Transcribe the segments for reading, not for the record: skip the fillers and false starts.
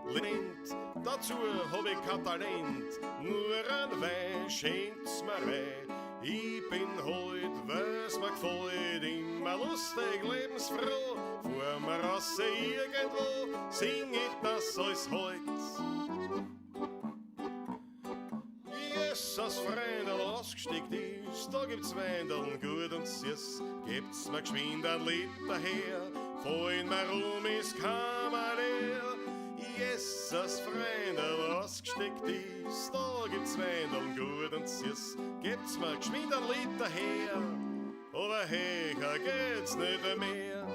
Lind, dazu hab ich kein Talent, nur ein Wein schenkt's mir rein. Ich bin heut, weil's mir gefällt, immer lustig, lebensfroh, fahr mir raus irgendwo, sing ich das alles heut. Jesus, Freundl, ausgesteckt ist, da gibt's Weindeln gut und süß. Gebt's mir geschwind ein Liter her, fallen mir rum ist Kammer leer. Jesus, Freundl, ausgesteckt ist, da gibt's Weindeln gut und süß. Gebt's mir geschwind ein Liter her, aber höher geht's nicht mehr.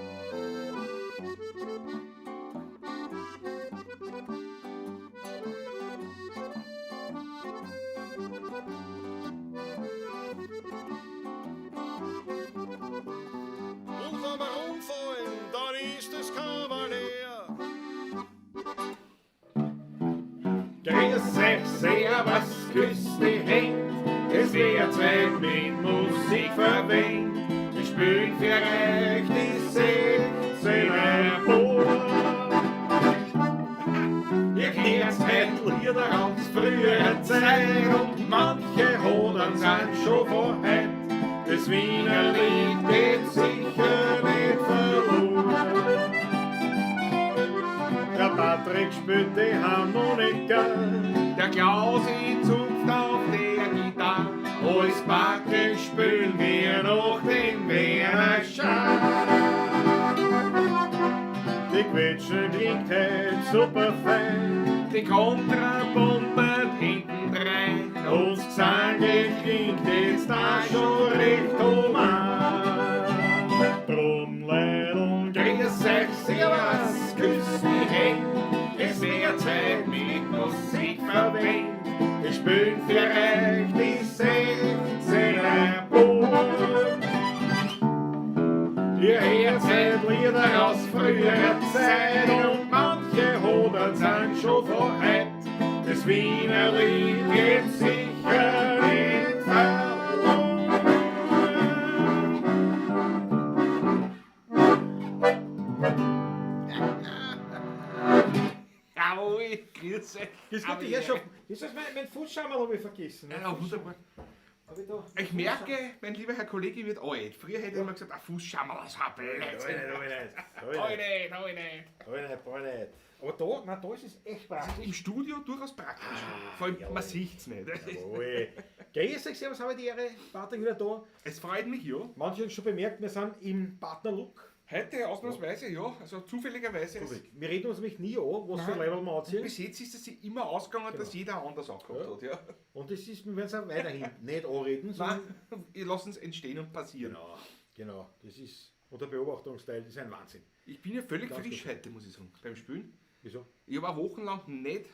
Und wenn wir umfallen, dann ist das Kammer leer. Grüß euch, servus, küss die Händ. Es wird Zeit mit Musik verwendet. Wir spielen für euch die 16er Ball. Ihr kennt heute Lieder aus früherer Zeit und manche Hodern sind schon von heut. Das Wiener Lied geht sicher nicht verloren. Der Patrick spielt die Harmonika. Der Klausi zupft auf der Gitarre. Alles Backe spülen wir noch den Werner Schar. Die Quetschen klingt heut super fein. Die Kontrapumpe hintendrein. Und Gesang klingt jetzt da schon recht human. Drum, Leidl, Grüß euch, servus, küss die Händ. Es wird Zeit mit Musik verwendet. Wir spielen für euch die 16er Ball. Ihr hört seit Lieder aus früherer Zeit und manche Hodern sind schon von heut. Das Wiener Lied geht sicher nicht verloren. Jawohl, grüß euch. Grüß Gott, die Herrschaft. Das ist mein Fußschammerl habe ich vergessen. Ja, wunderbar. Hab ich da? Ich merke, mein lieber Herr Kollege wird alt. Früher hätte ich immer gesagt, ein Fußschammerl ist ein Blödsinn. Hab ich nicht, hab ich Hab ich nicht. nicht, hab ich nicht. Hab ich nicht, hab ich nicht. Aber da, nein, da ist es echt praktisch. Im Studio durchaus praktisch. Vor allem, man sieht's nicht. Jawohl. Grüß euch, servus, habe die Ehre. Patrick wieder da. Es freut mich, ja. Manche haben schon bemerkt, wir sind im Partnerlook. Heute ausnahmsweise, ja. Also zufälligerweise. Wir reden uns nämlich nie an, was für ein Nein. Level wir anziehen. Bis jetzt ist es sich immer ausgegangen, dass jeder anders angehabt hat. Ja. Und das ist, wir werden es auch weiterhin nicht anreden, sondern. Nein, wir lassen es entstehen und passieren. Genau, genau. Das ist, und der Beobachtungsteil, das ist ein Wahnsinn. Ich bin ja völlig Ganz frisch gut. heute, muss ich sagen, beim Spielen. Wieso? Ich habe auch wochenlang nicht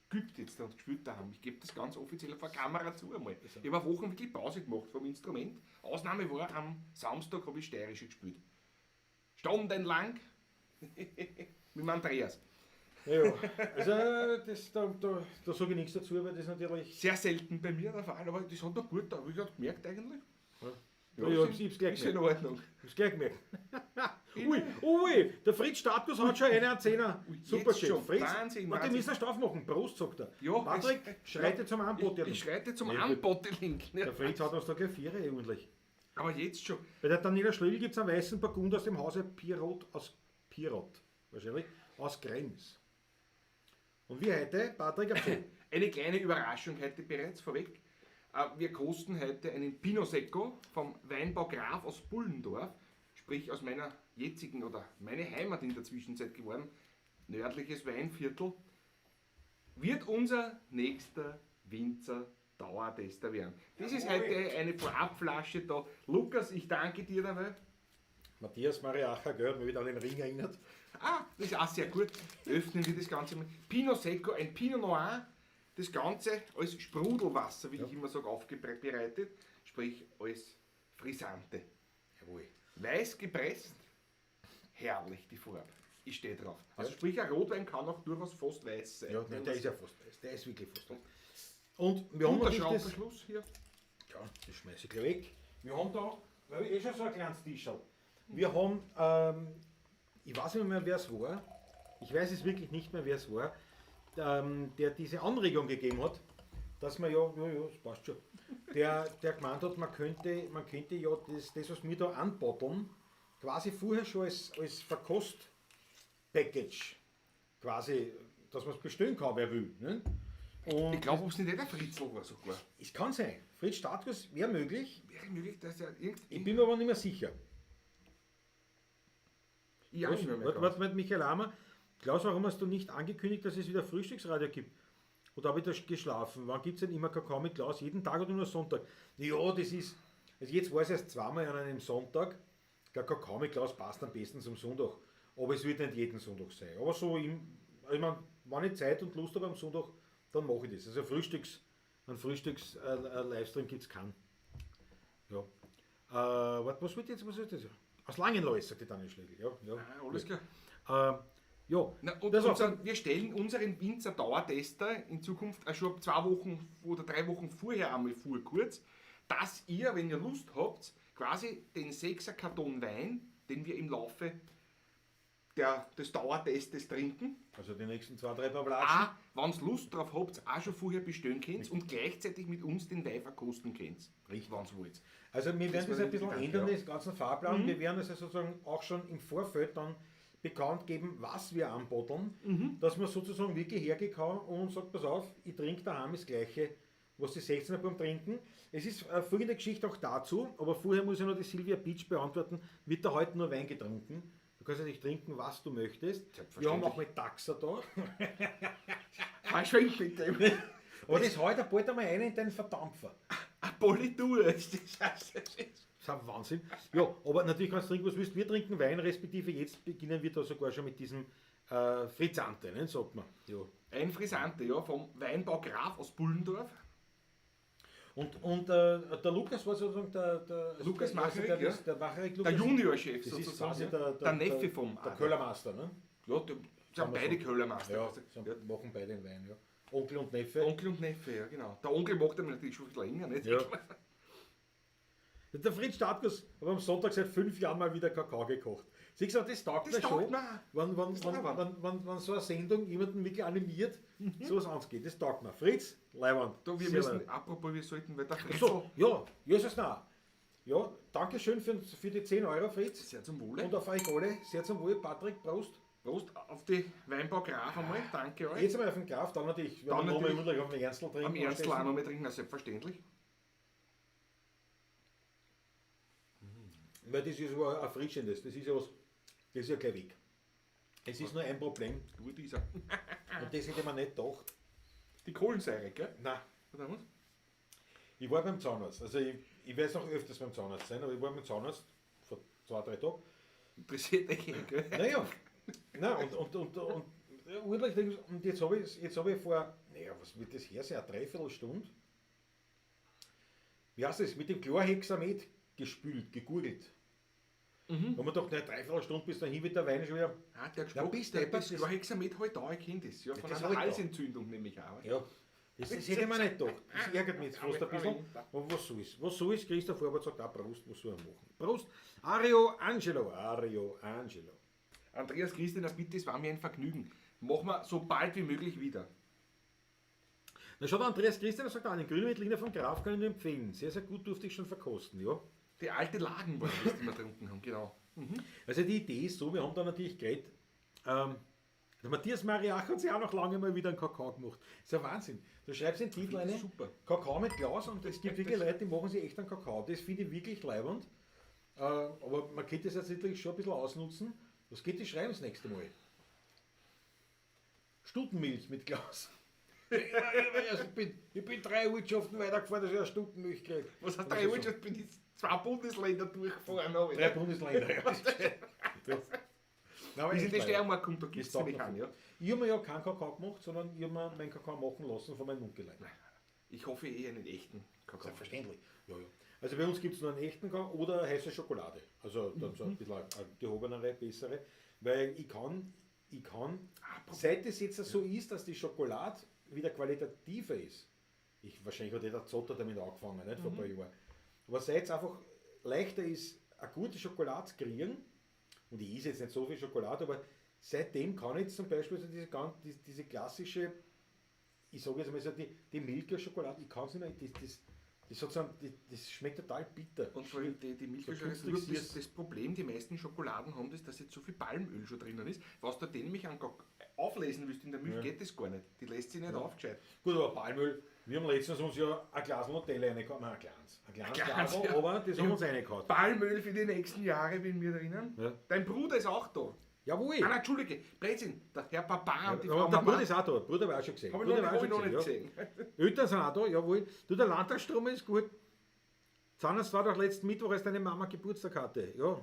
geübt jetzt und gespielt daheim. Ich gebe das ganz offiziell vor Kamera zu einmal. Ich habe auch Wochen wirklich Pause gemacht vom Instrument. Ausnahme war, am Samstag habe ich Steirische gespielt. Stundenlang mit dem Andreas. Ja, ja. Also, das, da sage ich nichts dazu, weil das natürlich. Sehr selten bei mir der Fall, aber das hat noch gut da. Habe ich gerade gemerkt eigentlich. Ja, ja, ich hab's gleich ist in gemerkt. Ordnung. Ich hab's gleich gemerkt. Ui, ui, der Fritz Status hat schon eine an Zehner. Ui, Super jetzt schön. schon. Fritz, Wahnsinn, und die Wahnsinn. müssen einen Strafe machen. Prost, sagt er. Ja, Patrick, schreite zum Anbottling. Ich schreite zum Ja, gut. Anbottling. Der Fritz hat uns da gleich Viere ordentlich. Aber jetzt schon. Bei der Daniela Schlögl gibt es einen weißen Burgund aus dem Hause Pirot aus Pirot, wahrscheinlich, aus Krems. Und wir heute, Patrick, am Zoom. Eine kleine Überraschung heute bereits vorweg. Wir kosten heute einen Pinot Secco vom Weinbau Graf aus Bullendorf, sprich aus meiner jetzigen oder meine Heimat in der Zwischenzeit geworden, nördliches Weinviertel, wird unser nächster Winzer Dauertester werden. Das ist heute eine Vorabflasche da. Lukas, ich danke dir dabei. Matthias Mariacher, gell, hat mich wieder an den Ring erinnert. Ah, das ist auch sehr gut. Öffnen wir das Ganze mal. Pinot Secco, ein Pinot Noir. Das Ganze als Sprudelwasser, wie ich immer sage, aufbereitet. Sprich als Frisante. Jawohl. Weiß gepresst, herrlich die Farbe. Ich stehe drauf. Also sprich, ein Rotwein kann auch durchaus fast weiß sein. Ja, nein, der ist ja fast weiß. Der ist wirklich fast weiß. Und wir haben Und der natürlich das, Schraubverschluss hier. ja, das schmeiße ich gleich weg. Wir haben da, weil ich eh schon so ein kleines Tischerl. Wir haben, ich weiß nicht mehr, wer es war. Ich weiß es wirklich nicht mehr, wer es war. der diese Anregung gegeben hat, dass man ja, ja, ja, das passt schon, der gemeint hat, man könnte ja das, was wir da anbotteln, quasi vorher schon als Verkost-Package, quasi, dass man es bestellen kann, wer will. Ne? Und Ich glaube, ob es nicht eh der Fritzl war sogar. Es kann sein. Fritz Statkus wäre möglich. Wäre möglich, dass er irgendwie. Ich bin mir aber nicht mehr sicher. Ja, Was? nicht mehr Warte, ganz. warte, warte, Michael Hammer. Klaus, warum hast du nicht angekündigt, dass es wieder Frühstücksradio gibt? Oder habe ich da geschlafen? Wann gibt es denn immer Kakao mit Klaus? Jeden Tag oder nur Sonntag? Ja, das ist. Also jetzt war es erst zweimal an einem Sonntag. Der Kakao mit Klaus passt am besten zum Sonntag. Aber es wird nicht jeden Sonntag sein. Aber so, ich meine, wenn ich Zeit und Lust habe am Sonntag, dann mache ich das. Also einen Frühstücks-Livestream gibt es keinen. Ja. Warte, was wird jetzt? Was wird jetzt? Aus Langenlois, sagt die Daniel Schlegel. Ja, ja. Ah, alles klar. Ja, Na, und das auch. wir stellen unseren Winzer Dauertester in Zukunft auch schon ab 2 Wochen oder 3 Wochen vorher einmal vor, kurz, dass ihr, wenn ihr Lust habt, quasi den 6er Karton Wein, den wir im Laufe des Dauertestes trinken, Also die nächsten 2, 3 paar Flaschen. auch, wenn's Lust drauf habt, auch schon vorher bestellen könnt und gleichzeitig mit uns den Wein verkosten könnt. Richtig. Wenn's wollt. Also wir werden war das ein der bisschen Gedanke, ändern, ja. den ganzen Fahrplan. Wir werden also sozusagen auch schon im Vorfeld dann bekannt geben, was wir anbotteln, dass man sozusagen wirklich hergehen kann und sagt, pass auf, ich trinke daheim das Gleiche, was die 16er beim Trinken. Es ist folgende Geschichte auch dazu, aber vorher muss ich noch die Silvia Beach beantworten, wird da heute nur Wein getrunken? Du kannst natürlich trinken, was du möchtest. Wir haben auch mit Taxa da. Verschwink bitte. Aber das haut bald einmal rein in deinen Verdampfer. Eine Politur ist das. Das ist ein Wahnsinn. Ja, aber natürlich kannst du trinken, was du willst. Wir trinken Wein, respektive jetzt beginnen wir da sogar schon mit diesem Frizzante, ne, sagt man. Ja. Ein Frisante, ja, vom Weinbau Graf aus Bullendorf. Und der Lukas war sozusagen der also Lukas der, also Macherek, der, ja. der Macherek Lukas. Der Juniorchef Das ist sozusagen. quasi ja. der Neffe der, vom Der Adler. Köllermeister, ne? Ja, die sind beide Köllermeister. Ja, Also, sind, ja. machen beide den Wein, ja. Onkel und Neffe. Onkel und Neffe, ja, genau. Der Onkel macht ihm natürlich schon viel länger, nicht? Ja. Der Fritz Statkus hat am Sonntag seit 5 Jahren mal wieder Kakao gekocht. Siehst du, das taugt Das mir taugt schon, mir. wenn, Das wenn, taugt mir. wenn so eine Sendung jemanden wirklich animiert, sowas angeht. Das taugt mir. Fritz, Leiwand. Du, wir Sehr müssen, leiwand. apropos, wir sollten, weil der Fritz So, ja, Jesus na. Ja, danke schön für die 10 Euro, Fritz. sehr zum Wohle. Und auf euch alle, sehr zum Wohl. Patrick, Prost. Prost auf die Weinbau Graf einmal, danke euch. Jetzt einmal auf den Graf, dann natürlich, wir Dann werden nochmal natürlich. natürlich auf den Ernstl trinken. Am Ernstl auch anschließend. noch mal trinken, na, selbstverständlich. Weil das ist ja erfrischendes, das ist ja was, das ist ja gleich weg. Es ist nur ein Problem Gut ist er. und das hätte man nicht gedacht. Die Kohlensäure, gell? Nein, Oder was? ich war beim Zahnarzt, also ich werde noch öfters beim Zahnarzt sein, aber ich war beim Zahnarzt vor 2, 3 Tagen. Interessiert dich eh, gell? Naja, nein, und ja, urlich, denk ich, und jetzt hab ich vor, naja, was wird das her sein, eine Dreiviertelstunde, wie heißt das, mit dem Chlorhexamet gespült, gegurgelt. Mhm. Da haben wir gedacht, naja, Dreiviertelstunde bis dahin wird der Wein schon wieder. Ah, der Na, Geschmack, bist der, deppert, das das- Chlorhexamet halt da erkennt ist, ja, von Das einer hab ich da. Halsentzündung nämlich auch. Ja, das hätte ich mir nicht gedacht. Das ärgert mich jetzt fast ein bisschen. Aber was soll's? Was soll's? Christoph Herbert sagt auch Prost, was soll er machen? Prost! Ario Angelo, Ario Angelo. Andreas Christina, bitte, es war mir ein Vergnügen. Machen wir so bald wie möglich wieder. Na schaut, Andreas Christian sagt auch, den grünen Veltliner von Graf kann ich nur empfehlen. Sehr, sehr gut durfte ich schon verkosten, ja. Die alte Lagen war das, die wir getrunken haben, genau. Also die Idee ist so, wir haben da natürlich geredet, der Matthias Mariach hat sich auch noch lange mal wieder einen Kakao gemacht. Das ist ja Wahnsinn. Du schreibst den Titel Finde ich rein, super. Kakao mit Glas, und es gibt wirklich Leute, die machen sich echt einen Kakao. Das finde ich wirklich leibend. Aber man könnte das jetzt natürlich schon ein bisschen ausnutzen. Was geht die schreiben das nächste Mal? Stutenmilch mit Glas. Ich bin 3 Ortschaften weitergefahren, dass ich eine Stutenmilch kriege. Was heißt Das 3 ist so. Ortschaften? Bin ich 2 Bundesländer durchgefahren. aber 3 Bundesländer, ja. Ja. Nein, aber Bis in echt die leider. Steiermark kommt, da gibt's Das taugt nämlich mir einen, voll. ja. Ich habe mir ja keinen Kakao gemacht, sondern ich habe mir meinen Kakao machen lassen von meinem Onkel. Ich hoffe eh einen echten Kakao. Selbstverständlich. Ja, ja. Also bei uns gibt's nur einen echten Kakao oder heiße Schokolade. Also dann so ein bisschen eine gehobenere, bessere. Weil ich kann, seit es jetzt so ist, dass die Schokolade wieder qualitativer ist, wahrscheinlich hat jeder Zotter damit angefangen, nicht vor ein paar Jahren. Aber seit es einfach leichter ist, eine gute Schokolade zu kriegen, und ich esse jetzt nicht so viel Schokolade, aber Seitdem kann ich zum Beispiel so diese klassische, ich sage jetzt mal so, die Milka-Schokolade, ich kann es nicht mehr, das, sozusagen, das schmeckt total bitter. Und vor allem die Milchschokolade So ist künstlich das, süß. das Problem, die meisten Schokoladen haben das, dass jetzt so viel Palmöl schon drinnen ist. Was du den nämlich auflesen willst in der Milch, Ja. geht das gar nicht. Die lässt sich nicht auf, gescheit. Gut, aber Palmöl, wir haben letztens uns ja ein Glas Nutella reingehauen. Nein, ein kleines. Ein kleines Ein kleines, Glas, ja. aber das haben wir uns reingehauen. Palmöl für die nächsten Jahre, bin wir drinnen. Ja. Dein Bruder ist auch da. Jawohl! Ah, nein, Entschuldige, Blödsinn, der Herr Papa und die Ja, Frau aber der Mama. Bruder ist auch da. Der Bruder war auch schon gesehen. Hab ich noch, Bruder war hab ich noch schon nicht gesehen. gesehen. Ja. Eltern sind auch da, jawohl. Du, der Landtagsstrom ist gut. Zahnarzt war doch letzten Mittwoch, als deine Mama Geburtstag hatte. Ja,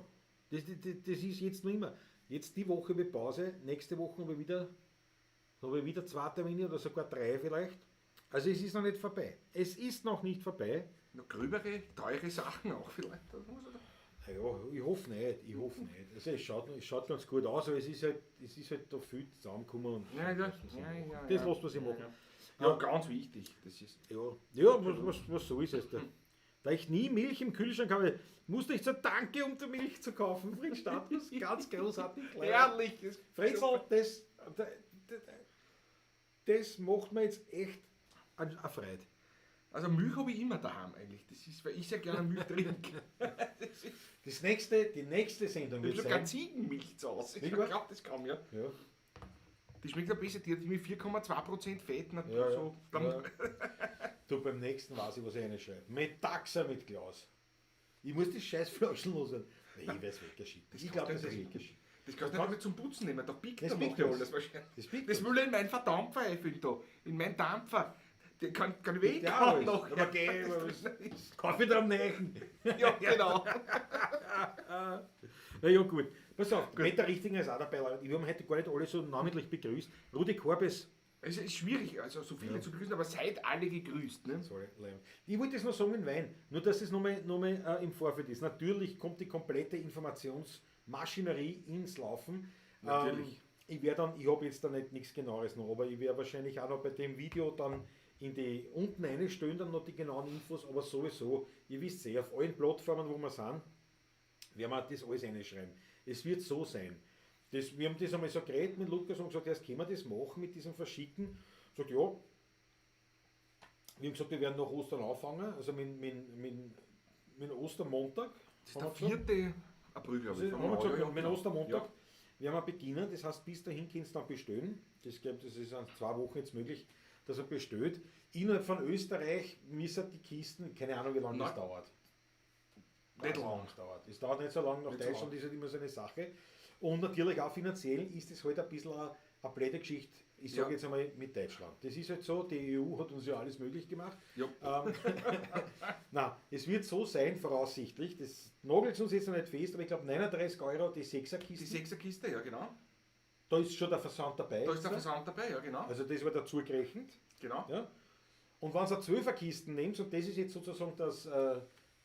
das ist jetzt noch immer. Jetzt die Woche mit Pause, nächste Woche habe ich wieder 2 Termine oder sogar 3 vielleicht. Also es ist noch nicht vorbei. Es ist noch nicht vorbei. Noch gröbere, teure Sachen auch vielleicht. Das muss er- Ja, ich hoffe nicht, ich hoffe nicht. Also es schaut ganz gut aus, aber es ist halt da viel zusammengekommen. Und Ja, ja, das lässt man sich ja, machen. ja, Das ja. lässt man sich machen. Ja, ganz wichtig. Das ist Ja, ja, was soll es jetzt? Da ich nie Milch im Kühlschrank habe, musste ich zur Tanke, um die Milch zu kaufen. Fritz Status, ganz großartig. herrlich. Das Fritzel, das macht mir jetzt echt eine Freude. Also Milch habe ich immer daheim eigentlich. Das ist, weil ich sehr gerne Milch trinke. Das ist, Das die nächste Sendung ich wird habe sogar sein. Ziegenmilch zu Hause. Ich Nicht wahr? glaube, das kann ja. Ja. Die schmeckt ein bisschen, die hat mit 4,2% Fett. Na, Ja, so, dann, ja. Du, beim nächsten weiß ich, was ich reinschreibe. Metaxa mit Klaus. Ich muss die scheiß Flaschen loswerden. Nee, ich werde es weggeschickt. Das Ich glaube, kannst das du ist nicht weggeschickt. Das kannst du nicht mehr zum Putzen nehmen, da biegt Das der biegt macht ja das. alles wahrscheinlich. Das biegt Das das. will ich in meinen Verdampfer einfüllen da. In meinen Dampfer. Den kann ich Biegt ja weghauen alles. noch. Aber geh, aber Kaffee dran nähen. Ja, genau. Na ja, gut. Pass auf, Peter Richtinger ist auch dabei. Leute. Wir haben heute gar nicht alle so namentlich begrüßt. Rudi Korbes. Es ist schwierig, also so viele zu begrüßen, aber seid alle gegrüßt. Ne? Sorry, Leon. Ich wollte es noch sagen in Wein, nur dass es nochmal im Vorfeld ist. Natürlich kommt die komplette Informationsmaschinerie ins Laufen. Natürlich. Ich werde dann, ich habe jetzt da nicht nichts Genaueres noch, aber ich werde wahrscheinlich auch noch bei dem Video dann in die unten reinstellen, dann noch die genauen Infos, aber sowieso, ihr wisst eh, auf allen Plattformen, wo wir sind, werden wir das alles reinschreiben. Es wird so sein. Wir haben das einmal so geredet mit Lukas und gesagt, erst können wir das machen mit diesem Verschicken. Sagt, ja. Wir haben gesagt, wir werden nach Ostern anfangen, also mit Ostermontag. Das ist der 4. April, glaube ich. Also, haben wir gesagt, Ja, mit genau. Ostermontag werden wir beginnen. Das heißt, bis dahin könnt ihr dann bestellen. Das, glaub, das ist in 2 Wochen jetzt möglich, dass er bestellt. Innerhalb von Österreich müssen die Kisten, keine Ahnung, wie lange das Nein. dauert. Nicht Weiß lang. es dauert. Es dauert nicht so lange, nach Nicht so Deutschland lang. ist halt immer so eine Sache. Und natürlich auch finanziell ist es halt ein bisschen eine blöde Geschichte, ich sage Ja. jetzt einmal mit Deutschland. Das ist halt so, die EU hat uns ja alles möglich gemacht. Ja. Na, es wird so sein, voraussichtlich, das nagelt uns jetzt noch nicht fest, aber ich glaube 39 Euro die Sechserkiste. Die Sechserkiste, ja genau. Da ist schon der Versand dabei. Da ist der Versand dabei, ja genau. Also das wird dazu gerechnet. Genau. Ja. Und wenn ihr 12er-Kisten nehmt, und das ist jetzt sozusagen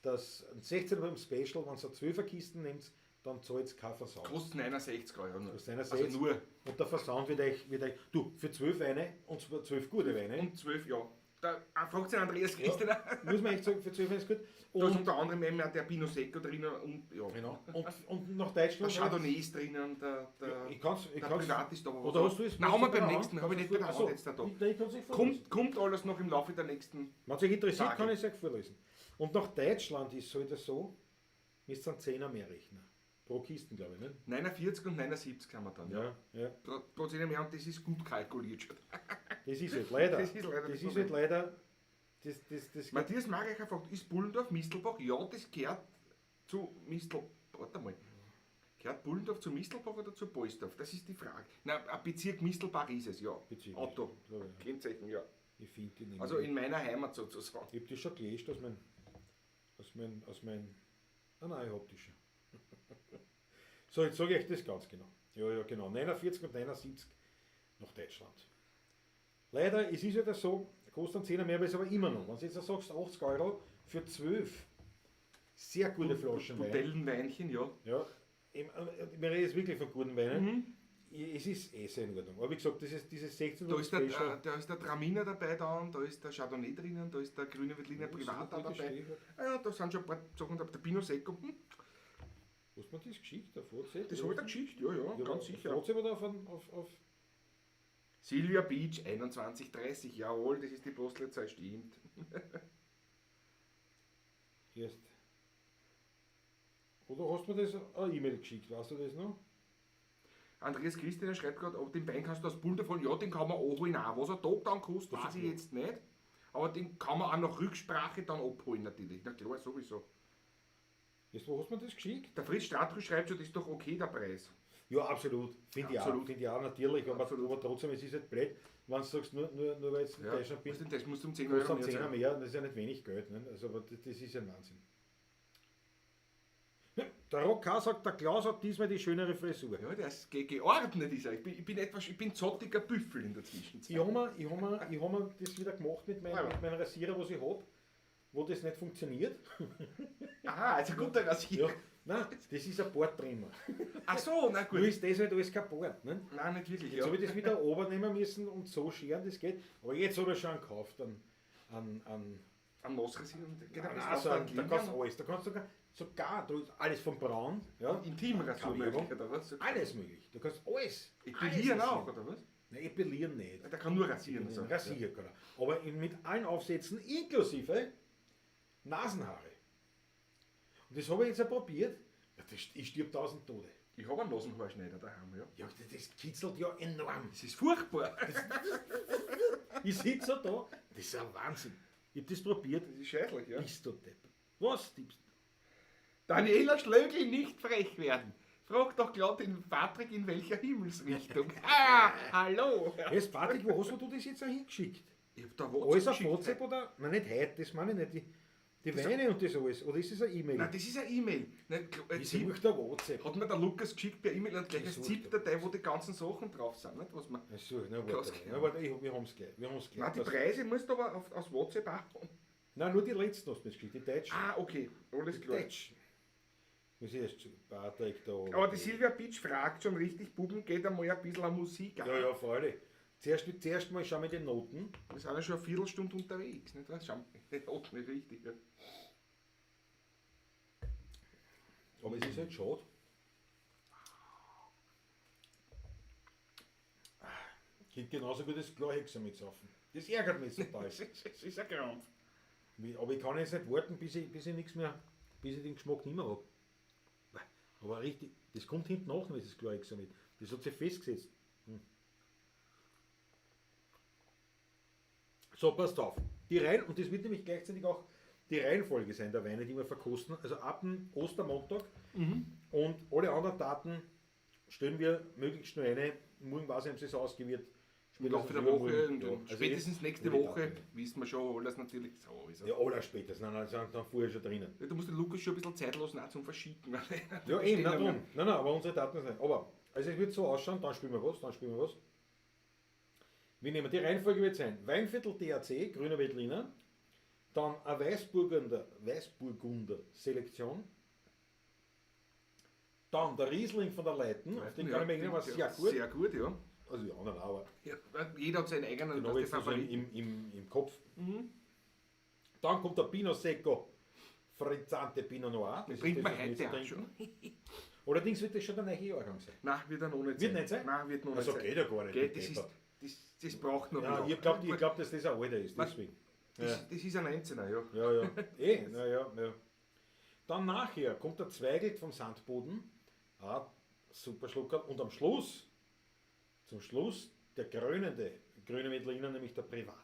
das 16 beim Special, wenn ihr 12er-Kisten nehmt, dann zahlt ihr keinen Versand. Kostet 69 Euro nur. Kostet 69. Also nur. Und der Versand wird euch, du, für 12 Weine, und zwar 12 gute Weine. Und 12, ja. Da fragt sich Andreas Christina. Ja, muss man echt sagen, für 12 Weine ist gut. Da ist Und, unter anderem eben auch der Pinot Secco drinnen und, ja. genau. und nach Deutschland. Der Chardonnay ist drinnen, der, Ja, ich kann's, ich der kann's, Privat ist da. aber Oder was hast du es? Nein, haben wir bei beim der Hand? nächsten, habe ich nicht bei der Achso, Hand jetzt da. Nein, ich kann's nicht vorlesen. Kommt alles noch im Laufe der nächsten. Wenn es euch interessiert, Tage. kann ich es euch vorlesen. Und nach Deutschland ist es halt so, müsst ihr einen 10er mehr rechnen. Pro Kisten, glaube ich, ne? 49 und 79 haben wir dann. Ja, ja. Pro 10er mehr und das ist gut kalkuliert schon. Das ist halt leider. Das ist leider Das das ist halt Problem. leider. Das Matthias Marecher fragt, ist Bullendorf Mistelbach? Ja, das gehört zu Mistelbach. Warte mal. Gehört Bullendorf zu Mistelbach oder zu Poysdorf? Das ist die Frage. Nein, ein Bezirk Mistelbach ist es, ja. Bezirk Auto. Ja, ja. Kennzeichen, ja. Ich finde die nicht Also mehr. in meiner Heimat sozusagen. Ich hab das schon gelöscht aus mein. Ah nein, ich hab die schon. So, jetzt sage ich euch das ganz genau. Ja, ja, genau. 49 und 79 nach Deutschland. Leider, es ist ja das so, kostet einen Zehner mehr, aber ist aber immer noch. Wenn du jetzt sagst, 80 Euro für 12 sehr gute Flaschen Wein. Butellenweinchen, ja. Ja, wir reden jetzt wirklich von guten Weinen. Es ist eh sehr in Ordnung. Aber wie gesagt, das ist dieses 16 Da ist der Traminer dabei da, da ist der Chardonnay drinnen, da ist der Grüne Veltliner Ja, Privat so da gute dabei. Steh- Ah ja, da sind schon ein paar Sachen dabei. Der Pinot Secco. Hast du mir das geschickt auf WhatsApp? Das habe ich da geschickt, ja, ja, Ja, ganz sicher. Auf WhatsApp oder auf Silvia Beach, 2130, jawohl, das ist die Postleitzahl, stimmt. Erst. Oder hast du mir das eine E-Mail geschickt, weißt du das noch? Andreas Christian schreibt gerade, ob den Wein kannst du aus Bullenderf holen. Ja, den kann man auch holen auch. Was er da dann kostet, weiß ich jetzt nicht. Aber den kann man auch nach Rücksprache dann abholen natürlich. Na klar, sowieso. Jetzt, wo hast du mir das geschickt? Der Fritz Stratruh schreibt schon, das ist doch okay, der Preis. Ja, absolut. Finde ich auch. Absolut. Finde ich auch natürlich. Aber, Absolut. aber trotzdem, es ist halt blöd, wenn du sagst, nur weil ich jetzt in Ja. Deutschland Was bin, denn das? Musst du um 10 Euro kostet am mehr 10er zahlen. mehr, das ist ja nicht wenig Geld. Ne? Also, aber das ist ja ein Wahnsinn. Der Rock K. sagt, der Klaus hat diesmal die schönere Frisur. Ja, der ist geordnet, ist er. Ich bin zottiger Büffel in der Zwischenzeit. Ich habe mir, ich hab mir, ich hab mir das wieder gemacht mit, Ah, ja. mit meinem Rasierer, was ich habe, wo das nicht funktioniert. Aha, also guter Rasierer. Ja. Nein, das ist ein Barttrimmer. Ach so, na gut. Nur ist das halt alles kein Bart. Ne? Nein, nicht wirklich. Jetzt Ja. habe ich das wieder runternehmen müssen und so scheren, das geht. Aber jetzt habe ich schon einen gekauft an Am Nassrasieren. Geht aber nein, das so läuft einen, dann da kannst Linien. du alles. Da kannst du sogar da ist alles von Braun. Ja, Intimrasur Keine möglich, Werbung. oder was? Alles möglich. Du kannst alles. Epilieren alles auch, rasieren. oder was? Nein, epilieren nicht. Der kann nur rasieren. Also. Rasieren kann er. Aber mit allen Aufsätzen inklusive Nasenhaare. Und das habe ich jetzt auch probiert. Ja, ich stirb 1000 Tode. Ich habe einen Nasenhaarschneider daheim, ja. Ja, das kitzelt ja enorm. Das ist furchtbar. Ich sitze so da. Das ist ein Wahnsinn. Ich habe das probiert. Das ist scheißlich, ja. Bist du Depp? Was tippst du? Daniela Schlögl, nicht frech werden. Frag doch glatt den Patrick, in welcher Himmelsrichtung. Ah, hallo. Jetzt, Patrick, wo hast du das jetzt auch hingeschickt? Ich hab da Alles WhatsApp auf geschickt. WhatsApp oder? Nein, nicht heute, das meine ich nicht. Die Weine und das alles. Oder ist das eine E-Mail? Nein, das ist eine E-Mail. Nein, Ich Zip, suche da WhatsApp. hat mir der Lukas geschickt per E-Mail und gleich Ich als such ZIP-Datei, wo die ganzen Sachen drauf sind. Nicht? Was man Ich suche, na, Klaus- warte, na, warte, wir haben es gleich. Wir haben's gleich. Nein, die Das- Preise musst du aber aus WhatsApp auch haben. Nein, nur die letzten hast du mir geschickt, die Deutschen. Ah, okay, alles Die klar. Deutschen. Muss ich erst zu Patrick da. Aber die Silvia Beach fragt schon richtig, Buben, geht einmal ein bisschen an Musik an. Ja, ja, freilich. Zuerst mal schauen wir die Noten. Wir sind ja schon eine Viertelstunde unterwegs, nicht wahr? Schauen wir, nicht richtig. Ja. Aber es ist halt schade. Geht genauso gut das Chlorhexer mitsaufen. Das ärgert mich jetzt total. Es ist ein Krampf. Aber ich kann jetzt nicht warten, bis ich nichts mehr, bis ich den Geschmack nicht mehr hab. Aber richtig, das kommt hinten nach noch, dieses Chlorhexamid. Das hat sich festgesetzt. So, passt auf. Die Reihen, und das wird nämlich gleichzeitig auch die Reihenfolge sein der Weine, die wir verkosten. Also ab dem Ostermontag und alle anderen Daten stellen wir möglichst schnell eine. Morgen weiß ich, ob es ausgeht. Im Laufe der Woche Übermorgen. und Ja, also spätestens jetzt- nächste die Woche Daten. wissen wir schon alles natürlich. So ist es. Ja, aller spätestens. Nein, nein, sind dann vorher schon drinnen. Ja, du musst den Lukas schon ein bisschen Zeit lassen, auch zum Verschicken. Ja, eben, na, drum. Nein, nein, aber unsere Daten sind nicht. Aber, also es wird so ausschauen, dann spielen wir was, dann spielen wir was. Wir nehmen die Reihenfolge wird sein: Weinviertel DAC, Grüner Veltliner, dann eine Weißburgunder Selektion, dann der Riesling von der Leiten, auf den kann ich mich erinnern, war sehr gut. Sehr gut, ja. Also die anderen auch, aber Ja, jeder hat seinen eigenen den habe ich was jetzt der noch so Favorit. im Kopf. Dann kommt der Pinot Secco Frizzante Pinot Noir. Das ist Trinkt das, man was wir jetzt heute auch trinken. schon. Allerdings wird das schon der neue Jahrgang sein. Nein, wird er noch nicht Wird sein. nicht sein? Nein, wird noch Also nicht sein. geht ja gar nicht. Geht, mit das braucht noch Ja, ein ich glaube, glaub, dass das ein alter ist, Was? deswegen. Das ist ein Einzelner, ja. Ja, ja. Na ja, ja. Dann nachher kommt der Zweigelt vom Sandboden. Ah, super Schlucker. Und am Schluss, zum Schluss, der krönende grüne Veltliner, nämlich der Privat.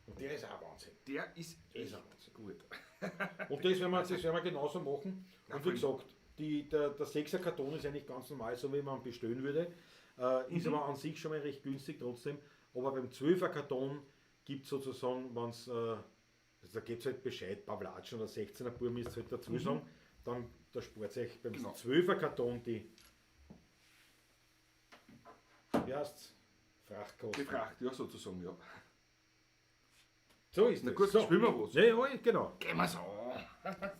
Und der ist auch Wahnsinn. Der ist Der ist echt auch Wahnsinn. gut. Und das werden wir genauso machen. Na, Und wie voll. gesagt, der 6er Karton ist eigentlich ganz normal, so wie man bestellen würde. Ist aber an sich schon mal recht günstig trotzdem. Aber beim 12er Karton gibt es sozusagen, wenn es, also da gibt es halt Bescheid, Pavlatschen oder 16er Bur, müsst ihr halt dazu sagen, dann da spart euch beim Genau. 12er Karton die, wie heißt's? Frachtkosten. Die Fracht, ja, sozusagen, ja. So ist Na das. gut, so. spielen wir was. Ja, ja, genau. Gehen wir's an.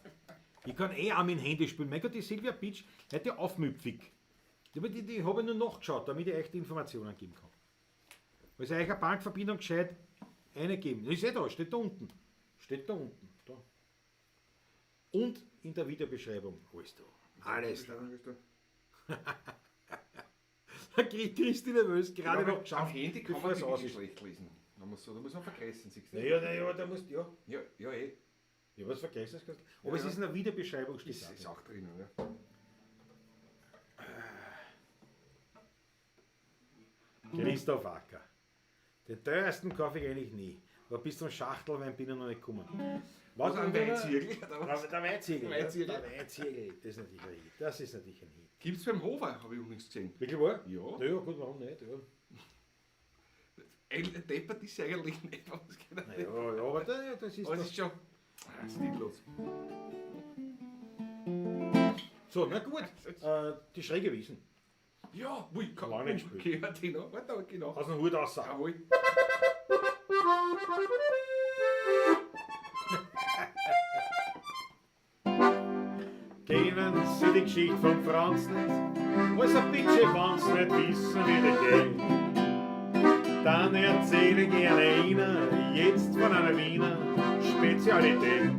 Ich kann eh auch mit dem Handy spielen. Mein Gott, die Silvia Beach, heute aufmüpfig. Die habe ich nur nachgeschaut, damit ich euch die Informationen geben kann. Weil sie euch eine Bankverbindung gescheit eingeben. Das ist eh da, steht da unten. Steht da unten. Da. Und in der Videobeschreibung. Alles da. Alles da. Christine Wös gerade noch Am geschafft, Handy kann bevor man es die aus wirklich ist. schlecht lesen. Da muss, da muss man vergessen, siehst du? Naja, naja, da musst ja. Ja, ja, eh. Ja, was vergessen hast. Aber es ist in der Videobeschreibung steht Ist, auch ist auch drinnen, ja. drin. Christoph Acker. Den teuersten kaufe ich eigentlich nie. Aber bis zum Schachtelwein bin ich noch nicht gekommen. Was Oder ein Weinzierl. oder was? Der Weinzierl. ja. Weinzierl. Der Weinzierl. Das ist natürlich ein Hit. Das ist natürlich ein Hit. Gibt's beim Hofer, habe ich übrigens gesehen. Wirklich wahr? Ja. Naja, gut, warum nicht? Ja. Eigentlich, deppert ist sie eigentlich nicht, aber es geht auch nicht. Naja, ja, aber das ist Aber es doch... ist schon stillos. So, na gut. Die schräge Wiesen. Ja, ui, kann Lange nicht gespielt. Gehört die noch? Warte, aber genau. Aus dem Hut raus. Jawohl. Kennen Sie die Geschichte vom Franz nicht? Also bitte, wenn's nicht wissen, wie die geht. Dann erzähle ich gerne Ihnen jetzt von einer Wiener Spezialität.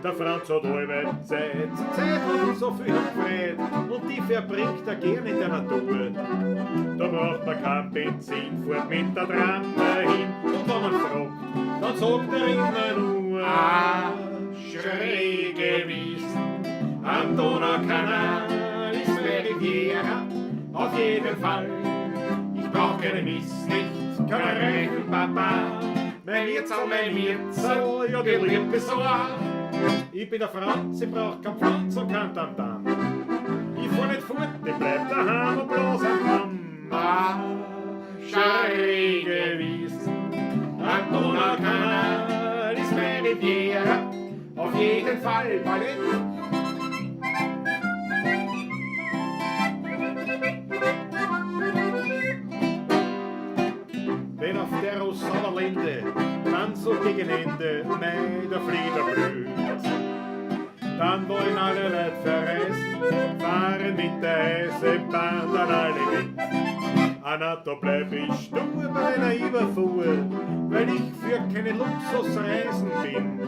Der Franz hat allweil Zeit, Zeit und so viel Freude, und die verbringt er gern in der Natur. Da braucht man kein Benzin, fährt mit der Tram dahin. Und wenn man fragt, dann sagt er immer nur, ah, schräge Wiesen. Am Donaukanal ist meine Riviera, auf jeden Fall. Ich brauch keine Miss nicht, keinen reichen Papa. Mein Wirtsal, mein Wirtsal, ja, die liebt mich so auch. Ich bin der Franz, ich brauch kein Pflanz und kein Tamtam. Ich fahr nicht fort, ich bleib daheim und bloß am Kamm. Ah, schräge Wiesen, am Donaukanal ist meine Riviera, auf jeden Fall Ballett. Wenn auf der Rosaler Linde dann so gegen Ende Mai der Flieder blüht, dann wollen alle Leute verreisen, fahren mit der Eisenbahn dann alle mit. Anna, da bleib ich stur bei einer Überfuhr, weil ich für keine Luxusreisen bin.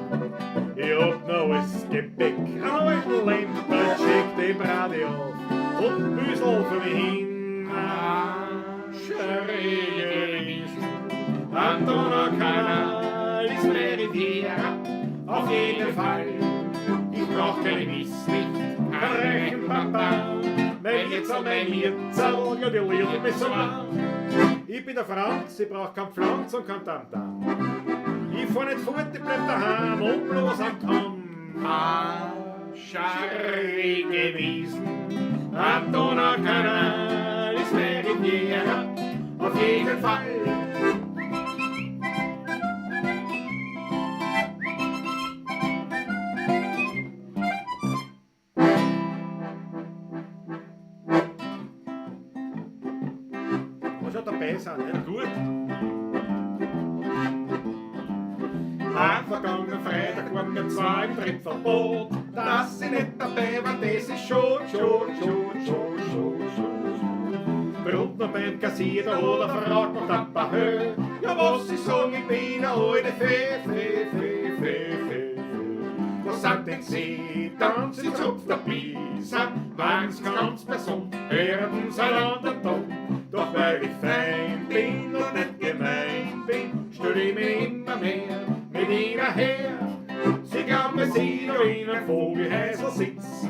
Ich hab noch alles Gepäck, einen alten Lemper, check den Brade auf und Büsel für mich hin. Ah, schräge Wiesen, am Donaukanal ist meine Riviera, auf jeden Fall. Ich brauch keine Miss nicht, keinen reichen Papa. Mein Wirtsal, mein Wirtsal, ja, die liebt mich so an. Ich bin der Franz, ich brauch kein Pflanz und kein Tamtam. Ich fahr nicht fort, ich bleib daheim und bloß am Kamm. Ah, schräge Wiesen, am Donaukanal ist meine Riviera, auf jeden Fall. Muss schon dabei sein, nicht? Gut. Am vergangenen Freitag waren wir zwar im Trittverbot, dass ich nicht dabei war, das ist schon, schon, schon, schon, schon, schon. Brunner beim Kassier, da hat er Frau gemacht ein paar Höhe. Ja, was ich sagen, ich bin eine alte Fee, Fee, Fee, Fee, Fee, Fee. Was sagt denn Sie? Dann sie zupft der Biesa, waren's ganz person, hören sie einander Ton. Doch weil ich fein bin und nicht gemein bin, stell ich mich immer mehr mit ihnen her. Sie glauben, sie da in einem Vogelhäusl sitzen,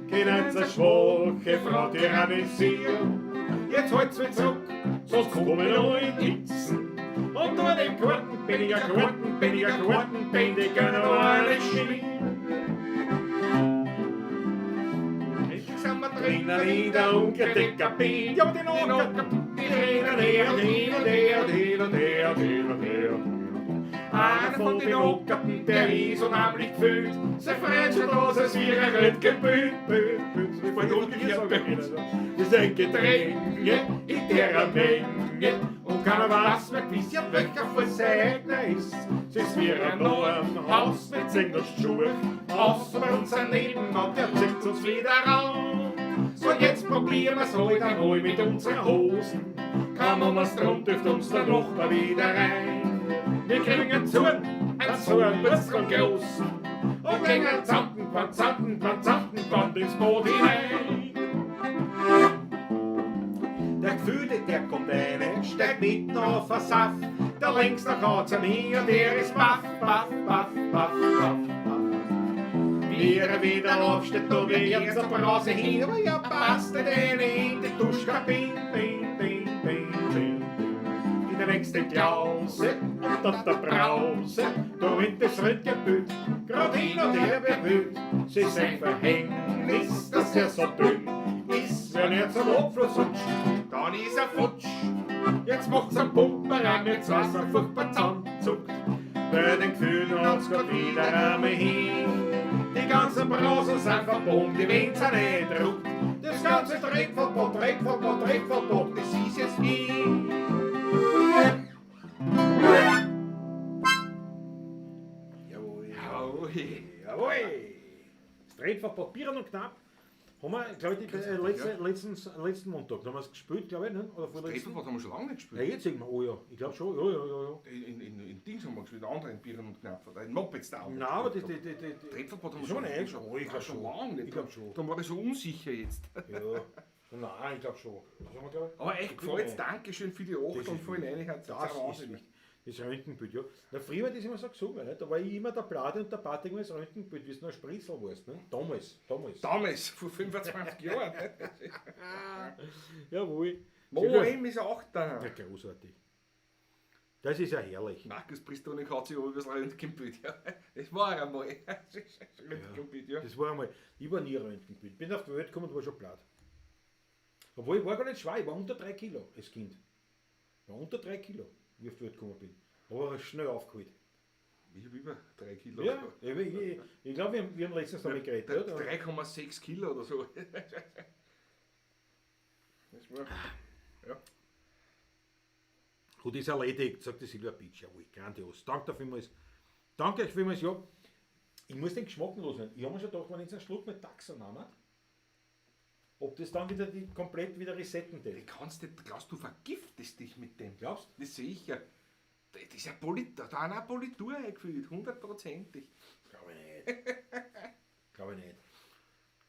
können sie schwache Frau tyrannisieren. Jetzt halt's mich zurück, sonst komme ich noch in Hitzen. Und da in dem Garten bin ich ein Garten, bin ich ein Garten, bin ich noch eine Schmied. Endlich sind wir Drinnen drinnen in der Umkleidekabine, ja, die Nocken, die rennen her und hin und her und hin und her und hin und her und hin. Einer von den Ockerten, der ist unheimlich gefühlt, sein Freund schaut aus, als wäre er nicht gebüht, büht, büht. Das war umgekehrt bei uns. Das ist ein Gedränge in derer Menge und keiner weiß mehr gewiss, ja, welcher von seiner ist. Es ist wie ein neuen Haus mit Zehn und Schuhe, außer bei uns ein Leben und der zieht uns wieder raus. So, jetzt probieren wir's heute einmal mit unseren Hosen. Kaum um was drum, dürft uns der Nachbar wieder rein. Wir kriegen einen Zorn, einen Zorn, unseren Großen. Und kriegen einen Zampen, Zanten, Zanten, Zanten, kommt ins Boot hinein. Der Gefühle, der kommt eine, steigt mitten auf a Saft, der links nach Hause mir, der ist baff, baff, baff, baff, baff, baff. Wie er wieder aufsteht, da geht zur Brause hin, aber ja passt nicht eine in die Duschkabine, bin, bin, bin, bin. In der nächsten Klause und auf der Brause, da rinnt das Röntgenbild, grad hin und her bewegt. Sie sein Verhängnis, dass er so dünn ist, wenn er zum Abfluss rutscht, dann ist er futsch. Jetzt macht's einen Pumper an, jetzt war's er furchtbar zusammenzuckt. Bei den Gefühlen hat's grad wieder einmal hin. Die ganzen Brausen sind verboten, die Wände sind nicht druckt. Das ganze Trinkverbot, Trinkverbot, Trinkverbot, das ist jetzt hin. Jawohl. Jawohl. Jawohl. Das Trinkverbot, Bieren und knapp. Haben wir, glaube ich, die, letzten Montag, da haben wir es gespielt, glaube ich, ne? Oder Das vorletzten? Trinkverbot haben wir schon lange nicht gespielt. Ja, jetzt sehen wir, oh ja, ich glaube schon, ja. In Dings haben wir gespielt, in anderen Bieren und Knapf. Oder in Mopeds da. Nein, aber die Trinkverbot haben wir Schon nicht? schon, Oh, ich glaub schon schon. lange nicht. Ich glaub schon. Darum war ich so unsicher jetzt. Ja, nein, ich glaube schon. Das haben wir, glaub ich. Aber echt gefällt, Dankeschön für die 8 Das und ist voll rein. Das ist wichtig. Das Röntgenbild, ja. Na, früher hat das immer so gesungen, ne? Da war ich immer der Plate und der Patrick war das Röntgenbild, wie es noch ein Spritzel warst, ne? Damals. Damals, vor 25 Jahren. Jawohl. Mo M ist auch da. Ja, großartig. Das ist ja herrlich. Markus Pristonik hat sich über das Röntgenbild. Ja. Das war einmal. Das ist das Röntgenbild, ja. Das war einmal, ich war nie ein Röntgenbild. Bin auf die Welt gekommen und war schon platt. Obwohl, ich war gar nicht schwer, ich war unter 3 Kilo als Kind. Ich war unter 3 Kilo, wie ich auf die Welt gekommen bin. Aber schnell aufgeholt. Ich habe über 3 Kilo. Ja, ich glaube, wir haben letztens damit geredet. Oder? 3,6 Kilo oder so. Das war. Ja. Gut, ist erledigt, sagt die Silvia Beach. Jawohl, grandios. Danke dir vielmals. Danke euch vielmals, ja. Ich muss den Geschmack loswerden. Ich habe mir schon gedacht, wenn ich jetzt einen Schluck mit Taxa nehme, ob das dann wieder die komplett wieder resetten Du tät. kannst nicht, glaubst du, vergiftest dich mit dem. Glaubst du? Das sehe ich ja. Das ist ja da hat auch Politur eingeführt, hundertprozentig. Glaube ich nicht. Glaube ich nicht.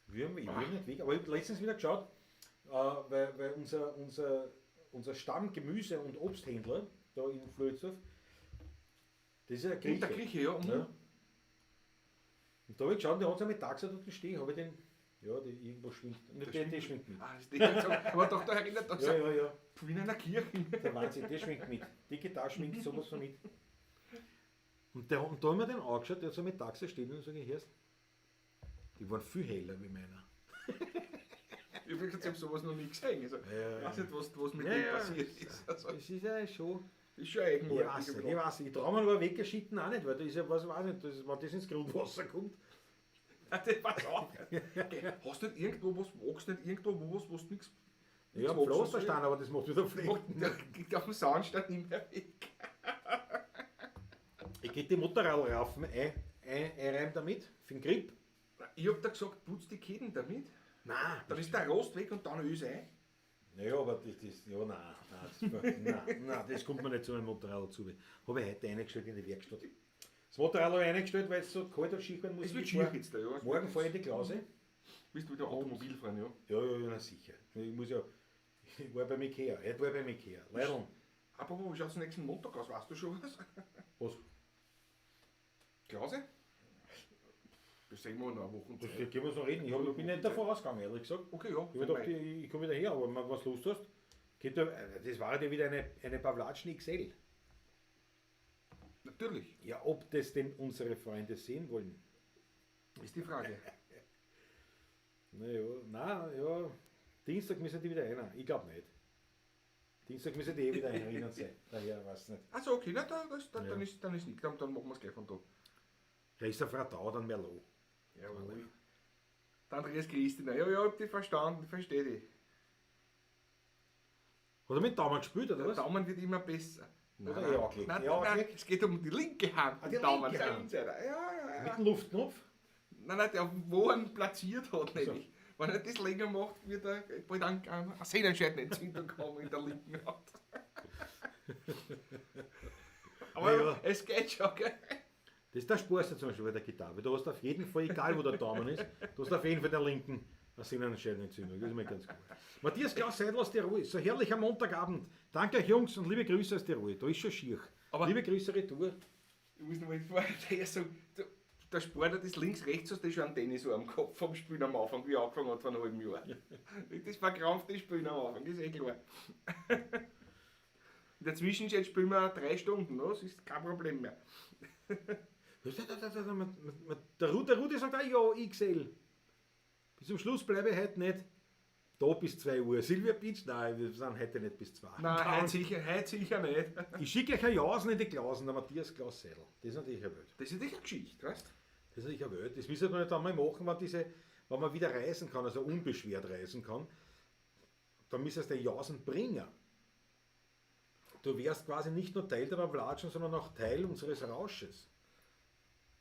Ich will nicht weg. Aber ich habe letztens wieder geschaut, weil unser Stammgemüse- und Obsthändler da in Floridsdorf, das ist ja ein Grieche. Der Grieche, ja. Ja. Und da habe ich geschaut, der hat so mit Taxa dort stehen, habe ich den, ja, die irgendwo schwingt. Der schwingt mit. Ah, das ist aber doch, da erinnert das Ja. Wie in einer Kirche. Der Wahnsinn, der schwingt mit. Die Gitarre schwingt sowas von mit. Und da haben wir den angeschaut, der hat so mit Taxa stehen und sage ich, hörst, die waren viel heller wie meiner. Übrigens, ich habe sowas noch nie gesehen. Also, ich weiß nicht, was mit dem passiert ist. Also, Das ist ja schon. Ist schon eigenartig. Ich weiß nicht. Ich traue mir aber weggeschitten auch nicht, weil da ist ja, was weiß ich nicht, das, wenn das ins Grundwasser kommt. Das weiß auch. Hast du nicht irgendwo was, magst du nicht irgendwo wo was, wo du nichts. Ja, am Pflasterstein, aber das macht wieder Flecken. Der geht auf dem Sandstein nicht mehr weg. Ich geh die Motorradraffen einreiben damit, für den Grip. Ich hab da gesagt, putz die Ketten damit. Nein. Dann ist der Rost weg und dann Öl ein. Naja, aber das, ja, nein, das kommt mir nicht zu meinem Motorrad zu. Habe ich heute eingestellt in die Werkstatt. Das Motorrad habe ich eingestellt, weil es so kalt und schier werden muss. Es wird schier jetzt da, ja. Morgen fahre ich in die Klause. Bist du wieder Automobil fahren, ja? Ja, na sicher. Ich muss ja, ich war beim Ikea, heute war ich beim Ikea. Leider. Apropos, wie schaut es nächsten Montag aus? Weißt du schon was? Was? Klause? Das sehen wir in einer Woche. Das können wir uns noch reden. Ich bin nicht davor ausgegangen, ehrlich gesagt. Okay, ja. Ich hab gedacht, ich komme wieder her, aber wenn was Lust hast, geht da, das war ja wieder eine Pawlatschen XL. Natürlich. Ja, ob das denn unsere Freunde sehen wollen? Ist die Frage. Naja, nein, ja. Dienstag müssen die wieder rein. Ich glaube nicht. Dienstag müssen die eh wieder erinnern sein. Daher weiß ich nicht. Achso, okay, na, dann ist nichts. Dann machen wir es gleich von da. Da ist der Frau Tau, dann Merlot. Jawohl. Der Andreas Christina, ja, ja, hab dich verstanden, verstehe dich. Hat er mit Daumen gespielt, oder was? Der Daumen wird immer besser. Oder Nein, eher angelegt? nein, es geht um die linke Hand. Ah, die Daumen, linke Hand. Ja, ja. Mit dem Luftknopf? Nein, der wo er platziert hat, nämlich. Wenn er das länger macht, wird er bald eine Sehnenscheidenentzündung kommen in der linken Hand. Aber Ja. es geht schon, gell? Das ist der Sparste zum Beispiel bei der Gitarre. Du hast auf jeden Fall, egal wo der Daumen ist, du hast auf jeden Fall den linken eine Sehnenscheidenentzündung. Das ist mir ganz klar. Matthias Klaus Seidel aus Tirol. So herrlicher Montagabend. Danke euch Jungs und liebe Grüße aus Tirol. Da ist schon schier. Aber- liebe Grüße retour. Ich muss noch mal vorher sagen, der Sportler, das links, rechts, hast du schon einen Tennisarm gehabt vom Spielen am Anfang, wie er angefangen hat vor einem halben Jahr. Das verkrampfte Spielen am Anfang, das ist eh klar. In der Zwischenzeit spielen wir 3 Stunden, ne? Das ist kein Problem mehr. Der Rudi sagt auch, ja, XL. Bis zum Schluss bleibe ich heute nicht da bis 2 Uhr. Silvia Beach, nein, wir sind heute nicht bis 2. Nein, heute sicher nicht. Ich schicke euch ein Jausen in die Klausen, der Matthias Klaus Seidel. Das ist natürlich eine Welt. Das ist natürlich eine Geschichte, weißt du? Das ist natürlich eine Welt. Das müssen wir nicht einmal machen, wenn man wieder reisen kann, also unbeschwert reisen kann. Dann müsstest du den Jausen bringen. Du wärst quasi nicht nur Teil der Pavlatschen, sondern auch Teil unseres Rausches.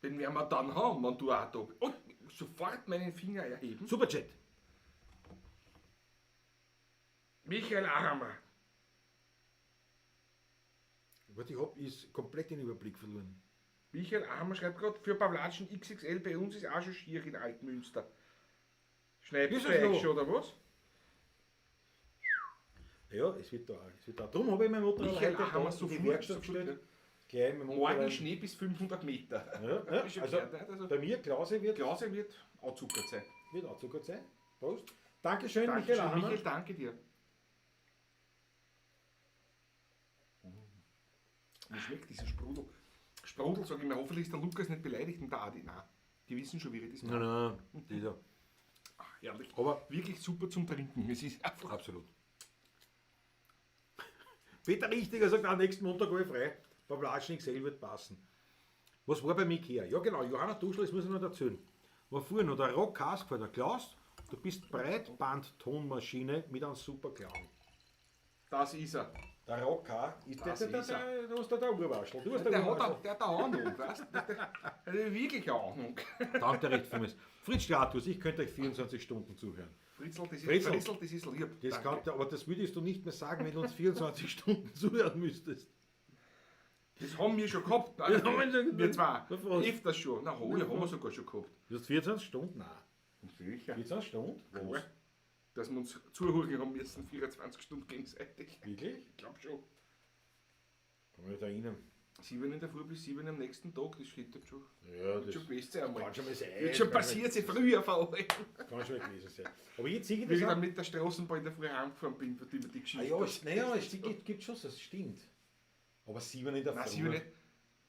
Den werden wir dann haben, wenn du auch da bist. Und sofort meinen Finger erheben. Superchat. Michael Armer. Was ich hab, ist komplett den Überblick verloren. Michael Armer schreibt gerade, für Pavlatschen XXL bei uns ist auch schon schier in Altmünster. Schneit Ist es bei euch noch? schon, oder was? Ja, es wird da. Es wird da. Darum habe ich mein Motorrad Michael heute Armer da in die sofort, Werkstatt sofort, gestellt. Gleich mit dem Morgen Motorrad. Schnee bis 500 Meter. Ja, ja, Ist schon also gehört, nicht? Also, bei mir, Klause wird, Klause wird auch Zucker sein. wird auch Zucker sein. Prost. Dankeschön, Dankeschön, Michael Armer. Michael, danke dir. Wie schmeckt dieser Sprudel? Sprudel, sage ich mir, hoffentlich ist der Lukas nicht beleidigt und der Adi. Nein, die wissen schon, wie ich das mache. Nein, nein, dieser. Ach, herrlich. Aber Wirklich super zum Trinken. Es ist einfach. absolut. Peter Richtiger sagt, am nächsten Montag alle frei. Pavlatschnik selber wird passen. Was war bei mir her? Ja genau, Johanna Duschl, das muss ich noch erzählen. War früher noch der Rock Haas gefahren. Der Klaus, du bist Breitbandtonmaschine mit einem super Clown. Das ist er. Der Rock H ist Das ist er. du hast da der Urwaschl. Du hast der Der hat, Urwaschl. der hat eine Ahnung, weißt du? Der hat wirklich eine Ahnung. Danke recht vielmals. Fritz Stratus, ich könnte euch 24 Stunden zuhören. Fritzl, das ist, Fritzl. Fritzl, das ist lieb. Das Danke. kann, aber das würdest du nicht mehr sagen, wenn du uns 24 Stunden zuhören müsstest. Das haben wir schon gehabt. Das haben wir schon Wir zwei. Na, was? Öfters schon. Na, hol, haben wir sogar schon gehabt. Du hast 24 Stunden? Nein. Sicher. 24 Stunden? Was? Dass wir uns zuhören haben müssen, 24 Stunden gegenseitig. Wirklich? Ich glaube schon. Kann mich nicht erinnern. 7 in der Früh bis 7 am nächsten Tag, das steht halt schon. Ja, Wird schon gewesen sein einmal. kann schon mal sein. Wird schon passiert sein, früher vor allem. Kann schon mal gewesen sein. Aber jetzt sehe ich Wie das ich auch. dann mit der Straßenbahn in der Früh heimgefahren bin, für die, die Ah, Geschichte. ja, es, naja, es gibt schon, das stimmt. Aber 7 in der Nein, Früh 7 nicht.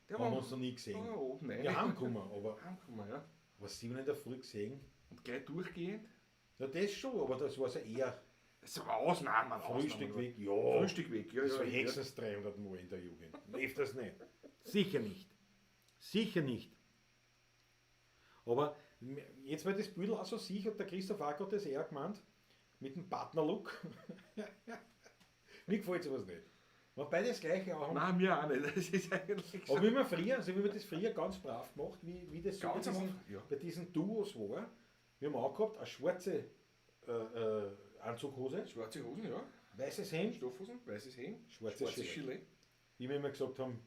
Der haben wir uns noch nie gesehen. Oh, nein. Ja, heimgekommen, aber, Heimgekommen, ja. aber 7 in der Früh gesehen. Und gleich durchgehend. Ja, das schon, aber das war ja eher Das war Ausnahmen. Frühstück Ausnahmen. weg. Ja, Frühstück weg, ja. das ja, war ja. höchstens 300 Mal in der Jugend. Öfters nicht. Sicher nicht. Sicher nicht. Aber jetzt, weil das Büdel auch so sicher, hat der Christoph auch gerade das eher gemeint, mit dem Partnerlook. Mir gefällt sowas nicht. Wenn beide das gleiche auch haben. Nein, mir auch nicht. Das ist eigentlich so. Aber wie man früher, also wie man das früher ganz brav gemacht, wie das so Ganz bei am diesen, Anfang, ja. bei diesen Duos war, wir haben auch gehabt, eine schwarze Anzughose, Schwarze Hosen, ja. weißes Hemd, Stoffhosen, weißes Hemd, Schwarzes Gilet. Gilet. wie wir immer gesagt haben,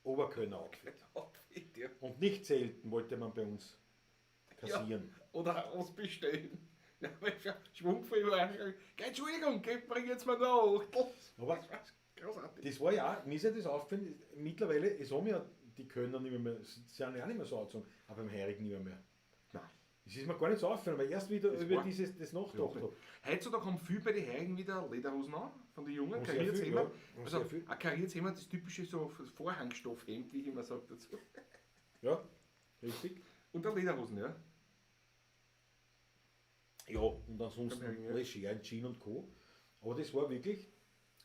Oberkölner Outfit. Outfit, ja. Und nicht selten wollte man bei uns kassieren. Oder was bestellen. Ja, weil ich schwungvoll war. Gell, Entschuldigung, gell, bring jetzt mal noch Achtel. Aber Großartig. das war ja auch, mir ist ja das aufgefallen, mittlerweile, es haben ja die Kölner nicht mehr, sie sind ja auch nicht mehr so angezogen, aber beim Heurigen nicht mehr. Nein. Es ist mir gar nicht so aufgefallen, weil erst wieder Das über war- dieses das nachgedacht habe. Heutzutage haben viele bei den Heurigen wieder Lederhosen an, von den Jungen, Haben sehr kariertes viel, Hemd. ja. Haben Also sehr viel. ein kariertes Hemd, das typische so Vorhangstoffhemd, wie ich immer sage dazu. Ja, richtig. Und dann Lederhosen, ja. Ja, und ansonsten Beim Heurigen, ja. Leger, Jean und Co. Aber das war wirklich,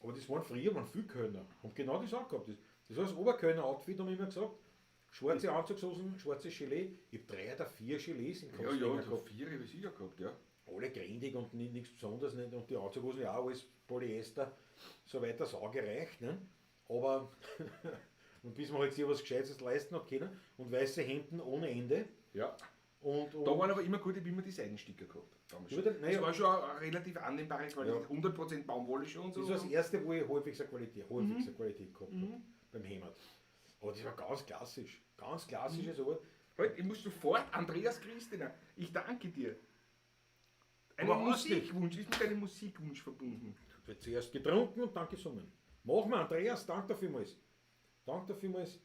aber das waren früher, waren viele Kölner, haben genau das auch gehabt. Das war das Oberkölner Outfit, haben wir immer gesagt. Schwarze Anzugshosen, schwarzes Gilet. Ich habe 3 oder 4 Gilets in Ja, Kostenlänger ja, gehabt. 4 habe ich sicher gehabt, ja. Alle grindig und nichts Besonderes nicht. Und die Anzughosen ja auch alles Polyester, so weiter, das auch gereicht. Ne? Aber und bis man halt sich was Gescheites leisten hat können. Und weiße Hemden ohne Ende. Ja. Und Da waren aber immer gut, ich habe immer die Seidensticker gehabt. Damals Ja, schon. dann- naja. Das war schon eine relativ annehmbare Qualität, Ja. 100% Baumwolle schon und so. Das war das erste, wo ich halbwegs eine Qualität gehabt habe, beim Hemd. Aber das war ganz klassisch. Ganz klassisches Wort. Halt, ich muss sofort, Andreas Christina, ich danke dir. Ein Aber ausge- Musikwunsch, ist mit einem Musikwunsch verbunden. Wird zuerst getrunken und dann gesungen. Machen wir, Andreas, danke dir vielmals. Danke dir vielmals.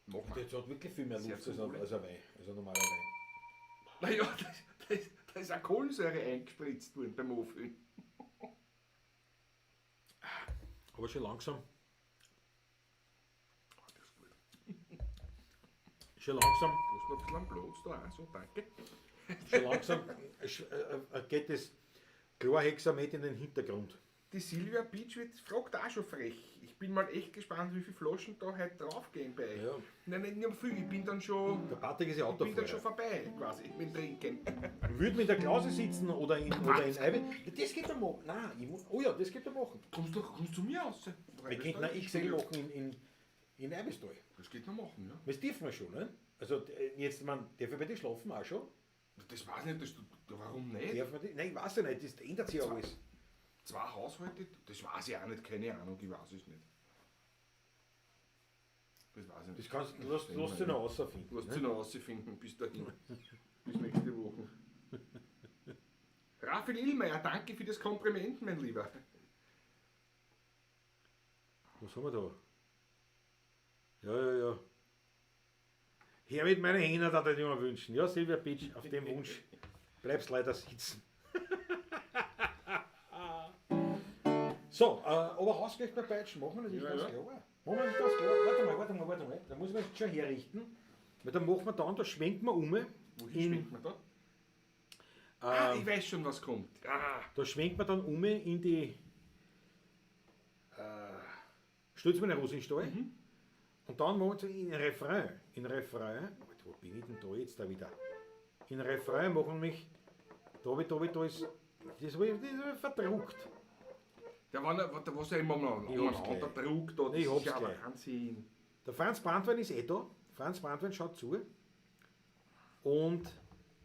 Machen wir. Das hat wirklich viel mehr Sehr Luft als zum ein, Wohle. als ein Wein, als ein normaler Wein. Naja, da ist auch Kohlensäure eingespritzt worden beim Auffüllen. Aber schon langsam, Ah, das ist gut. schon langsam, Du hast noch ein bisschen am Platz da auch, so, danke. schon langsam geht das Chlorhexamet in den Hintergrund. Die Silvia Beachwitz fragt auch schon frech. Ich bin mal echt gespannt, wie viele Flaschen da heute draufgehen bei euch. Ja. Nein, nicht nur viel, ich bin dann schon, Der Patrick ist ja ich bin dann schon Autofahrer. vorbei, quasi, mit dem Trinken. Würde mit der Klause sitzen oder in Eibe. Das geht doch machen. Nein, oh ja, das geht doch machen. Kommst du zu mir raus? Wir könnten ein XL machen in Eibistal. Das geht noch machen, ja. Das dürfen wir schon, ne? Also jetzt, man, dürfen wir bei dir schlafen auch schon? Das weiß ich nicht, warum nicht? Dürfen wir die? Nein, ich weiß ja nicht, das ändert sich ja alles. Zwei Haushalte, das weiß ich auch nicht, keine Ahnung, ich weiß es nicht. Das weiß ich nicht. Das kannst du, lass dich noch rausfinden. Lass ne? dich noch rausfinden, bis dahin. Bis nächste Woche. Raphael Illmeier, danke für das Kompliment, mein Lieber. Was haben wir da? Ja, ja, ja. Her mit meinen Händen, da würde ich mir wünschen. Ja, Silvia Beach, auf dem Wunsch bleibst leider sitzen. So, aber Hausgleich bei Peitschen machen wir das ist Ja, ganz ja. klar. Machen wir das ganz klar. Warte mal, warte mal, warte mal. Da muss man jetzt schon herrichten. Weil dann machen wir dann, da schwenken wir um. Wohin In, schwenkt man da? Ah, ich weiß schon, was kommt. Ah, da schwenkt man dann um in die Stürzt mir eine Rose in den Stall. Und dann machen wir in Refrain. In Refrain. Warte, wo bin ich denn da jetzt da wieder? In Refrain machen mich. Da hab ich, da hab ich, da ist. Das habe ich, das hab ich verdruckt. da war noch, da war's ja immer noch Ich hab's ein anderer Druck da. Das Ich hab's ist ja gleich. Wahnsinn. Der Franz Brandwein ist eh da. Franz Brandwein schaut zu. Und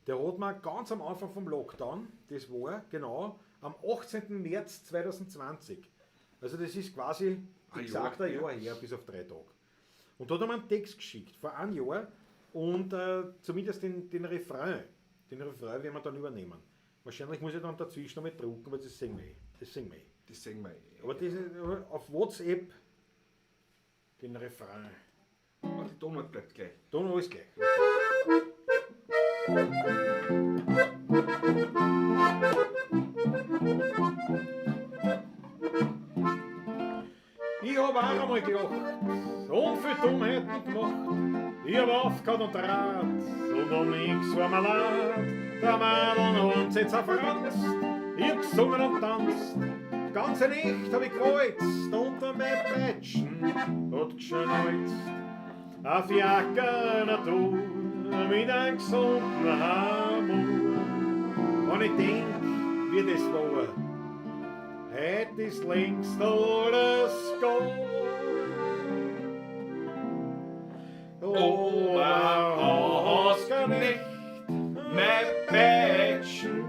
der hat mir ganz am Anfang vom Lockdown, das war genau am 18. März 2020. Also das ist quasi Ein exakt Jahr, ein Jahr her, bis auf 3 Tage. Und da hat er mir einen Text geschickt, vor einem Jahr. Und zumindest den Refrain. Den Refrain werden wir dann übernehmen. Wahrscheinlich muss ich dann dazwischen noch mit drucken, aber das sehen wir eh. Das sehen wir eh. Das sehen wir eh. Aber das ist, auf WhatsApp den Refrain. Aber die Tonart bleibt gleich. Dann alles gleich. Ich hab auch einmal gelacht und viel Dummheiten gemacht. Ich hab aufgehört und draht und um nix war mir leid. Der Madeln und sie zerfranst, ich hab gesungen und tanzt. Die ganze Nacht hab ich gekreuzt unter mein Peitschen hat geschneuzt. Ein Fiaker Natur mit einem gesunden Harmon. Wenn ich denk, wie das war, heut ist längst alles gone. Oh, Hausknecht, Mein Peitschen,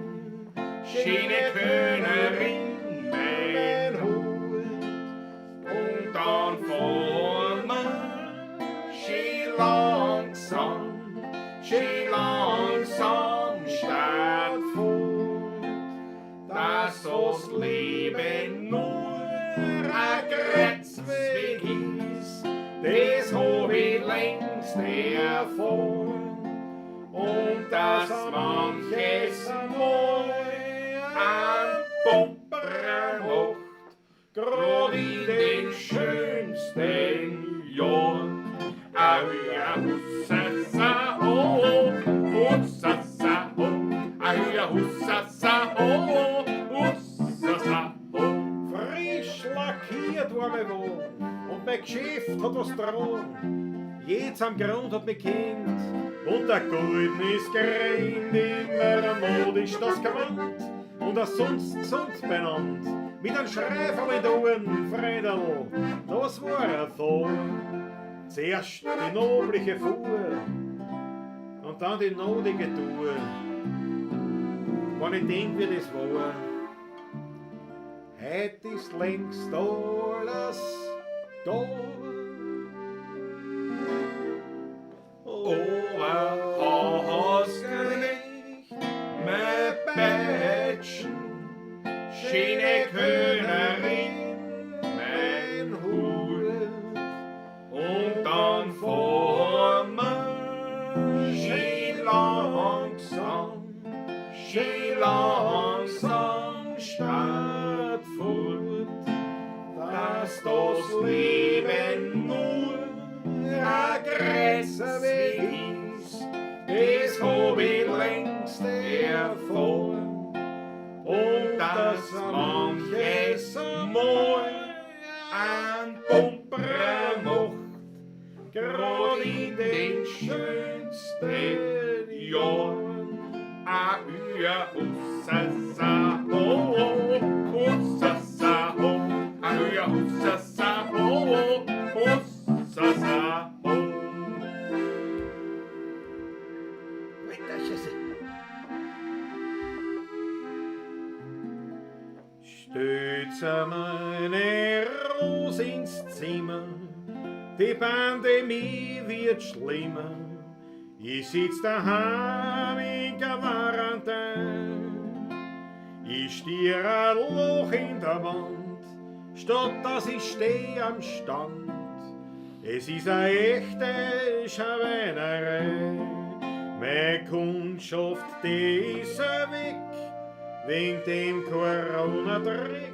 schöne Könnerin, mein mein Hut. Und dann fahren wir schön langsam, schön langsam statt fort, dass das Leben nur ein Kreuzweg ist. Das hab ich längst erfahren. Und dass manches Mal ein Pumperer macht, grad in den schönsten Jahren. Ahuja, hussasa, oh, hussasa, oh, ahuja, hussasa, oh, hussasa, oh. Frisch lackiert war mein Wohn und mein Geschäft hat was dran. Jetzt am Grund hat mich kennt und der Golden ist gerannt, immer modisch das Gewand und das sonst gesund benannt. Mit einem Schreiferl in den Ohren, Fredel, das war er vor. Zuerst die nobliche Fuhr und dann die notige Tour. Wenn ich denk, wie das war, heut ist längst alles da. das Leben nur ein Kreuzweg ist, das hab ich längst erfahren. Und dass manches Mal ein Pumperer macht, grad in den schönsten Jahren. A hüa hussasa ho, hussasa ho, a hüa hussasa ho, hussasa ho. Alter Scheiße. Stellt meine Rose ins Zimmer, die Pandemie wird schlimmer. Ich sitz daheim in Quarantäne. Ich stier ein Loch in der Wand, statt dass ich steh am Stand. Es ist eine echte Schweinerei. Meine Kundschaft, die ist weg, wegen dem Corona-Dreck.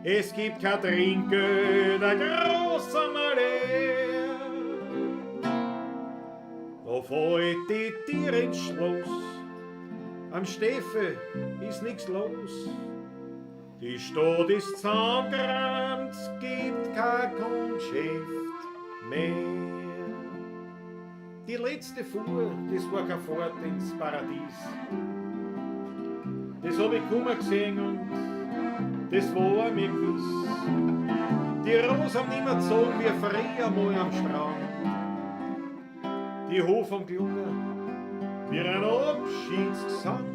Es gibt kein Trinkgeld, ein großer Malheur. Da fällt die Tür ins Schloss, am Steffe ist nix los. Die Stadt ist zusammengerammt, es gibt kein Kundschaft mehr. Die letzte Fuhr, das war keine Fahrt ins Paradies. Das hab ich kummer gesehen und das war mir gewiss. Die Rose haben nimmer gezogen wie früher mal am Strand. Die Hof am gelungen wie ein Abschiedsgesang.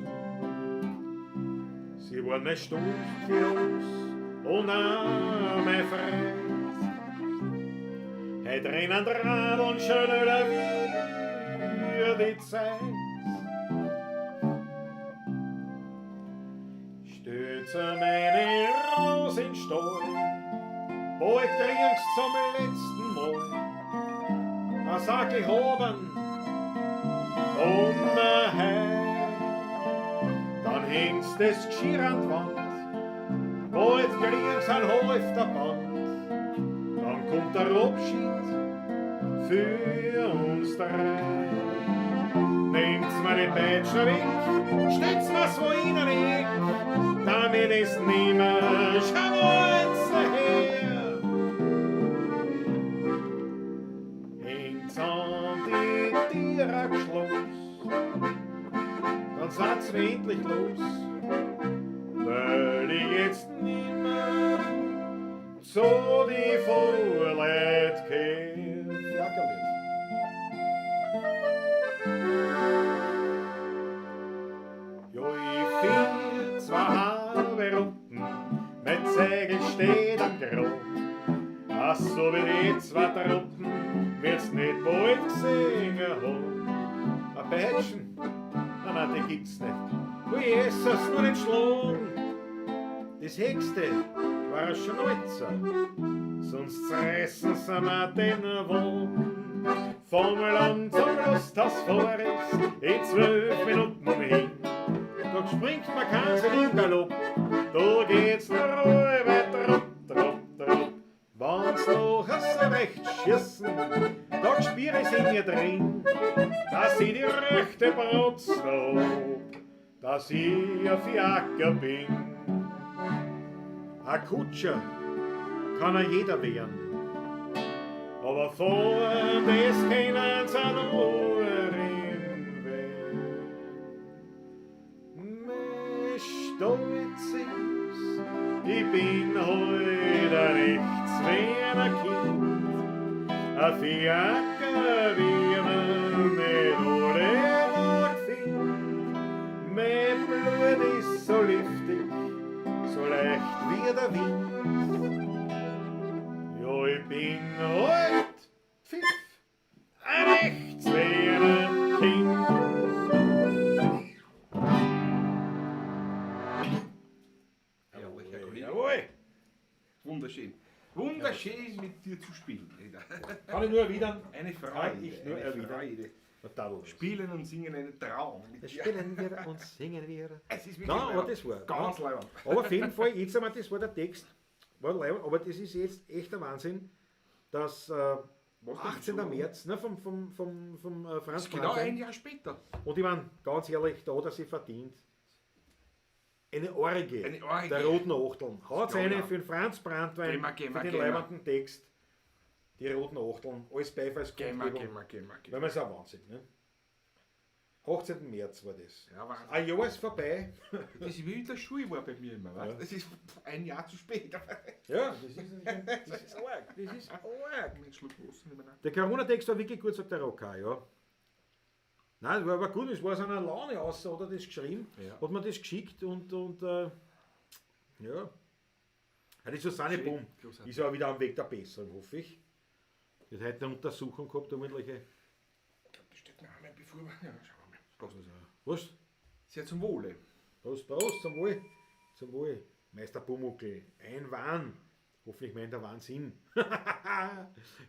Sie waren mein Stolz, die Rose, und auch mein Freund. Heut rennen Radeln schneller wie die Zeit. Stütze meine Rose in Stall, bald trinkst zum letzten Mal. Ein Sackel haben und ein Heim, dann hängst das Geschirr an die Wand, bald kriegst ein halfter Band. Dann kommt der Abschied für uns drei. Nehmt's mir die Peitsche weg, stellt's mir's wo in ein Eck, damit ich's nimmer scharwenze her. Hängt's an die Tiere Schloss, dann seid's mir endlich los, weil ich jetzt nimmer zu die Vorleut gehört. Fiakerlied. Ja, ich find zwei halbe Runden, mein Zegel steht am Grund. Ach, so wie die zwei Truppen wird's nicht bald gesehen haben. Ein Peitschen, nein, nein, die gibt's nicht. Wo Jesus nur nicht schlagen. Das Höchste war ein Schnäuzer, sonst zerreißen sie mir den Wagen. Vom Land zum Lusthaus vor ist, in 12 Minuten hin. Da springt man kein im Galopp, da geht's nur halbe Trupp, Trupp, Trupp. Wenn's noch so recht schießen, da spür ich's in mir drin, dass ich die rechte Brotz hab, dass ich ein Fiaker bin. Ein Kutscher kann ja jeder werden, aber fahren, das können sie nur im Weg. Mein Stolz ist, ich bin heute nichts wie ein Kind, ein Fiaker, wie man nicht alle Tag findet. Mein Blut ist so luftig, so leicht wie der Wind. Ja, ich bin alt, Pfiff, ein echtes Kind. Herrlich, Herr Kollege. Jawohl. Wunderschön. Wunderschön mit dir zu spielen. Kann ich nur erwidern? Eine Kann Freude. ich nur eine erwidern. Freude. Total. Spielen und singen einen Traum. Mit Das dir. spielen wir und singen wir. Es ist wirklich Nein, aber leibend. das war. Ganz leibend. Aber auf jeden Fall, jetzt einmal, das war der Text. War leiwand, aber das ist jetzt echt der Wahnsinn, dass Was denn? 18. So? März, ne, vom Franz Genau Brandwein. ein Jahr später. Und ich meine, ganz ehrlich, da hat er sich verdient. Eine Orgie, Eine Orgie. der roten Achteln. Haut's glaub ich eine auch. für den Franz Brandwein, Gehen wir, gehen für wir, den gehen wir. leibenden Text. Die roten Achteln, alles Gehen wir, Beifallskundgebung. gehen wir, gehen wir, gehen Weil wir. man ist ein Wahnsinn. Ne? 18. März war das. Ja, Wahnsinn. Ein Jahr ist vorbei. Das ist wie in der Schule war bei mir immer, weißt? Ja. Das ist ein Jahr zu spät. Ja, das ist arg. Das ist arg. Einen Schluck Wasser nehmen wir. Der Corona-Text war wirklich gut, sagt der Rocker, ja. Nein, war aber gut, es war so eine Laune aus, hat er das geschrieben, Ja. hat mir das geschickt und ja. Ja, die Susanne Schön, Bumm großartig. ist ja auch wieder am Weg der Besserung, hoffe ich. Die hat heute eine Untersuchung gehabt, eine ordentliche. Ich glaube, das steht noch einmal bevor wir. Ja, schauen wir mal. Prost. Was? Sehr zum Wohle. Prost, Prost, zum Wohl. Zum Wohl. Meister Pumuckl, ein Wahn. Hoffentlich meint er Wahnsinn.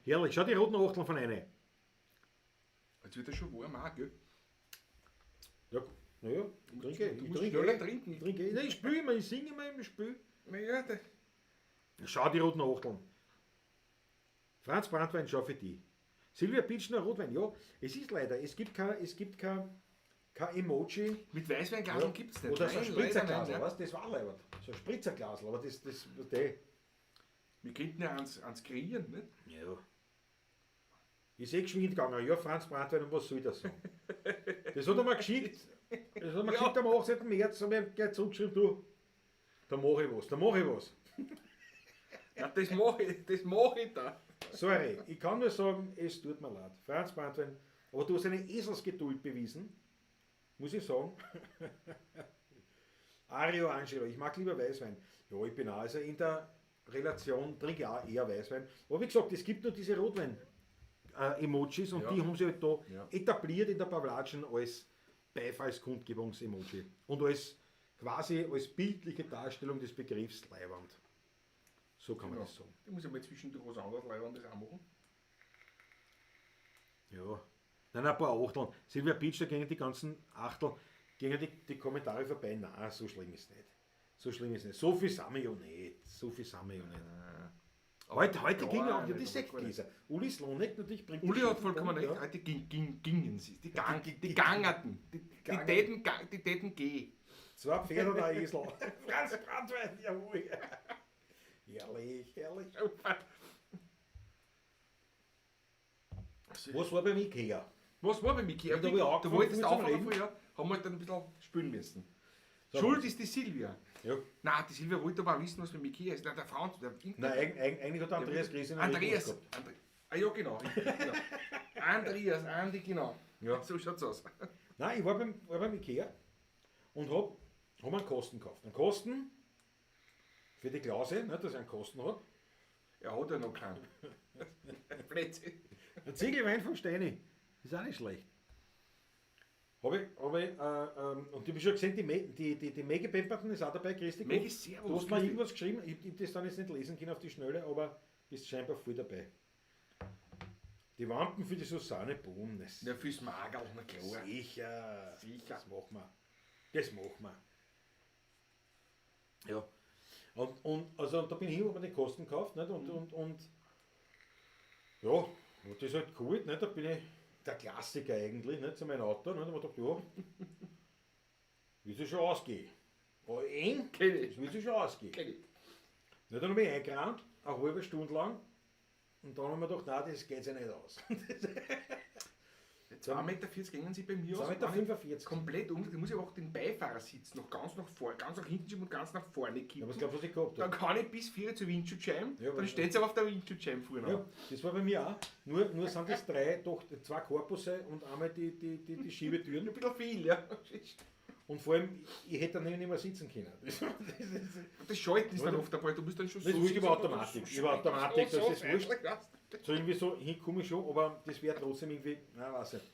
Herrlich, schau die roten Achteln von eine. Jetzt wird er schon warm auch, gell? Ja, naja, trinke, Du ich musst trinke. schneller trinken. Ich trinke. Nein, ich spüle immer, ich singe immer im Spül. Naja, der Schau die roten Achteln. Franz Brandwein, schau für die. Silvia Pitschner, Rotwein, ja, es ist leider, es gibt kein Emoji. mit Weißweinglasen Ja. gibt es nicht. Oder so ein Nein, leider Spritzerglasel, nein, ja. weißt du, das war leibend. So ein Spritzerglasel, aber das, der. Wir könnten ja ans kreieren, nicht? Ja. Ist eh geschwind gegangen. Ja, Franz Brandwein, und was soll das sagen? Das hat er mir geschickt. Das hat er mir Ja. geschickt am 18. März, habe ich gleich zurückgeschrieben, du, da mache ich was, da mache ich was. Ja, das mache ich, das mach ich da. Sorry, ich kann nur sagen, es tut mir leid. Franz Brandwein, aber du hast eine Eselsgeduld bewiesen, muss ich sagen. Ario Angelo, ich mag lieber Weißwein. Ja, ich bin auch, also in der Relation trinke ich auch eher Weißwein. Aber wie gesagt, es gibt nur diese Rotwein-Emojis und Ja. die haben sie halt da Ja. etabliert in der Pavlatschen als Beifallskundgebungs-Emoji und als quasi als bildliche Darstellung des Begriffs Leiwand. So kann man Genau. das sagen. Ich muss ja mal zwischendurch was anderes Leibendes auch machen. Ja. Nein, ein paar Achteln. Silvia Beach, da gingen die ganzen Achtel, gingen die Kommentare vorbei. Nein, so schlimm ist nicht. So schlimm ist nicht. So viel sind wir ja nicht. So viel sind wir ja nicht. Heute Gar ging auch nicht, die aber Sektgläser. Uli Slonek natürlich bringt die Uli hat Schütteln vollkommen dann, recht, ja. heute gingen sie. Die, gang, die gangerten. Die Gangerten. täten, die täten gehen. Zwei Pferde und ein Esel. Franz Brandwein, jawohl. Herrlich, herrlich. Was war beim Ikea? Was war beim Ikea? Ja, da hab ich Da angefangen, wolltest du zum aufhören, Reden. ja, haben wir halt dann ein bisschen spülen müssen. So. Schuld ist die Silvia. Ja. Nein, die Silvia wollte aber auch wissen, was beim Ikea ist. Nein, der Franz. Der, Nein, eigentlich hat der Andreas Gries einen Andreas. Rhythmus gehabt. Ah ja, genau. Richtig, genau. Andreas, Andi, genau. Ja. So schaut's aus. Nein, ich war beim Ikea und hab einen Kosten gekauft. Einen Kosten für die Klause, ne, dass ich einen Kosten habe. Er hat ja noch keinen. Blödsinn. Ein Ziegelwein von Steini. Ist auch nicht schlecht. Hab ich, und ich habe schon gesehen, die Maggie Pemberton ist auch dabei, Christi. Maggie, servus, Du hast mir Christi. irgendwas geschrieben, ich hab das dann jetzt nicht lesen können auf die Schnelle, aber bist scheinbar voll dabei. Die Wampen für die Susanne Bohm, das Ja, fürs Magerl, na klar. Sicher. Sicher. Das machen wir. Das machen wir. Ja. Und da bin ich hin, hab mir die Kosten gekauft, nicht? Und ja, und das ist halt cool, nicht? Da bin ich der Klassiker eigentlich, nicht? Zu meinem Auto, nicht? Da hab ich gedacht, ja, wird sich schon ausgehen. Aber eng, Kenn ich. das wird sich schon ausgehen. Kenn ich. Ja, dann habe ich eingerannt, eine halbe Stunde lang. Und dann haben wir gedacht, nein, das geht sich nicht aus. 2,40 Meter gingen sie bei mir aus. 2,45 Meter. Komplett um. Da muss ich aber auch den Beifahrersitz noch ganz nach vorne, ganz nach hinten schieben und ganz nach vorne Ja, kippen. was glaubst du, was ich gehabt Dann habe? kann ich bis 4 zur Windschutzscheibe, Ja, dann aber- steht es aber auf der Windschutzscheibe vorne. Ja, das war bei mir auch. Nur sind das drei, doch zwei Korpusse und einmal die Schiebetüren. Ein bisschen viel, ja. Und vor allem, ich hätte dann nicht mehr sitzen können. Das Schalten ist dann Oder? oft dabei, du musst dann schon Das ist wurscht, über sitzen, Automatik. so- Über Automatik, so, das so ist wurscht. seitlich, weißt du. So irgendwie so hinkomme ich schon, aber das wäre trotzdem irgendwie, nein, weiß nicht.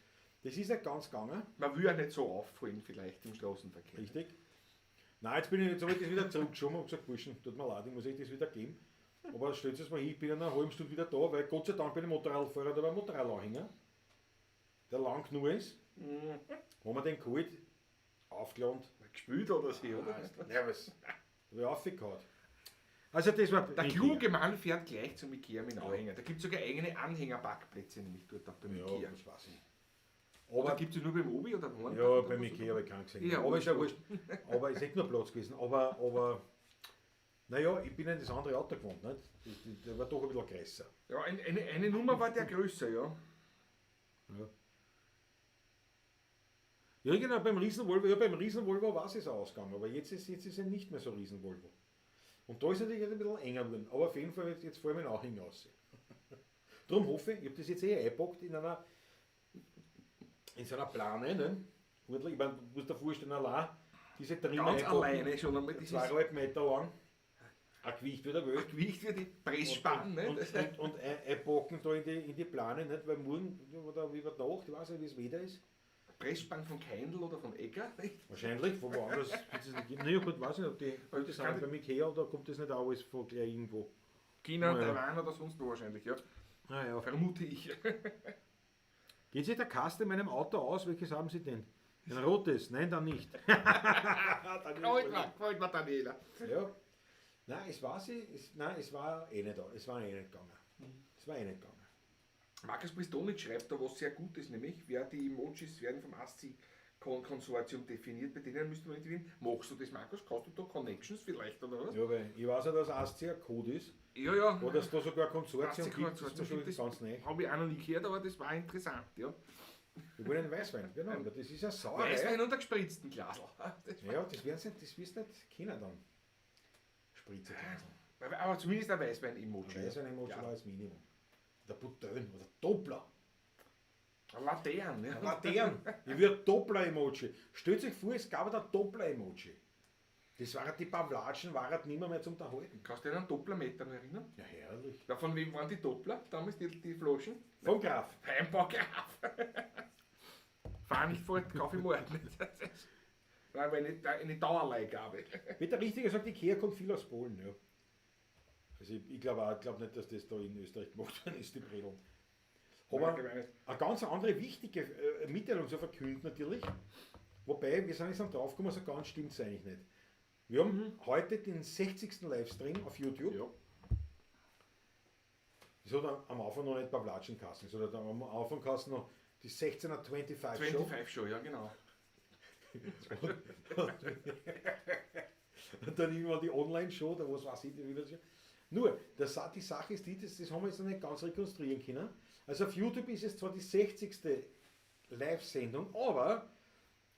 Das ist nicht ganz gegangen, Man will ja nicht so auffallen vielleicht im Straßenverkehr. richtig. Nein, jetzt habe ich das wieder zurückgeschoben und gesagt, Burschen, tut mir leid, ich muss euch das wieder geben. Aber stellt es mal hin, ich bin in einer halben Stunde wieder da, weil Gott sei Dank bin ich Motorradfahrer, da war ein Motorradanhänger, der lang genug ist. Haben wir den geholt, aufgeladen. Gespült oder so, oder? Ja, was? Da hab ich aufgehauen. Also das war Der richtig. kluge Mann fährt gleich zum Ikea mit dem Anhänger. Da gibt es sogar eigene Anhängerparkplätze, nämlich dort auch beim Ja, Ikea. das weiß ich. Oder Aber gibt es nur beim Obi oder beim Hornbach ja, oder beim was? Ikea habe ich keinen gesehen. Ja, aber ist ja wurscht. Aber ist echt nur Platz gewesen. Aber naja, ich bin in das andere Auto gewohnt. Nicht? Der war doch ein bisschen größer. Ja, eine Nummer war der größer, ja. Ja. Ja, genau, beim Riesen-Volvo, ja, beim Riesen-Volvo war es jetzt ausgegangen, aber jetzt ist er nicht mehr so Riesen-Volvo. Und da ist natürlich jetzt ein bisschen enger geworden, aber auf jeden Fall jetzt vor allem auch hinaus. Darum hoffe ich, ich habe das jetzt eh eingepackt in so einer Plane, ne? Ordentlich, ich meine, du musst dir vorstellen, allein diese Trimmer Ganz einpacken, alleine schon einmal. Das ist 2,5 Meter lang, ein Gewicht wie der Welt. Gewicht wie die Pressspann, ne? Und einpacken da in die Plane, nicht? Weil morgen oder über die Nacht, ich weiß nicht, wie es Wetter ist. Pressspann von Keindl oder von Egger, nicht? Wahrscheinlich, von woanders wird es nicht geben. Naja, gut, weiß nicht, ob die Weil das das sind kann- beim Ikea oder kommt das nicht auch alles von gleich irgendwo. China, Naja. Taiwan oder sonst wo wahrscheinlich, ja. Naja. Vermute ich. Geht sich der Kasten in meinem Auto aus? Welches haben Sie denn? Ein rotes? Nein, dann nicht. Gefällt mir, Daniela. Ja. Nein, es war sie, es, nein, es war eh nicht da. Es war eh nicht gegangen. Es war eh nicht gegangen. Markus Pristonic schreibt da was sehr Gutes, nämlich, wer die Emojis werden vom ASCII-Konsortium definiert, bei denen müssten wir interviewen. Machst du das, Markus? Kannst du da Connections vielleicht oder was? Ja, weil ich weiß ja, dass ASCII ein Code ist. Ja, ja. Oder dass da sogar ein Konsortium gibt, das ist mir ASCII-Konsortium schon gibt es. ganz neu. Habe ich auch noch nie gehört, aber das war interessant, ja. Wir wollen einen Weißwein, genau. Aber das ist ja Sauerei. Weißwein und ein gespritzten Glas. Das Ja, das werden sie, das wirst du nicht kennen dann. Spritzeglasl. Aber zumindest ein Weißwein-Emoji. Weißwein-Emoji Ja. war das Minimum. Der Boutin oder Doppler. Ein Latern, ja. Latern. Ich würde Doppler-Emoji. Stellt sich vor, es gab da Doppler-Emoji. Das waren die Pavlatschen, waren nimmer mehr zum Unterhalten. Kannst du dich an einen Dopplermeter noch erinnern? Ja, herrlich. Ja, von wem waren die Doppler damals, die Flaschen? Vom Graf. Weinbau Graf. Fahr nicht fort, kauf ich morgen. Das war aber eine Dauerleihgabe. Peter Richtiger sagt, Ikea kommt viel aus Polen. Ja. Also ich glaube glaub nicht, dass das da in Österreich gemacht worden ist, die Bredeln. Aber Nein, eine ganz andere wichtige Mitteilung zu verkünden natürlich. Wobei, wir sind jetzt dann draufgekommen, so ganz stimmt es eigentlich nicht. Wir haben heute den 60. Livestream auf YouTube. Ja. Das hat am Anfang noch nicht Pavlatschen kassen, sondern am Anfang kassen noch die 16.25 Show. 25 Show, ja genau. Und dann irgendwann die Online-Show, da was weiß ich, wie das. Nur, das, die Sache ist die, das haben wir jetzt noch nicht ganz rekonstruieren können. Also auf YouTube ist es zwar die 60. Live-Sendung, aber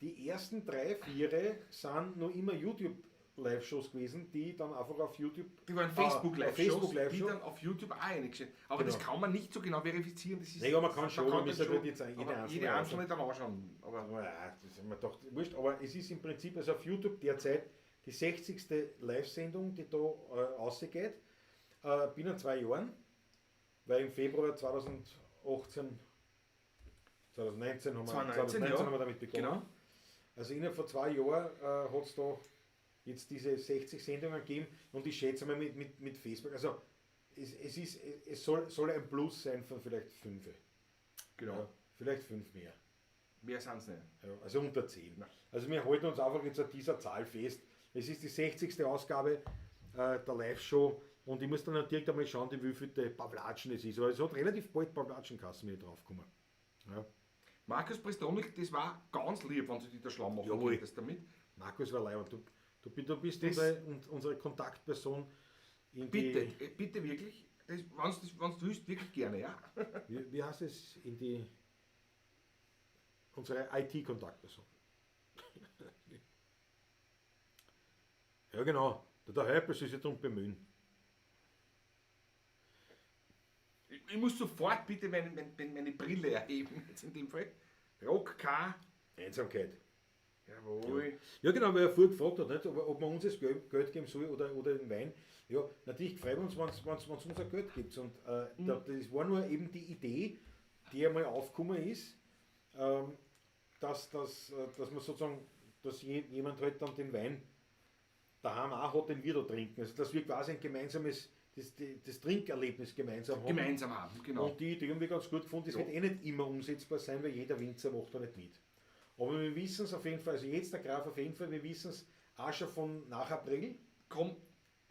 die ersten 3, 4 sind noch immer YouTube-Live-Shows gewesen, die dann einfach auf YouTube... Die waren Facebook-Live-Shows, Facebook die Live-Show. dann auf YouTube auch eingestellt. Aber das Genau. kann man nicht so genau verifizieren. Das ist, Naja, man kann schon, da man muss dann halt jetzt jede aber einzelne jede einzelne dann anschauen. Aber Ja, das ist mir doch wurscht, aber es ist im Prinzip, also auf YouTube derzeit die 60. Live-Sendung, die da rausgeht, binnen 2 Jahren, weil im Februar 2018, 2019 haben wir, 2019, 2019 ja. haben wir damit begonnen. Genau. Also innerhalb von 2 Jahren hat es da jetzt diese 60 Sendungen gegeben und ich schätze mal mit Facebook, also es soll ein Plus sein von vielleicht 5. Genau. Ja, vielleicht 5 mehr. Mehr sind's nicht. Ja, also unter 10. Nein. Also wir halten uns einfach jetzt an dieser Zahl fest. Es ist die 60. Ausgabe der Live-Show und ich muss dann natürlich einmal schauen, wie viel die Pavlatschen es ist. Aber es hat relativ bald Pavlatschenkassen, wenn ich draufkomme. Ja. Markus Pristonic, das war ganz lieb, wenn du dich da schlau machen Jawohl. könntest damit. Markus war leibend. Du bist Das- unsere Kontaktperson in Bitte, die... bitte wirklich, wenn's du willst, wirklich gerne, ja. Wie heißt es? In die... Unsere I T-Kontaktperson. Ja, genau. Der Häupl soll sich darum bemühen. Ich muss sofort bitte meine Brille erheben, jetzt in dem Fall. Rock K. Einsamkeit. Jawohl. Ja, genau, weil er vorher gefragt hat, nicht, ob man uns das Geld geben soll oder den Wein. Ja, natürlich freuen wir uns, wenn's unser Geld gibt. Und das war nur eben die Idee, die einmal aufgekommen ist, dass man sozusagen, dass jemand halt dann den Wein daheim auch hat, den wir da trinken. Also dass wir quasi ein gemeinsames, das Trinkerlebnis gemeinsam haben. Gemeinsam haben, genau. Und die Idee haben wir ganz gut gefunden. Das wird eh nicht immer umsetzbar sein, weil jeder Winzer macht da nicht mit. Aber wir wissen es auf jeden Fall, also jetzt der Graf auf jeden Fall, wir wissen es auch schon von nach April. Kommt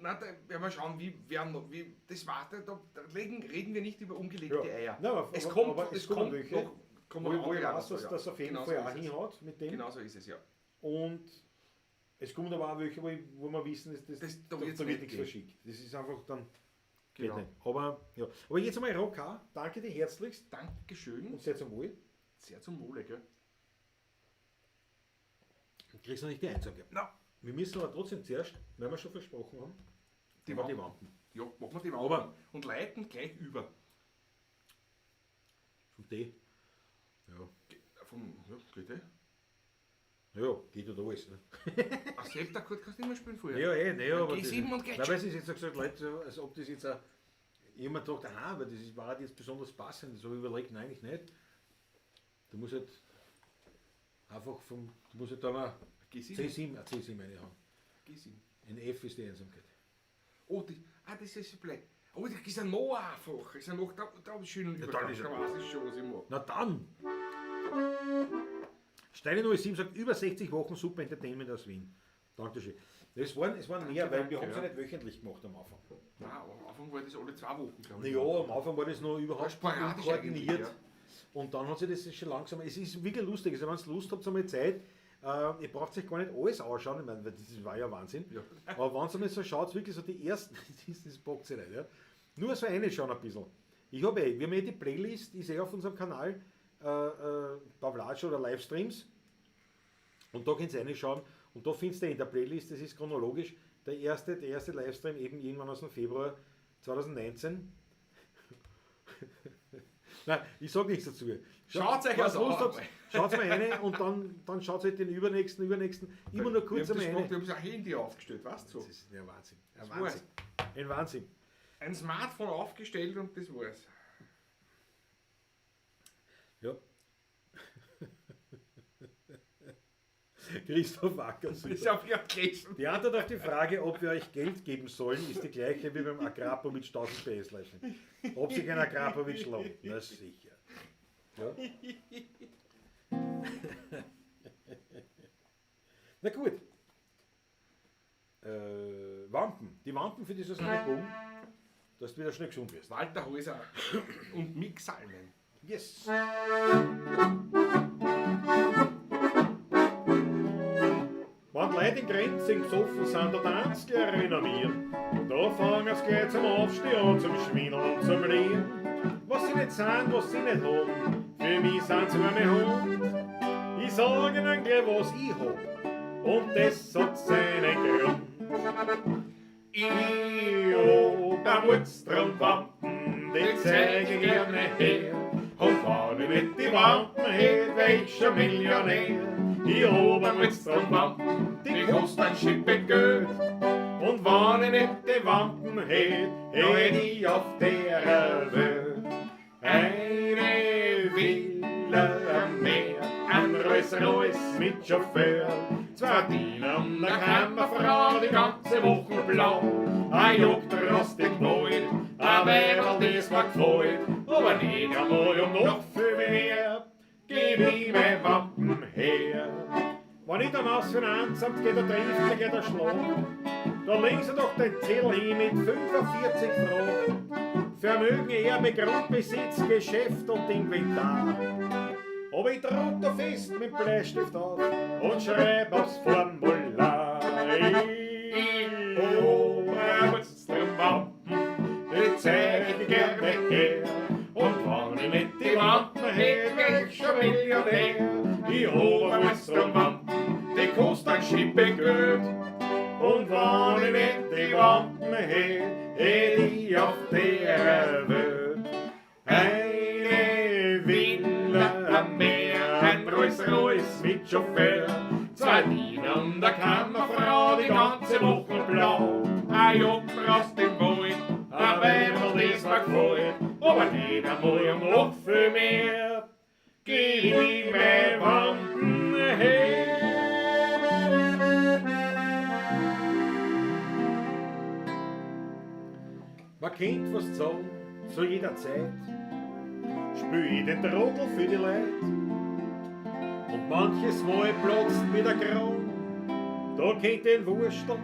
Na, da werden wir schauen, wie, wer noch, wie, das war, da reden wir nicht über ungelegte Ja. Eier. Nein, aber, Es aber, kommt, aber es kommen kommt welche, noch, kommen wo ich andere weiß, auch dass noch, das auf jeden Genau Fall so auch ist es. hinhaut mit dem. Genau so ist es, ja. Und es kommen aber auch welche, wo wir wissen, dass das, Das- da da, wird's da wird nicht nichts gehen. verschickt. Das ist einfach dann. Geht Genau. nicht. Aber, ja. Aber jetzt einmal Rock, danke dir herzlichst Dankeschön. und sehr zum Wohl. Sehr zum Wohle, gell? Du kriegst noch nicht die Einsamkeit. Na, Wir müssen aber trotzdem zuerst, weil wir schon versprochen haben, die machen wir die Wampen. Wampen. Ja, machen wir die Wampen. Aber- Und leiten gleich über. Vom Tee. Ja. Vom, ja, geht eh. Ja, geht ja da alles. Ne? Ein Septakkord kannst du immer spielen vorher. Ja, eh, nee, aber. G7 und Nein, weil es ist jetzt so gesagt, Leute, so, als ob das jetzt auch. Jemand dachte, aha, aber das ist, war jetzt besonders passend. So überlegt, nein, eigentlich nicht. Du musst halt einfach vom. Du musst halt da mal G7. C7, ein C7 reinhauen. G7. In F ist die Einsamkeit. Oh, die, ah, das ist blöd. Oh, das ist ja noch einfacher. Ist ja noch, da hab ich schön Ja, Übergang. dann ist ja Da weiß ich schon, was ich mache. Na dann! Steine 07 sagt, über 60 Wochen Super Entertainment aus Wien. Dankeschön. Es waren mehr, weil wir danke, haben es ja ja. nicht wöchentlich gemacht am Anfang. Nein, am Anfang war das alle 2 Wochen, glaube ich. Naja, am Anfang war das noch überhaupt War sporadisch unkoordiniert. eigentlich, ja. Und dann hat sich das schon langsam. Es ist wirklich lustig. Also, wenn ihr Lust habt, einmal Zeit, ihr braucht euch gar nicht alles anschauen. Ich meine, weil das war ja Wahnsinn. Ja. Aber wenn ihr mal so schaut, wirklich so die ersten, das bockt sich nicht. Ja. Nur so eine schauen ein bisschen. Ich habe eh, wir haben eh die Playlist, ist eh auf unserem Kanal, Pawlatsch oder Livestreams. Und da könnt ihr reinschauen. Und da findest du in der Playlist, das ist chronologisch, der erste Livestream eben irgendwann aus dem Februar 2019. Nein, ich sage nichts dazu. Schaut's euch Wenn's also Lust an. habt, schaut's mal rein und dann schaut euch den übernächsten, übernächsten, immer nur kurz Wir haben einmal das gemacht, rein. wir haben das Handy aufgestellt, weißt du? Das ist ja Wahnsinn. Ein Das Wahnsinn. Ein Wahnsinn. Ein Smartphone aufgestellt und das war's. Ja. Christoph Acker. super. Das habe ich auch gelesen. Die Antwort auf die Frage, ob wir euch Geld geben sollen, ist die gleiche wie beim Akrapovic 1000 PS Leichen. Ob sich ein Akrapovic lohnt? Na sicher. Ja. Na gut. Wampen. Die Wampen für dieses neue Boom, dass du wieder schnell gesund wirst. Walter Häuser und Mick Salmen. Yes. Wenn die Leute in Grenzen besoffen sind, da tanzt gleich renommiert. Da fangen sie gleich zum Aufstehen an, zum Schwindeln und zum Lieren. Was sie nicht sind, was sie nicht haben, für mich sind sie arme Hund. Ich sag ihnen gleich, was ich hab, und das hat seinen Grund. Ich hab ein Wurzelwampen, die zeig ich gerne her. Und wenn ich mit die Wampen hätt, wär ich schon Millionär. Ich hab ein Wurzelwampen, die kost ein Schippe Geld. Und wenn ich nicht die Wampen hätt, hätt ich auf der Welt eine Villa am Meer, ein Rolls Royce mit Chauffeur, zwei Diener und eine Kammerfrau, die ganze Woche blau. Ein Jagdrost im Wald, ein Weiberl, das mir gefällt, aber nicht einmal um noch viel mehr, geb ich mein Wampen her. Wenn ich dann aufs Finanzamt gehe, da trifft sich der Schlag. Da legen sie doch den Zettel hin mit 45 Fragen. Vermögen, Erbe, Grundbesitz, Geschäft und Inventar. Aber ich druck da fest mit Bleistift auf und schreib aufs Formular. Ich hab Wampen, die zeig ich gerne her. Und wenn ich nicht die Wampen hätt, wär ich schon Millionär. Ich hab Wampen, die kost ein Schippe Geld. Und wenn ich nicht die Wampen hätt, hätt ich auf der Welt eine Villa am Meer, ein Rolls Royce mit Chauffeur, zwei Diener und eine Kammerfrau, die ganze Woche blau. Ein Jagdrost im Wald, ein Weiberl, das mir gefällt, aber nicht einmal um noch viel mehr, geb ich mein Wampen her. Man kennt was sagen, zu jeder Zeit. Spül ich den Trottel für die Leute. Und manches Mal platzt mir der Kran. Da kennt den Wursteln.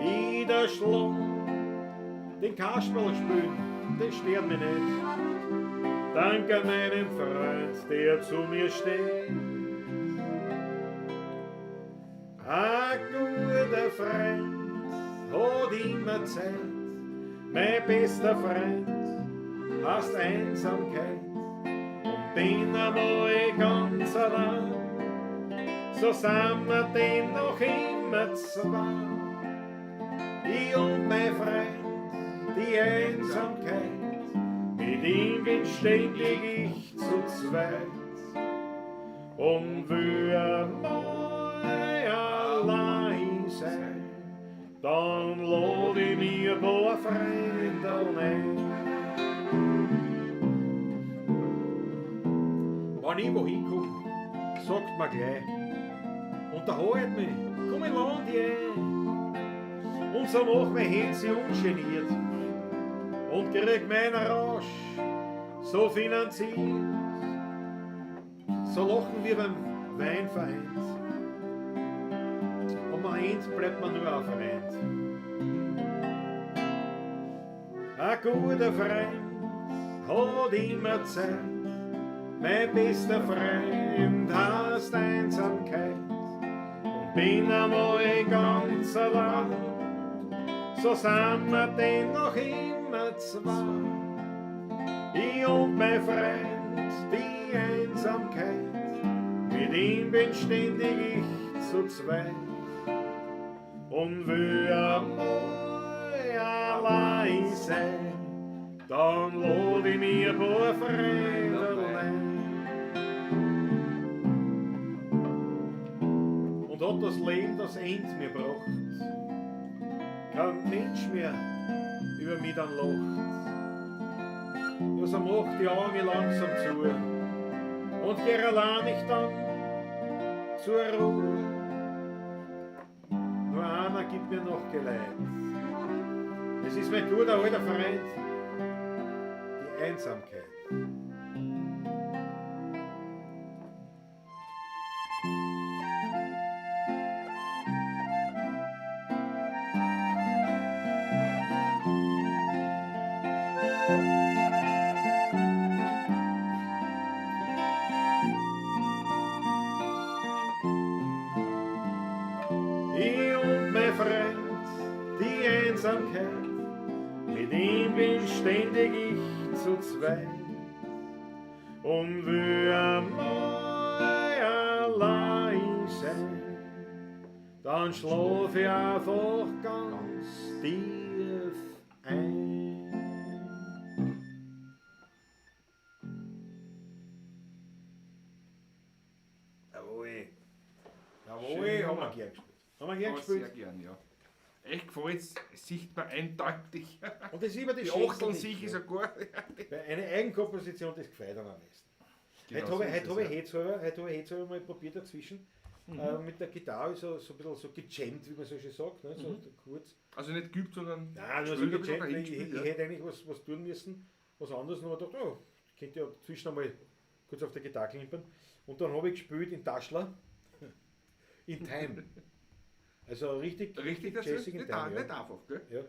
Niederschlag, den Kasperl spielen, das stört mich nicht. Dank an meinem Freund, der zu mir steht. Ein guter Freund hat immer Zeit, mein bester Freund hast Einsamkeit und bin einmal ganz allein, so sind wir denn noch immer zwei. Ich und mein Freund, die Einsamkeit, mit ihm bin ständig ich zu zweit. Und will einmal allein sein, dann lad ich mir ein paar Freunde ein. Wenn ich wohin komm, sagt man gleich, unterhalt mich, komm in Land ein. Und so mach mein Herz ungeniert und krieg meinen Rausch so finanziert. So lachen wir beim Wein vereint. Und am Ende bleibt man nur ein Freund. Ein guter Freund hat immer Zeit. Mein bester Freund heißt Einsamkeit. Und bin einmal ganz allein. So sind wir denn noch immer zwei. Ich und mein Freund, die Einsamkeit, mit ihm bin ständig ich zu zweit. Und will einmal allein sein, dann lad ich mir ein paar Freunde ein. Und hat das Leben das End mir gebracht, kein Mensch mehr über mich dann lacht. Ja, so mach die Augen langsam zu und geh allein ich dann zur Ruhe. Nur einer gibt mir noch Geleit. Es ist mein guter alter Freund, die Einsamkeit. Ich und mein Freund, die Einsamkeit, mit ihm bin ständig ich zu zweit. Und will einmal allein sein, dann schlaf ich einfach ganz tief ein. Jawohl. Jawohl, Schön. haben wir gern gespielt. Haben wir gern Aber gespielt. sehr gern, ja. Echt gefällt's, es sieht man eindeutig. Und das ist immer das Die Schönste Achteln nicht, sich ja. ist sogar. Weil eine Eigenkomposition, das gefällt einem am meisten. Genau heute habe so ich, ist heute es, habe ich ja. hetzhalber, heute habe ich mal probiert dazwischen. Mit der Gitarre so ein bisschen so gejammt, wie man so schön sagt, ne? So kurz. Also nicht geübt, sondern Nein, nur so gespielt, ein bisschen gejammt. dahin Ich, gespielt, ich ja. hätte eigentlich was tun müssen, was anderes, und habe gedacht, oh, ich könnte ja dazwischen einmal kurz auf der Gitarre klimpern. Und dann habe ich gespielt in Taschler, in Time. Also richtig, Richtig, das jazzig ist in nicht, Time, ja. nicht einfach, gell? Ja.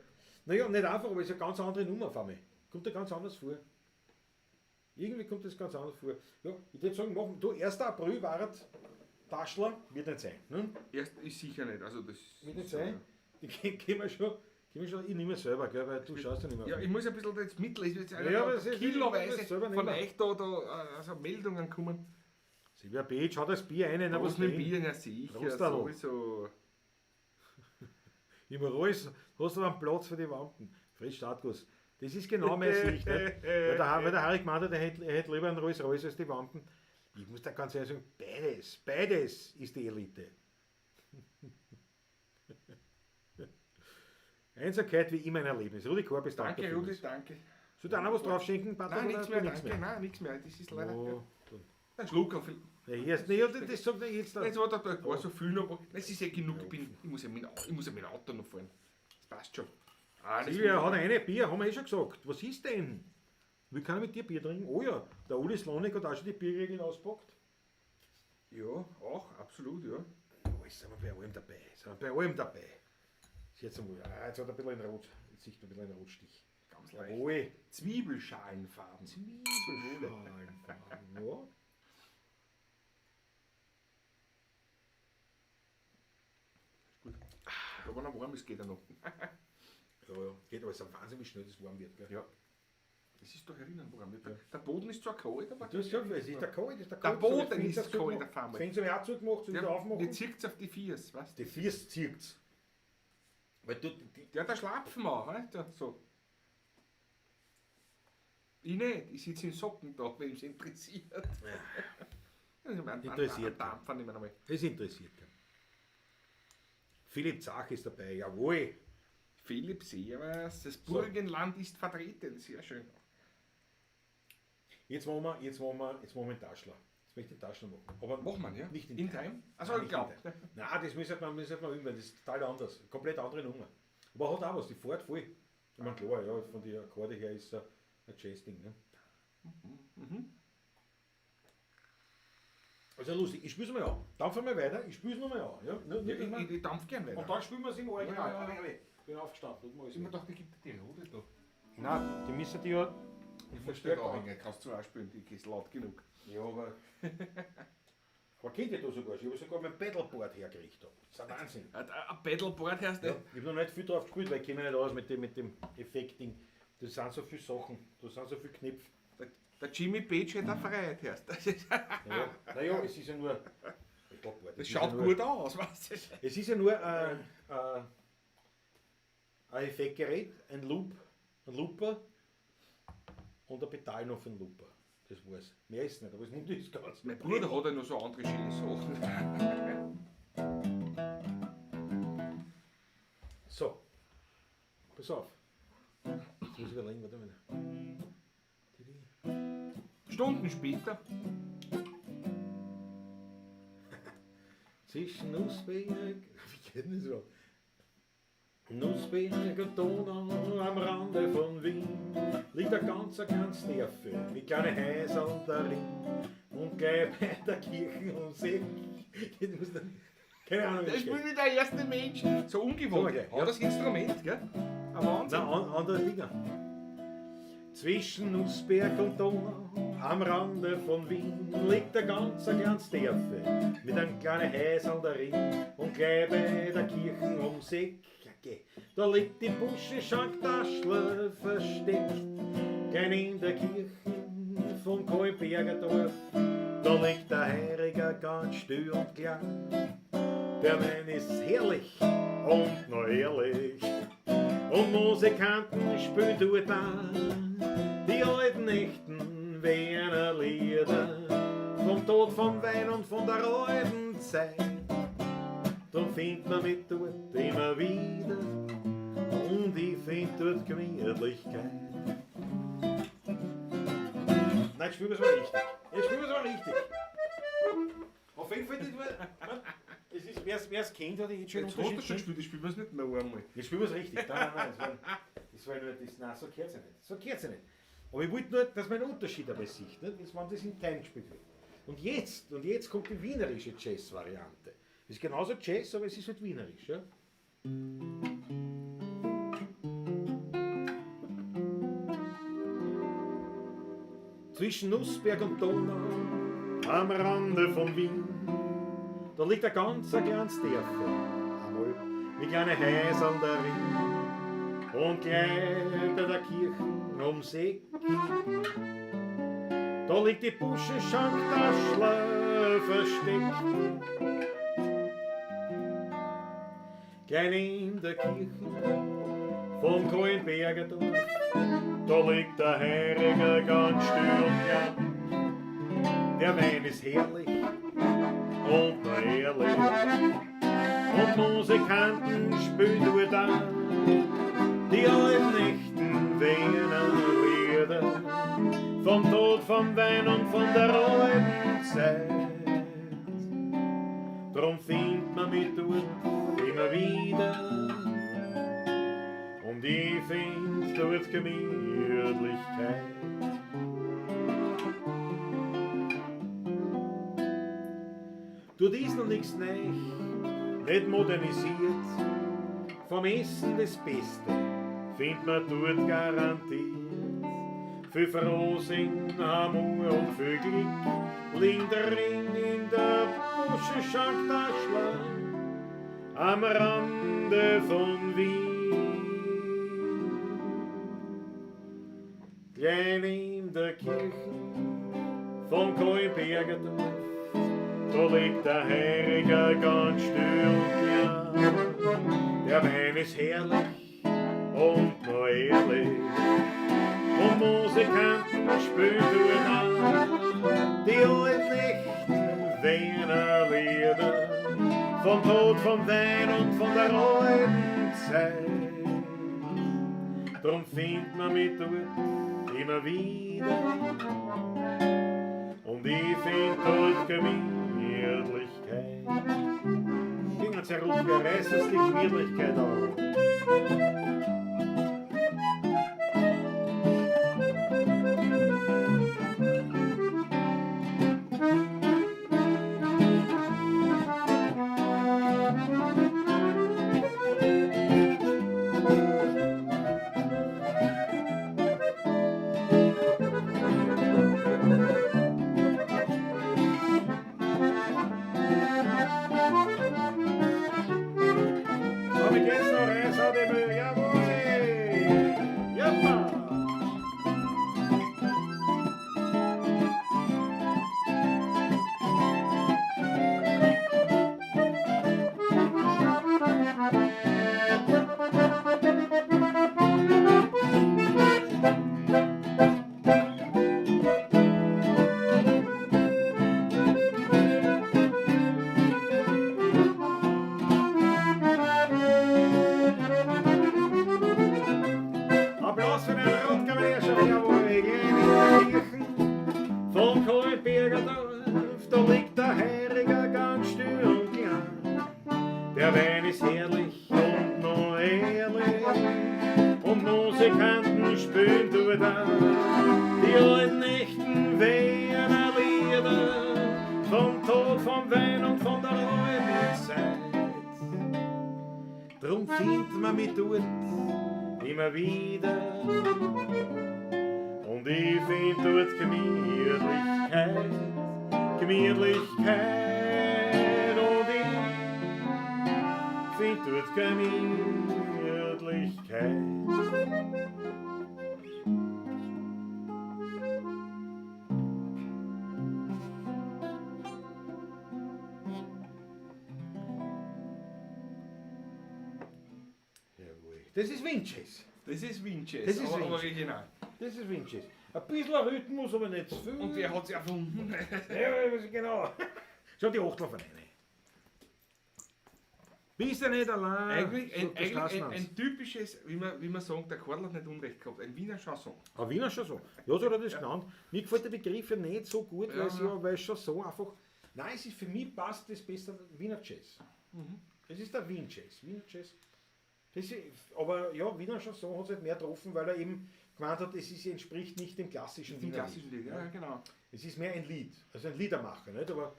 Naja, nicht einfach, aber es ist eine ganz andere Nummer auf einmal. Kommt da ganz anders vor. Irgendwie kommt das ganz anders vor. Ja, ich würde sagen, machen, du, 1. April war Taschler, wird nicht sein. Ne? Erst ist sicher nicht. Also das Wird nicht ist, sein. Die gehen wir schon, ich nehme selber, gell, weil du schaust ja nicht mehr. Ja, ich muss ein bisschen jetzt mitlesen, jetzt Ja, aber das ist- kiloweise das selber von nicht euch da also Meldungen kommen. Silvia Beach, schau das Bier rein, na, Was was mit dem drin? Bier, ja sicher, Prost, sowieso. Im Reus hast du einen Platz für die Wampen. Frisch Startguss. Das ist genau meine Sicht. Nicht? Weil der Harry gemeint hat, er hätte lieber einen Rolls Royce als die Wampen. Ich muss da ganz ehrlich sagen, beides ist die Elite. Einsamkeit wie immer ein Erlebnis. Rudi Korbis, danke. Danke, Rudi, vielmals. danke. Soll da einer was drauf schenken, Patrick? Nein, oder nichts mehr, nichts danke. Nein, nichts mehr. Das ist leider. Oh, Ein Schluck auf. Ja, hier ist, nee, das sagt er jetzt. Jetzt war da war so viel noch. Es ist ja genug. Ich muss ja mit dem Auto noch fahren. Das passt schon. Ah, das Silvia muss- hat eine Bier, haben wir eh schon gesagt. Was ist denn? Wie kann ich mit dir Bier trinken? Oh ja, der Uli Slonik hat auch schon die Bierregeln auspackt. Ja, auch, absolut, ja. Oh, jetzt sind wir bei allem dabei. Sind wir bei allem dabei. Jetzt, einmal, ah, jetzt hat er ein bisschen einen Rot, jetzt sieht man ein bisschen einen Rotstich. Ganz leicht. Jawohl. Zwiebelschalenfarben. Zwiebelschalenfarben, ja. Gut. Aber noch warm ist, geht ja noch. Ja, ja. Geht aber, es ist ein Wahnsinn, wie schnell das warm wird. Gell? Ja. Es ist doch erinnern warm. Der Boden ist zwar kalt, aber Du hast gesagt, es ist der kalt, ist der Der kalt. Boden ist kalt, der Farbe. Das Fenster habe ich auch zugemacht, soll ich wieder aufmachen? Die zieht auf die Fiers, weißt du? Die Fiers zieht's. Weil du, die, Ja, der Schlapfen auch, weißt du? So. Ich nicht, ich sitze in Socken da, wenn mich interessiert. Ja. Interessiert. Dampfer nehmen wir nochmal. das interessiert keinen. Philipp Zach ist dabei, jawohl. Philipp Servus, das Burgenland ist vertreten, sehr schön. Jetzt machen wir, jetzt machen wir, jetzt machen wir einen Taschler. Jetzt möchte ich einen Taschler machen. Aber Machen wir, ja? Nicht in, In Time? Also Nein, ich nicht in glaube. Time. Nein, das müssen wir üben, weil das ist total anders. Komplett andere Nummer. Aber hat auch was, die fährt voll. Ich meine, klar, ja, von den Akkorde her ist es ein Jazz-Ding. Ne? Mhm. Also lustig, ich spiel's mal an. Dann fahren wir weiter, ich spiel's nochmal an. Ja? Nur, nur, Ja, ich dampf gern weiter. und dann spielen wir es im Original. Ja, ja, ja. Ich bin aufgestanden, tut mir alles Ich mir weh. gedacht, die gibt dir die Rode da. Nein, die müssen die ja. Ich verstehe auch nicht, kannst du auch spielen, die ist laut genug. Ja, aber. Aber kennt ihr da sogar schon? Ich habe sogar mein Pedalboard hergerichtet. Das ist ein Wahnsinn. Ein Pedalboard heißt Ja, nicht. ich habe noch nicht viel drauf gespielt, weil ich kenne mich nicht aus mit dem Effektding. Das sind so viele Sachen, da sind so viele Knöpfe. Der Jimmy Page hätte auch Freiheit erst. Das, ist, Naja, naja, es ist ja nur. Pedalboard, das es ist schaut ja nur, gut aus, weißt du? Es ist ja nur ein Effektgerät, ein Loop, ein Looper und ein Pedal noch für den Looper. Das war's. Mehr ist nicht, aber es nimmt das Ganze. Mein Bruder hat ja noch so andere schöne Sachen. So, pass auf. Jetzt muss ich überlegen, warte mal. Stunden später. Zwischen Nussberg, wie geht denn das überhaupt? Nussberg und Donau am Rande von Wien liegt ein ganz, ganz Nerve mit kleinen Häusern darin und gleich bei der Kirche ums Eck. Ich muss dann- Keine Ahnung, wie Das das geht. spielt wie der erste Mensch. So ungewohnt. So, okay, Ja, das Instrument, gell? Ein Wahnsinn. Nein, andere Dinger. Zwischen Nussberg und Donau, am Rande von Wien, liegt ein ganz kleines Dörfe mit einem kleinen Häusl darin und gleich bei der Kirche ums Eck. Ja, geh. Da liegt die Buschenschank Taschler versteckt, klein in der Kirche vom Kolbergerdorf. Da liegt der Heiriger ganz still und klar. Der Wein ist herrlich und noch ehrlich. Und Musikanten spielen dort da die alten echten Wiener Lieder vom Tod, vom Wein und von der alten Zeit. Drum findet man mich dort immer wieder und ich find dort Gemütlichkeit. Nein, jetzt spielen wir's mal richtig. Jetzt spielen wir's mal richtig. Auf jeden Fall, das es ist, wer's kennt, hat jetzt schon Jetzt hast du Unterschied. schon gespielt, ich spiele es nicht mehr einmal. Jetzt spielen wir es richtig. Nein, nein, nein. Das war nur, das, nein, so gehört es ja nicht. So gehört es ja nicht. Aber ich wollte nur, dass man einen Unterschied dabei sieht, nicht? Jetzt, wenn das in Time gespielt wird. Und jetzt kommt die wienerische Jazz-Variante. Das ist genauso Jazz, aber es ist halt wienerisch. Ja? Zwischen Nussberg und Donau, am Rande von Wien, da liegt ein ganz ein kleines Dörfel, einmal mit kleinen Häusern darin und gleich bei der Kirche ums Eck. Da liegt die Buschenschank Taschler versteckt. Klein in der Kirche vom Kohlenbergerdorf, da liegt der Heiriger ganz still und klein. Der Wein ist herrlich und noch ehrlich und Musikanten spielen dort an die alten echten Wiener Lieder vom Tod, vom Wein und von der alten Zeit. Drum findet man mich dort immer wieder und ich find dort Gemütlichkeit. Dort ist noch nichts neu, nicht modernisiert. Vom Essen das Beste findet man dort garantiert. Viel Frohsinn, Amor und viel Glück liegt drin in der Buschenschank der Schlag am Rande von Wien. Gleich neben der Kirche von Kahlenbergerdorf, da liegt der Heiriger ganz still und klar. Der Wein ist herrlich und noch ehrlich, und Musikanten spielen dort auch. Die alten echten Wiener Lieder, vom Tod, vom Wein und von der alten Zeit. Drum findet man mich dort immer wieder, und ich find dort Gemütlichkeit. Gingen Sie, Rutger, reißen Sie die Gemütlichkeit auf. Applaus für den Rotkavalierschaft, jawohl, Kirchen von Kahlenbergerdorf, da liegt der Heiriger ganz still und klein. Der Wein ist herrlich und noch ehrlich, und Musikanten spielen dort auch. Die alten echten Wiener Lieder, vom Tod, vom Wein und von der alten Zeit. Drum findet man mich dort immer wieder, und ich find dort Gemütlichkeit, Gemütlichkeit, und ich find dort Gemütlichkeit. Jawohl. Das ist Wien-Jazz. Das ist Wien-Jazz, Das ist aber Wien-Jazz. original. Das ist Wien-Jazz. Ein bisschen Rhythmus, aber nicht zu viel. Und wer hat's erfunden? Ja, genau. Schau die Achtel von rein. Bist du nicht allein? Eigentlich, sagt der Straßenhans. ein typisches, wie man sagt, der Karl hat nicht Unrecht gehabt, ein Wiener Chanson. Ein Wiener Chanson. Ja, so hat er das genannt. Mir gefällt der Begriff ja nicht so gut, Ja, ja. weil Chanson einfach. Nein, es ist, für mich passt das besser Wiener Jazz. Es ist der Wien Jazz. Wiener Jazz. Das ist, aber ja, Wiener Chanson hat es halt mehr getroffen, weil er eben gemeint hat, es ist, entspricht nicht dem klassischen Dem Wiener klassischen Lied. Lied, ja, genau. Es ist mehr ein Lied, also ein Liedermacher, nicht? Aber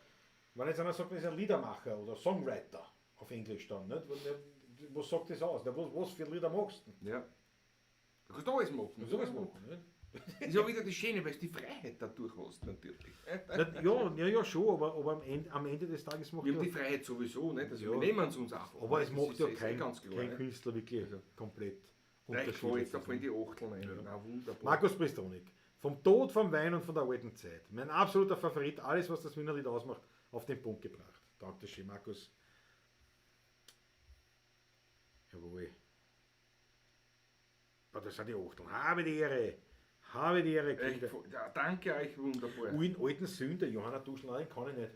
wenn jetzt einer sagt, man ist ein Liedermacher oder Songwriter auf Englisch dann, nicht? Was sagt das aus? Was für Lieder machst du? Ja. Du kannst alles machen. Du kannst alles machen, nicht? Das ist ja wieder das Schöne, weil du die Freiheit dadurch hast, natürlich. Na, ja, ja, ja, schon, aber am Ende des Tages macht Wir haben ja die Freiheit sowieso, nicht? Also Ja. wir nehmen es uns auch. Aber es Das macht ist ja eh ganz klar, kein nicht? Künstler wirklich komplett Nein, ich unterschiedlich. jetzt, da fallen die Achteln ein. Ja. Na, wunderbar. Markus Pristonik, vom Tod, vom Wein und von der alten Zeit. Mein absoluter Favorit, alles, was das Wienerlied ausmacht, auf den Punkt gebracht. Dankeschön, Markus. Jawohl. Oh, das sind die Achteln. Habe die Ehre. Habe die Ehre, Echt, Kinder. ja, danke euch, wunderbar. Ui, den alten Sünder, Johanna Duschl, nein, kann ich nicht.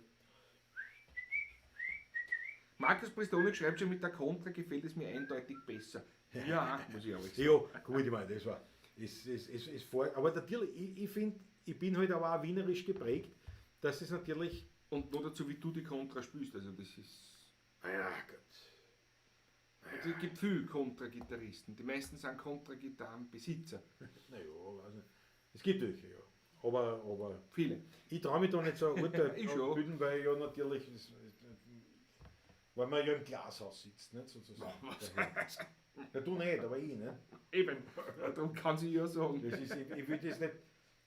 Markus Pristonik schreibt schon, mit der Contra gefällt es mir eindeutig besser. Ja, muss ich ehrlich sagen. Ja, gut, ich meine, das war. Es, es, es, es vor, aber natürlich, ich finde, ich bin halt aber auch wienerisch geprägt, dass es natürlich. Und nur dazu, wie du die Contra spielst, also das ist. Ja, Gott. Also es gibt viele Contra-Gitarristen. Die meisten sind Contra-Gitarrenbesitzer. Naja, weiß nicht. Es gibt welche, ja. Aber Viele. ich traue mich da nicht so ein Urteil Ich schon. bilden, weil ja natürlich. Weil man ja im Glashaus sitzt, nicht sozusagen. Ja, du nicht, aber ich, ne? Eben, darum kann sie ja sagen. Das ist, ich will das nicht,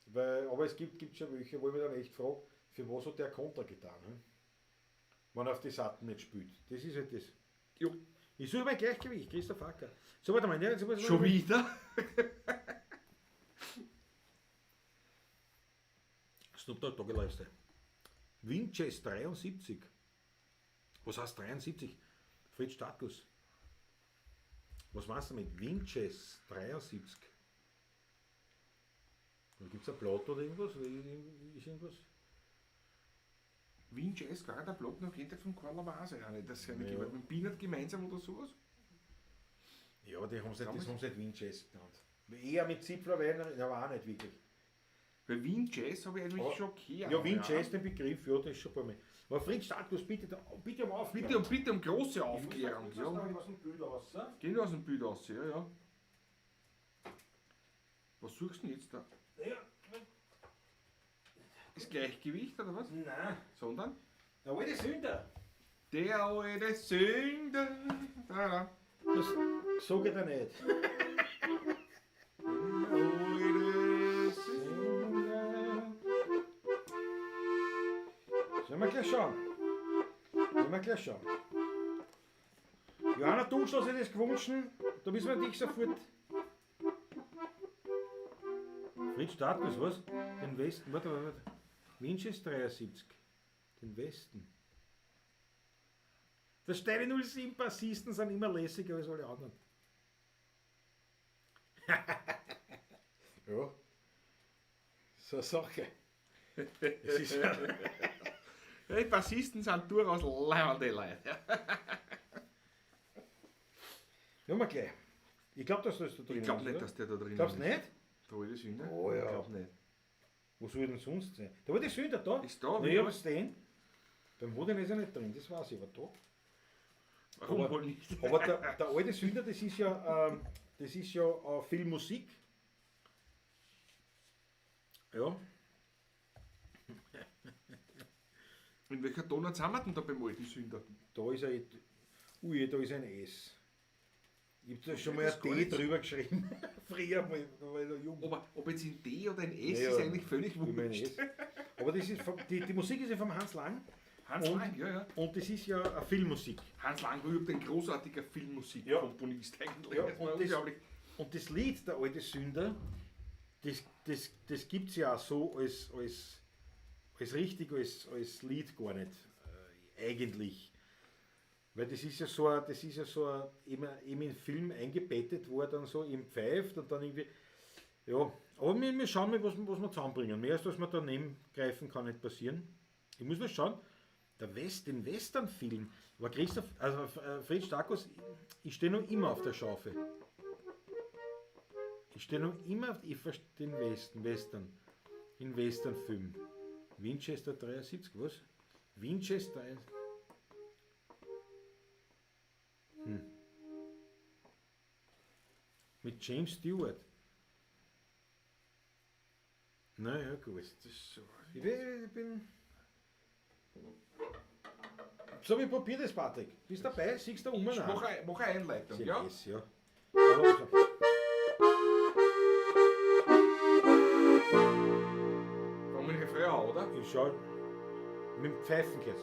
weil, aber es gibt schon welche, wo ich mich dann echt frage, für was hat der Konter getan? Ne? Wenn er auf die Seiten nicht spielt. Das ist halt das. Jo. Ich suche mein Gleichgewicht, Christoph Acker. So, warte mal. Ne, so, schon wieder? Snoop Dogg Doggy Lifestyle. Winchester 73. Was heißt 73? Fritz Status. Was meinst du mit Winchester 73? Gibt es ein Plot oder irgendwas? Oder ist irgendwas? Winchester, gar der Plot noch kennt von Karl Vase auch nicht. Das ja nicht Ja. mit Bienert gemeinsam oder sowas? Ja, aber die haben sie nicht, das Damals? haben sie nicht Winchester genannt. Eher mit Zipfler, aber auch nicht wirklich. Weil Wien Jazz habe ich eigentlich Aber- schon gehört. Ja, Wien Jazz, den Begriff, ja, das ist schon bei mir. Aber Fritz Status, bitte, bitte um Aufklärung. Bitte um große Aufklärung. Ich Ja. muss aus dem Bild raus. Geh nur aus dem Bild raus, ja, ja. Was suchst du denn jetzt da? Ja, Das Gleichgewicht oder was? nein. Sondern? Der alte Sünder. Der alte Sünder. Da, da. Das sag ich dir nicht. Der alte Sünder. Sollen wir gleich schauen? Sollen wir gleich schauen? Johanna Dunschl hat sich das gewünscht. Da müssen wir dich sofort. Fritz Starkus, was? Den Westen. Warte, warte, warte. Winches 73. Den Westen. Der Steine 07 Bassisten sind immer lässiger als alle anderen. Ja. So eine Sache. Es ist Ja, die Bassisten sind durchaus leibende Leute. Ja, mal gleich. Ich glaube, dass das da drin Ich glaube ist, nicht, oder? dass der da drin Glaubst du ist. nicht? Der alte Sünder? Oh ja. Ich glaube nicht. Wo soll denn sonst sein? Da war die Sünder da. Ist da, Nein, wie? aber den. Beim Hoden ist er nicht drin, das weiß ich, aber da. Warum Aber- wohl nicht? Aber der alte Sünder, das ist ja, Filmmusik. Ja. In welcher Tonart sind wir denn da beim alten Sünder? Da ist ein, ui, da ist ein S. Ich habe da schon mal das ein ist gar D nichts. drüber geschrieben. Früher mal, da war ich noch jung. Ob jetzt in D oder in S Ja, ist ja. eigentlich völlig Ich meine, wurscht. S. Aber das ist vom, die Musik ist ja vom Hans Lang. Hans Und- Lang, ja, ja. Und das ist ja eine Filmmusik. Hans Lang war überhaupt ein großartiger Filmmusikkomponist eigentlich. Ja, Das war und das- unglaublich. Und das Lied, der alte Sünder, das gibt es ja auch so als richtig, als Lied gar nicht, eigentlich. Weil das ist ja so, eben im Film eingebettet, wo er dann so eben pfeift und dann irgendwie, ja, aber wir schauen mal, was wir zusammenbringen. Mehr als dass wir daneben greifen, kann nicht passieren. Ich muss nur schauen, den Western-Film, aber Christoph, also Fritz Starkus, ich stehe noch immer auf der Schaufel. Ich stehe noch immer auf ich verstehe den Western. In Western-Film. Winchester 73, was? Winchester 73. Mit James Stewart. Naja, gut. Das ist so. Ich bin. So, ich probier das, Patrick. Bist dabei? Siehst du um? Ich mach eine Einleitung, ja? S, ja. Aber, Fangen wir den Refrain an, oder? ich schau mit dem Pfeifen geht's.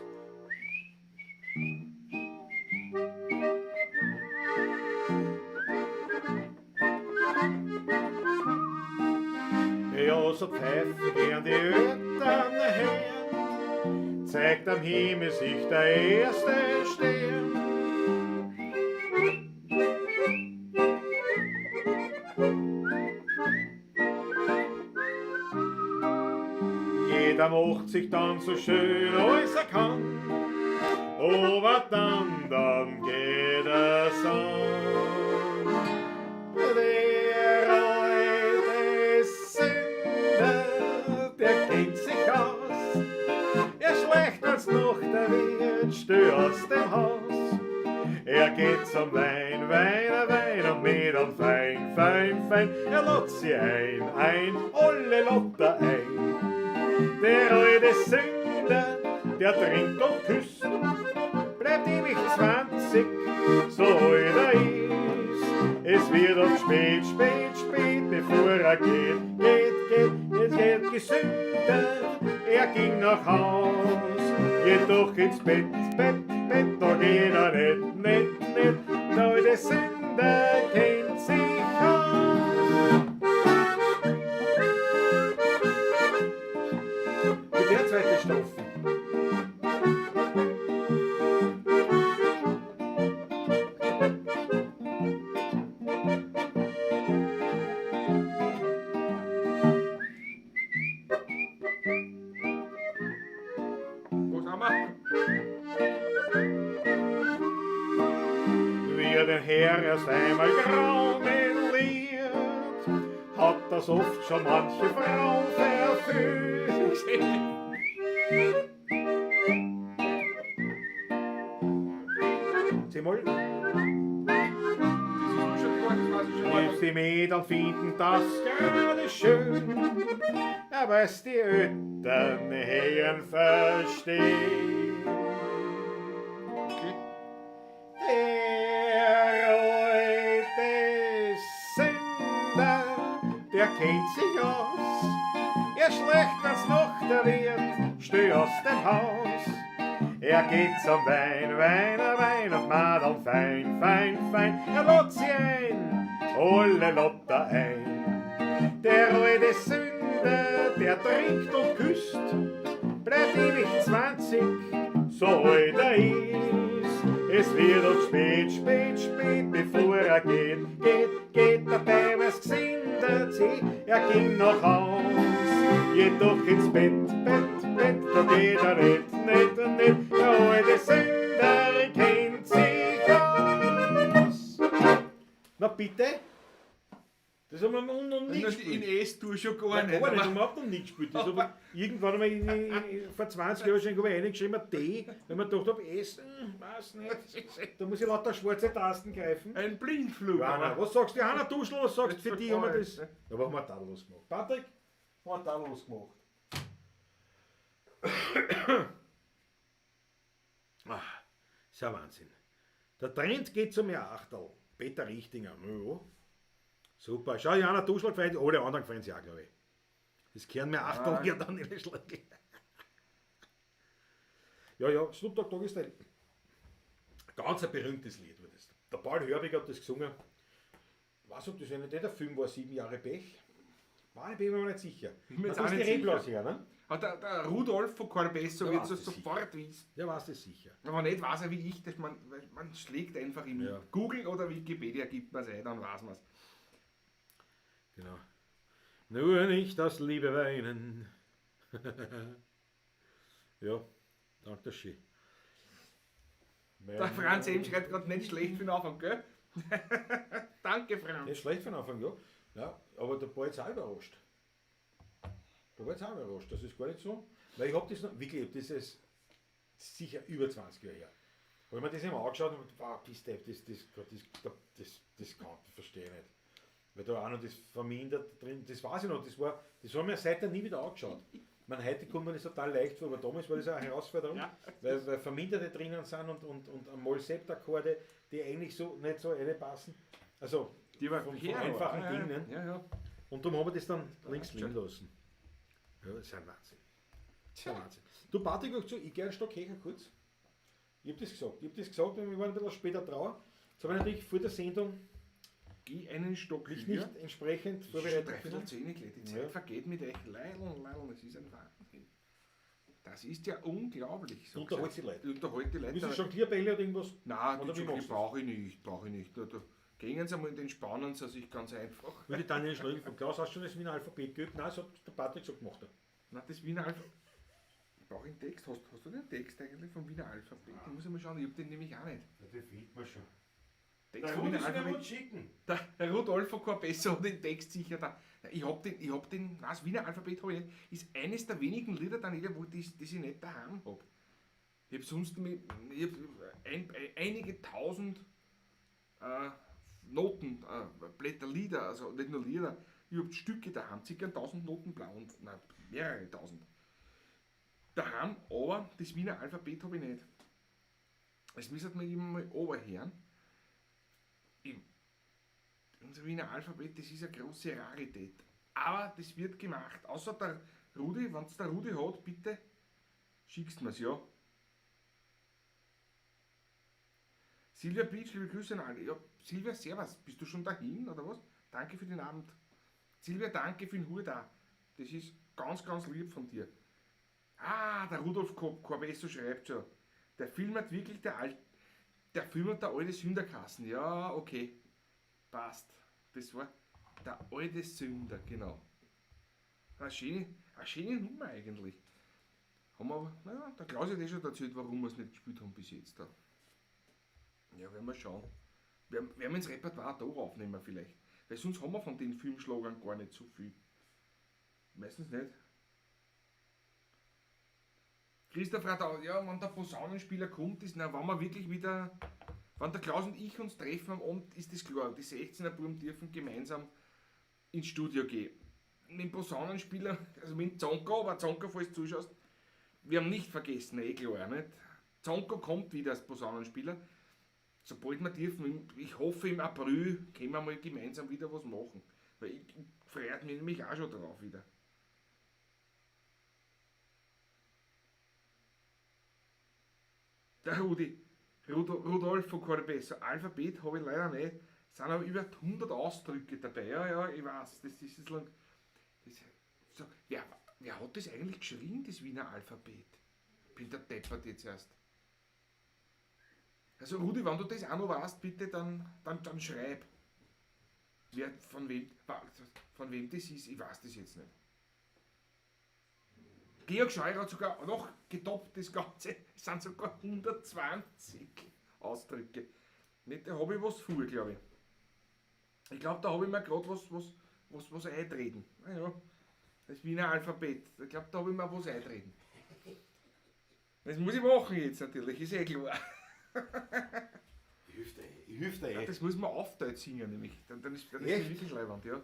Ja, so pfeifen gern die Eltern her, zeigt am Himmel sich der erste Stern. Jeder macht sich dann so schön, als er kann, aber dann geht es an. Der alte Sünder, der kennt sich aus, er schleicht als noch der Wirt still aus dem Haus. Er geht zum Wein, Wein, Wein und mit und fein, fein, fein. Er lädt sie ein, alle lädt er ein. Der alte Sünder, der trinkt und küsst, bleibt bleibt ewig 20, so alt er ist. Es wird oft spät, spät, spät, bevor er geht, geht, geht, es geht gesünder, er ging nach Haus, jedoch ins Bett, Bett, Bett, da geht er nicht, nicht, nicht, der alte Sünder kennt sich aus. Mit der zweite Strophe. Wo sind wir? Wie er den Herr erst einmal grau meliert, hat das oft schon manche Frau verführt. C-Moll. Das ist mir schon klar, das weiß ich schon. Selbst die Mädel finden das gerade schön, aber es die öden Herren verstehen. Okay. Der alte Sünder, der kennt sich aus. Er schlecht, wenn's noch der wird, steh aus dem Haus. Er geht zum Wein, Wein, Wein und Madel fein, fein, fein. Er lädt sie ein, alle lädt er ein. Der alte Sünder, der trinkt und küsst, bleibt ewig 20, so alt er ist. Es wird oft spät, spät, spät, bevor er geht, geht, geht, dabei was gesindert sie. Er ging nach Haus, jedoch ins Bett, Bett, Bett, da geht er nicht, nicht, nicht, der alte Sünder kennt sich aus. Na bitte. Das haben wir noch nie In gespielt. S-Tour schon gar Nein, nicht. gar nicht, aber- haben wir überhaupt noch nie gespielt. Das habe ich irgendwann einmal vor 20 Jahren schon reingeschrieben, ein D, weil man gedacht habe, S, weiß nicht. Da muss ich lauter schwarze Tasten greifen. Ein Blindflug. Johanna, aber- was sagst du? Johanna Duschl, was sagst du? Für Das die haben wir das. voll. Ja, was haben wir tadellos gemacht? Patrick, haben wir tadellos gemacht. Ah, ist ja Wahnsinn. Der Trend geht zum Achterl. Peter Richtinger, na ja. Super. Schau, Johanna Duschl gefällt, alle anderen gefallen sie auch, glaube ich. Das kehren mir Achterl Ah. hier dann in die Schläge. Ja, ja, Snoop Dogg Dogg ist ein ganz ein berühmtes Lied. War das. Der Paul Hörwig hat das gesungen. Ich weiß, ob das einer der Film war, 7 Jahre Pech. War ich bin mir nicht sicher. Bin mir jetzt Da auch ist die nicht Reblaus sicher. her, ne? Hat der Rudolf von Corbesso Der wird weiß so das sicher. sofort wissen. Der weiß das sicher. Aber nicht weiß er wie ich, dass man schlägt einfach im Ja. Google oder Wikipedia, gibt man es ein, dann weiß man es. Genau. Nur nicht das liebe Weinen. Ja, danke schön. Der Franz M. schreibt gerade nicht schlecht für den Anfang, gell? Danke, Franz. Nicht schlecht für den Anfang, ja. Ja, aber der Ball ist auch überrascht. Der war jetzt auch überrascht, das ist gar nicht so. Weil ich hab das noch, wirklich, ich hab das ist sicher über 20 Jahre her. Habe ich mir das immer angeschaut und wow, bist du, das kann, das verstehe ich nicht. Weil da auch noch das vermindert drin, das weiß ich noch, das haben wir seitdem nie wieder angeschaut. Ich meine, heute kommt man das total leicht vor, aber damals war das auch eine Herausforderung, Ja. weil Verminderte drinnen sind und Moll-Sept-Akkorde, die eigentlich so nicht so reinpassen. Also Die war von her, einfachen ja, Dingen. Ne? Ja, ja. Und darum haben wir das dann links liegen lassen. Ja, das ist ein Wahnsinn. Das ist ein Wahnsinn. Du, Patrick, auch zu, ich gehe einen Stock höher kurz. Ich hab das gesagt. Ich hab das gesagt, und wir waren ein bisschen später dran. Jetzt habe ich natürlich vor der Sendung Geh einen Stock mich höher. nicht entsprechend Es ist schon vorbereitet. 9:45, gleich. Die Zeit Ja. vergeht mit euch. Leideln, leideln, das ist ein Wahnsinn. Das ist ja unglaublich. Du unterhältst die Leute. Du unterhalt die Leute. Müssen schon Klierbälle oder irgendwas? Nein, Oder die wie machst du's? brauche ich nicht. Brauche ich nicht. Da gehen sie einmal, den spannen sie sich ganz einfach. Würde Daniel Schlögl von Klaus, hast du schon das Wiener Alphabet geübt? Nein, das hat der Patrick so gemacht. Nein, das Wiener Alphabet. Brauche ich einen Text? Hast du den Text eigentlich vom Wiener Alphabet? Ich muss ich mal schauen, ich habe den nämlich auch nicht. Ja, den findet man schon. Text vom Wiener Alphabet. schicken. Der Herr Rudolfo Corbesso hat den Text sicher da. Ich hab den, nein, das Wiener Alphabet habe ich nicht. Ist eines der wenigen Lieder dann wo das ich nicht daheim hab. Ich hab sonst mit, ich hab einige tausend Noten, Blätter, Lieder, also nicht nur Lieder, ich hab Stücke daheim, circa 1000 Noten blau und nein, mehrere tausend. Daheim, aber das Wiener Alphabet habe ich nicht. Das müssen wir immer mal oberhören. Unser Wiener Alphabet, das ist eine große Rarität. Aber das wird gemacht. Außer der Rudi, wenn es der Rudi hat, bitte schickst mir's, ja. Silvia Beach, liebe Grüße an alle. Ja, Silvia, servus. Bist du schon dahin oder was? Danke für den Abend. Silvia, danke für den Hut auch. Das ist ganz, ganz lieb von dir. Ah, der Rudolf Corbesso schreibt schon. Der Film hat wirklich der alte, der Film hat der alte Sünderkassen. Ja, okay. Passt. Das war der alte Sünder, genau. Eine schöne Nummer eigentlich. Haben wir aber, naja, der Klaus hat eh schon erzählt, warum wir es nicht gespielt haben bis jetzt. Da. Ja, werden wir schauen. Werden wir ins Repertoire da aufnehmen vielleicht. Weil sonst haben wir von den Filmschlagern gar nicht so viel. Meistens nicht. Christoph Radau, ja, wenn der Posaunenspieler kommt, ist, na, wenn wir wirklich wieder, wenn der Klaus und ich uns treffen am Abend, ist das klar. Die 16er Buben dürfen gemeinsam ins Studio gehen. Mit dem Posaunenspieler, also mit dem Zonko, aber Zonko, falls du zuschaust, wir haben nicht vergessen, eh klar, nicht? Zonko kommt wieder als Posaunenspieler. Sobald wir dürfen, ich hoffe im April, können wir mal gemeinsam wieder was machen. Weil ich freue mich nämlich auch schon drauf wieder. Der Rudi, Rudolfo Corbesso, Alphabet habe ich leider nicht, sind aber über 100 Ausdrücke dabei. Ja, ja, ich weiß, das ist lang. Das, so, wer hat das eigentlich geschrieben, das Wiener Alphabet? Bin der deppert jetzt erst. Also Rudi, wenn du das auch noch weißt, bitte, dann schreib. Wer, von wem das ist, ich weiß das jetzt nicht. Georg Scheurer hat sogar noch getoppt, das Ganze. Es sind sogar 120 Ausdrücke. Nicht, da habe ich was vor, glaube ich. Ich glaube, da habe ich mir gerade was eintreten. Naja, das Wiener Alphabet. Ich glaube, da habe ich mir was eintreten. Das muss ich machen jetzt natürlich, ist eh klar. Ich hilf dir eh. Ja, das muss man auf Deutsch singen, nämlich. Dann ist das wirklich leibend, ja.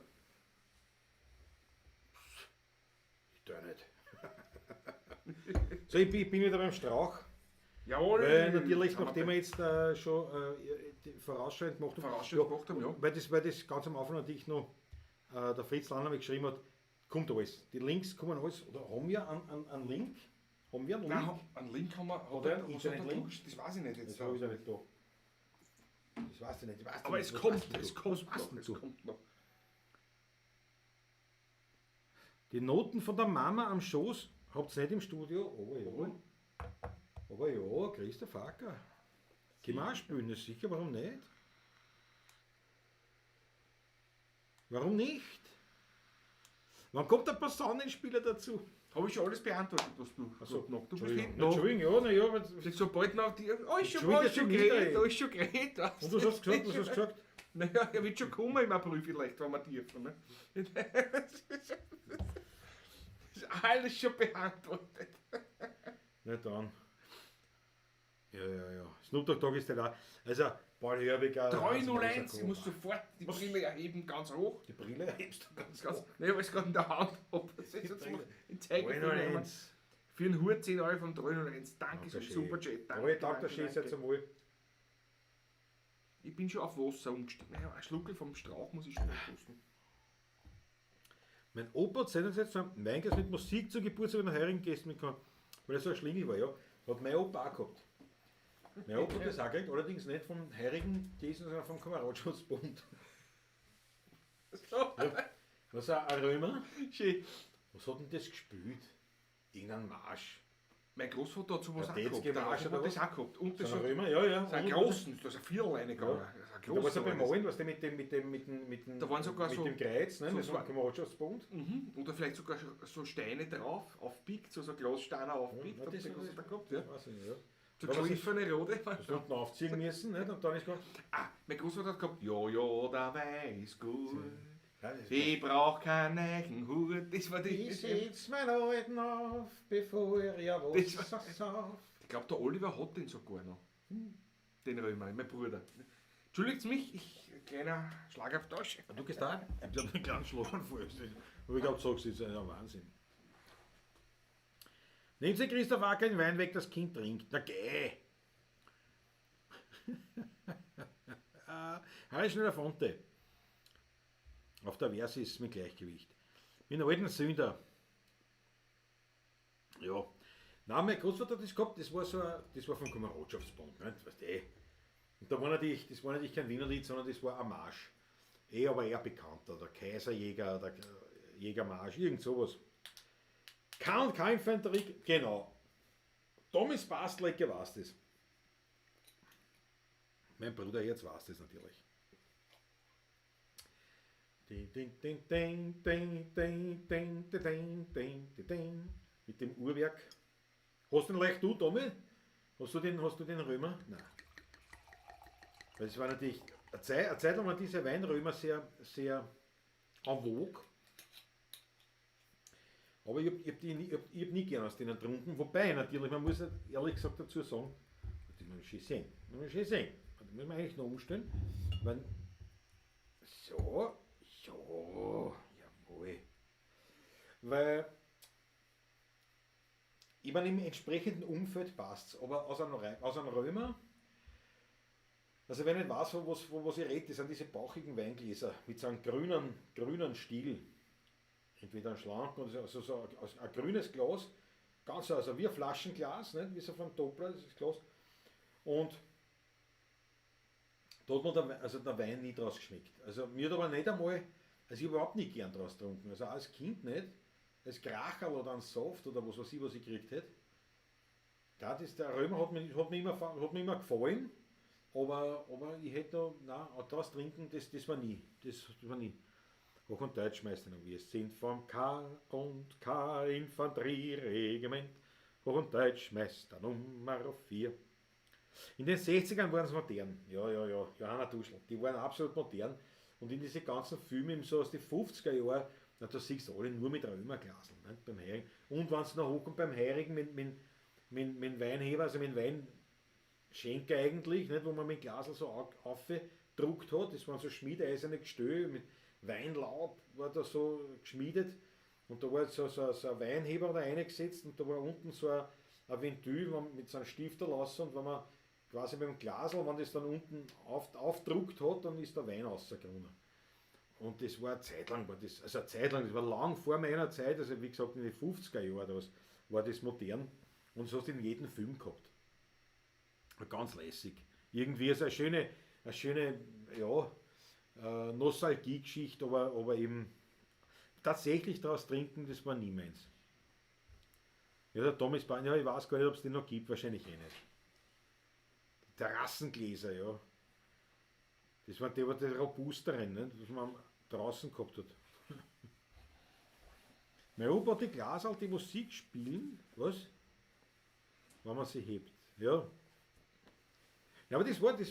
Ich tue nicht. So, ich bin wieder beim Strauch. Jawohl! Weil natürlich, nachdem wir jetzt schon vorausschauend gemacht haben, ja. Weil das ganz am Anfang natürlich noch der Fritz Lanner geschrieben hat, kommt alles. Die Links kommen alles. Oder haben wir einen Link? Haben wir einen Link? Nein, einen Link haben wir. Oder einen Internet-Link? Das weiß ich nicht jetzt. Das habe ich ja nicht da. Das weiß ich nicht. Das Aber es kommt noch. Die Noten von der Mama am Schoß habt ihr nicht im Studio? Aber ja. Aber ja, Christoph Acker. Können wir auch spielen, ist sicher, warum nicht? Warum nicht? Wann kommt der Posaunenspieler dazu? Habe ich schon alles beantwortet, was du noch. Du bist hinten noch. Entschuldigung, ja, na ja. Aber sobald noch die. Alles schon geredet. Und was hast du gesagt? Was hast du gesagt? Naja, er wird schon kommen im April vielleicht, wenn wir dürfen. Ne? Das ist alles schon beantwortet. Na dann. Ja. Snoop Dogg Dogg ist der da. Also, Paul Hörbiger. 301, ich muss sofort die Brille erheben, ganz hoch. Die Brille erhebst du ganz hoch? Nein, weil ich es gerade in der Hand habe. Ich zeige 301. Für einen Hut 10 Euro vom 301. Danke, so super Chat. Danke, danke, danke. Einmal. Ich bin schon auf Wasser umgestiegen. Naja, ein Schluckel vom Strauch muss ich schon kosten. Mein Opa hat seinerzeit so ein Weinglas mit Musik zum Geburtstag einer heurigen Gästen mitgekommen, weil er so ein Schlingel war, ja. Hat mein Opa auch gehabt. Mein Opa hat das auch gekriegt, allerdings nicht vom heurigen Gästen, sondern vom Kameradschutzbund. So. Ja. Was ein Römer? Schön. Was hat denn das gespielt? Irgendein Marsch. Mein Großvater hat sowas auch gehabt. Der hat das auch gehabt. Und das so ein Römer, ja, ja. So einen großen, da ist ein Viertel reingegangen. Ja. Da war es ja beim Malen, was mit dem, mit dem, mit dem, mit dem, da waren sogar mit so, dem Kreuz, ne? So, das war Kameradschutzbund. Mhm. Oder vielleicht sogar so Steine drauf, aufpickt, so Glassteine aufpickt. Ja, hat das der Großvater gehabt, ja. Weiß ich nicht, ja. So geschliffene Rode. Das unten aufziehen müssen, nicht? Und dann ist gegangen. Ah, mein Großvater hat gehabt, ja, ja, der weiß gut. Ich brauch keinen neuen Hut. Das war die. Ich setz mein Alten auf, bevor er was sauft. Ich glaube, der Oliver hat den sogar noch. Den Römer, mein Bruder. Entschuldigt mich, ich, kleiner Schlagabtausch. Du gehst da? Ich hab einen kleinen Schlaganfall. Aber ich glaube, du sagst, das ist ein Wahnsinn. Nehmt Sie Christoph Acker den Wein weg, das Kind trinkt. Na geh! Harry Schneller-Fonte. Auf der Versis mit Gleichgewicht. Mit einem alten Sünder. Ja. Nein, mein Großvater hat das gehabt, das war so ein, das war vom Kameradschaftsbund, nicht? Weißt du, eh. Und da war natürlich, das war natürlich kein Wienerlied, sondern das war ein Marsch. Eh, aber eher bekannter, der Kaiserjäger, der Jägermarsch, irgend sowas. K und K Infanterie, genau. Thomas Bastlecke weiß das. Mein Bruder jetzt weiß das natürlich. Ding, ding, ding, ding, ding, ding, ding, ding, ding, ding, ding. Mit dem Uhrwerk. Hast du den leicht du, Tommy? Hast du den Römer? Nein. Weil es war natürlich, eine Zeit lang waren diese Weinrömer sehr, sehr en vogue. Aber ich hab nie gern aus denen getrunken. Wobei natürlich, man muss ehrlich gesagt dazu sagen, das muss man schön sehen. Das muss man schön sehen. Das muss man eigentlich noch umstellen. Weil, so, so, jawohl. Weil, ich meine, im entsprechenden Umfeld passt es, aber aus einem Römer, also wenn ich nicht weiß, wo was ich rede, das sind diese bauchigen Weingläser mit so einem grünen Stiel. Entweder einen schlanken oder so, also so ein grünes Glas, ganz also wie ein Flaschenglas, nicht? Wie so vom Doppler, das Glas. Und da hat mir der Wein nie draus geschmeckt. Also mir hat aber nicht einmal, also ich habe überhaupt nicht gern draus getrunken, also auch als Kind nicht. Als Kracherl oder ein Saft oder was weiß ich, was ich gekriegt hätte. Ja, das, der Römer hat mir immer gefallen, aber ich hätte da, nein, draus trinken, das war nie. Das war nie. Hoch- und Deutschmeister, wir sind vom K und K Infanterieregiment, Hoch- und Deutschmeister Nummer 4. In den 60ern waren sie modern. Ja, ja, ja, Johanna Duschl, die waren absolut modern. Und in diese ganzen Filme so aus den 50er Jahren, na, da siehst du alle nur mit Römerglaseln, ne, beim Heurigen. Und wenn es noch hochkommt beim Heurigen mit Weinheber, also mit Weinschenker eigentlich, nicht, wo man mit Glasl so aufgedruckt hat, das waren so schmiedeeiserne Gestelle mit Weinlaub war da so geschmiedet und da war so ein Weinheber da reingesetzt und da war unten so ein Ventil mit so einem Stift erlassen und wenn man quasi beim Glasl, wenn das dann unten aufgedruckt hat, dann ist der Wein rausgekommen. Und das war eine Zeit lang, das war lang vor meiner Zeit, also wie gesagt in den 50er Jahren war das modern und so hast du in jedem Film gehabt. Ganz lässig. Irgendwie ist eine schöne, ja, Nostalgie-Geschichte, aber eben tatsächlich daraus trinken, das war nie meins. Ja, der Thomas Bahn, ja, ich weiß gar nicht, ob es den noch gibt, wahrscheinlich eh nicht. Terrassengläser, ja. Das waren die, die robusteren, ne, was man draußen gehabt hat. Mein Opa hat die Glasl, die Musik spielen, was? Wenn man sie hebt, ja. Ja, aber das war so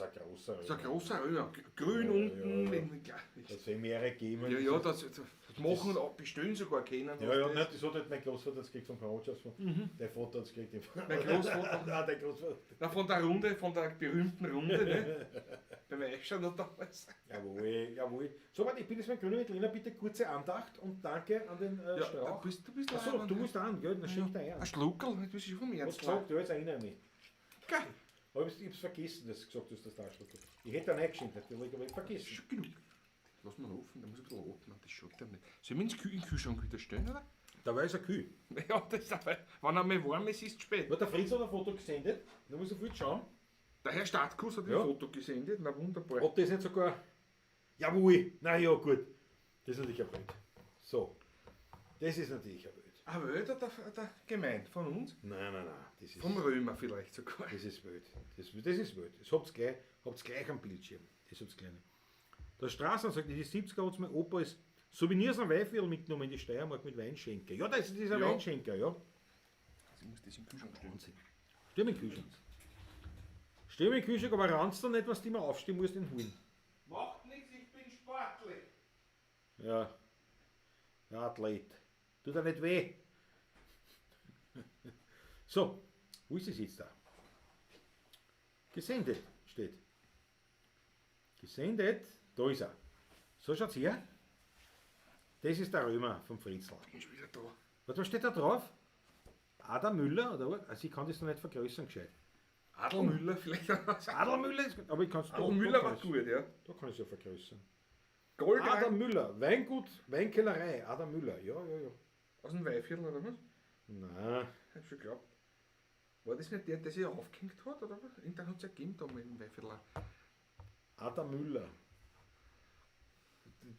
ein großer Römer. So ein großer Römer, grün ja, unten. Ja, ja. Das hat mehrere gegeben. Ja, ja, das machen und bestellen sogar kennen. Ja, ja, das. Nein, das hat halt mein Großvater das gekriegt vom Kamerad. Mhm. Der Vater hat es gekriegt. Mein Großvater? Nein, der Großvater. Na, von der Runde, von der berühmten Runde, ne? Beim Eichschauen noch damals. Jawohl, jawohl. So, warte, ich bin jetzt mein Grüner Veltliner, bitte kurze Andacht und danke an den ja, Strauch. Du bist Achso, du musst an, gell? Dann schenk dir ein. Ein Schluckerl, das ist vom Ernst. Was gesagt, ja, jetzt erinnere ich mich. Geil. Aber ich hab's vergessen, dass du gesagt hast, dass der Arschloch kommt. Ich hätte da reingeschenkt, natürlich, aber ich hab vergessen. Schon genug. Lass mal offen, da muss ich ein bisschen atmen, das schaut ja nicht. Sollen wir in den Kühlschrank wieder stellen, oder? Da war es ein Kühl. Ja, das ist aber, wenn einmal warm ist, ist es spät. Ja, der Fritz hat ein Foto gesendet, da muss ich viel schauen. Der Herr Staatskuss hat ja ein Foto gesendet, na wunderbar. Ob das nicht sogar... Jawohl, na ja, gut. Das ist natürlich ein Bild. So, das ist natürlich ein Bild. Ein Wild oder der gemeint? Von uns? Nein, nein, nein. Das ist, vom Römer vielleicht sogar. Das ist wild. Das ist wild. Das habt's gleich am Bildschirm. Das habt's gleich. Der Straßen sagt, in die 70er hat mein Opa als Souvenirs am Weinviertel mitgenommen in die Steiermark mit Weinschenker. Ja, das ist dieser ja. Weinschenker, ja. Also ich muss das im Kühlschrank stellen. Wahnsinn. Stell mir in den Kühlschrank. Stell mir in den Kühlschrank, aber rannst du nicht, was du immer aufstehen musst, den holen. Macht nichts, ich bin sportlich. Ja. Ja, Athlet. Tut er nicht weh. So, wo ist es jetzt da? Gesendet steht. Gesendet, da ist er. So schaut's her. Das ist der Römer vom Fritzl. Ich bin schon wieder da. Was steht da drauf? Adam Müller, oder was? Also ich kann das noch nicht vergrößern gescheit. Adelmüller vielleicht. Adelmüller ist gut, aber ich kann es Adelmüller war gut, ja. Da kann ich es ja vergrößern. Goldrand Adam Müller, Weingut, Weinkellerei, Adam Müller, ja, ja, ja. aus dem Weihviertel, oder was? Nein, Hab schon geglaubt. War das nicht der, der sich aufgehängt hat, oder was? Irgendwann hat es ja gegeben da mal im Weihviertel. Adam Müller.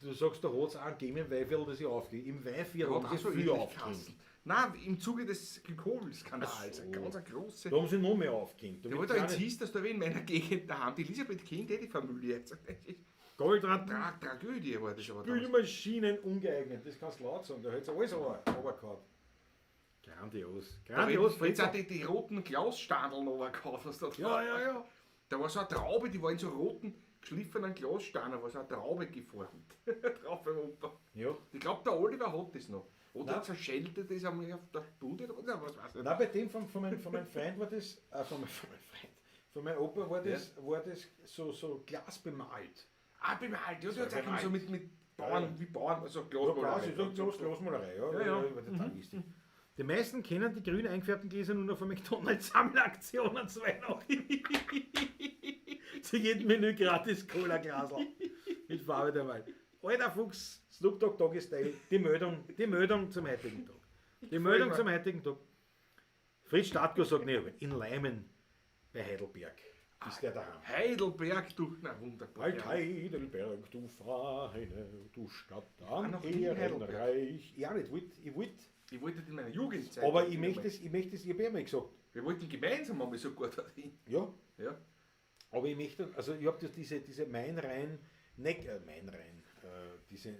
Du sagst, da hat es auch gegeben im Weihviertel, dass ich aufgehe. Im Weihviertel Hat haben auch sie so viel ähnlich aufgehängt. geheißen. Nein, im Zuge des Glykolskandals. Ach so. Eine ganz eine große. Da haben sie noch mehr aufgehängt. Da Der wird wollte gar jetzt nicht- hieß, dass da wer in meiner Gegend daheim, die Elisabeth kennt eh die Familie jetzt. Das ist Goldrand, Tragödie war das aber damals. Spülmaschinen ungeeignet, das kannst du laut sagen, da hättest du alles runtergehauen. Grandios. Da Grandios, hätte jetzt auch die roten Glasstandeln runtergehauen, was da drauf Ja, ja, ja. Da war so eine Traube, die war in so roten, geschliffenen Glassteinen, war so eine Traube geformt. Drauf beim Opa. Ja. Ich glaube, der Oliver hat das noch. Oder Nein. zerschellte das einmal auf der Bude oder was weiß ich. Nein, bei dem von meinem Freund war das, von meinem Opa war das, war das so glasbemalt. Ah, bemalt, ja, das hat bemalt. so mit Bauern, Ja, ja. wie Bauern, also Ja, Glasmalerei. Glas, ich sag, Glasmalerei, ja. Ja, ja. War total wichtig. Die meisten kennen die grün eingefärbten Gläser nur noch von McDonalds Sammelaktionen zu Weihnachten. Zu jedem Menü gratis Cola-Glasl. Mit Farbe der Wahl. Alter Fuchs, Snoop Dogg Doggy Style, die Meldung zum heutigen Tag. Die Meldung zum heutigen Tag. Fritz Stadtko sagt, nee, in Leimen bei Heidelberg ist der daheim. Heidelberg, du, na wunderbar. Alt Heidelberg, du feine, du Stadt am noch nie in Heidelberg. Ehrenreich. Ja, nicht, ich wollte. Ich wollte in meiner Jugendzeit. Aber ich möchte es, ich habe ja mal gesagt, Wir wollten gemeinsam einmal sogar dorthin. ja, Ja. aber ich möchte, also ich habe diese Main-Rhein, Main-Rhein, diese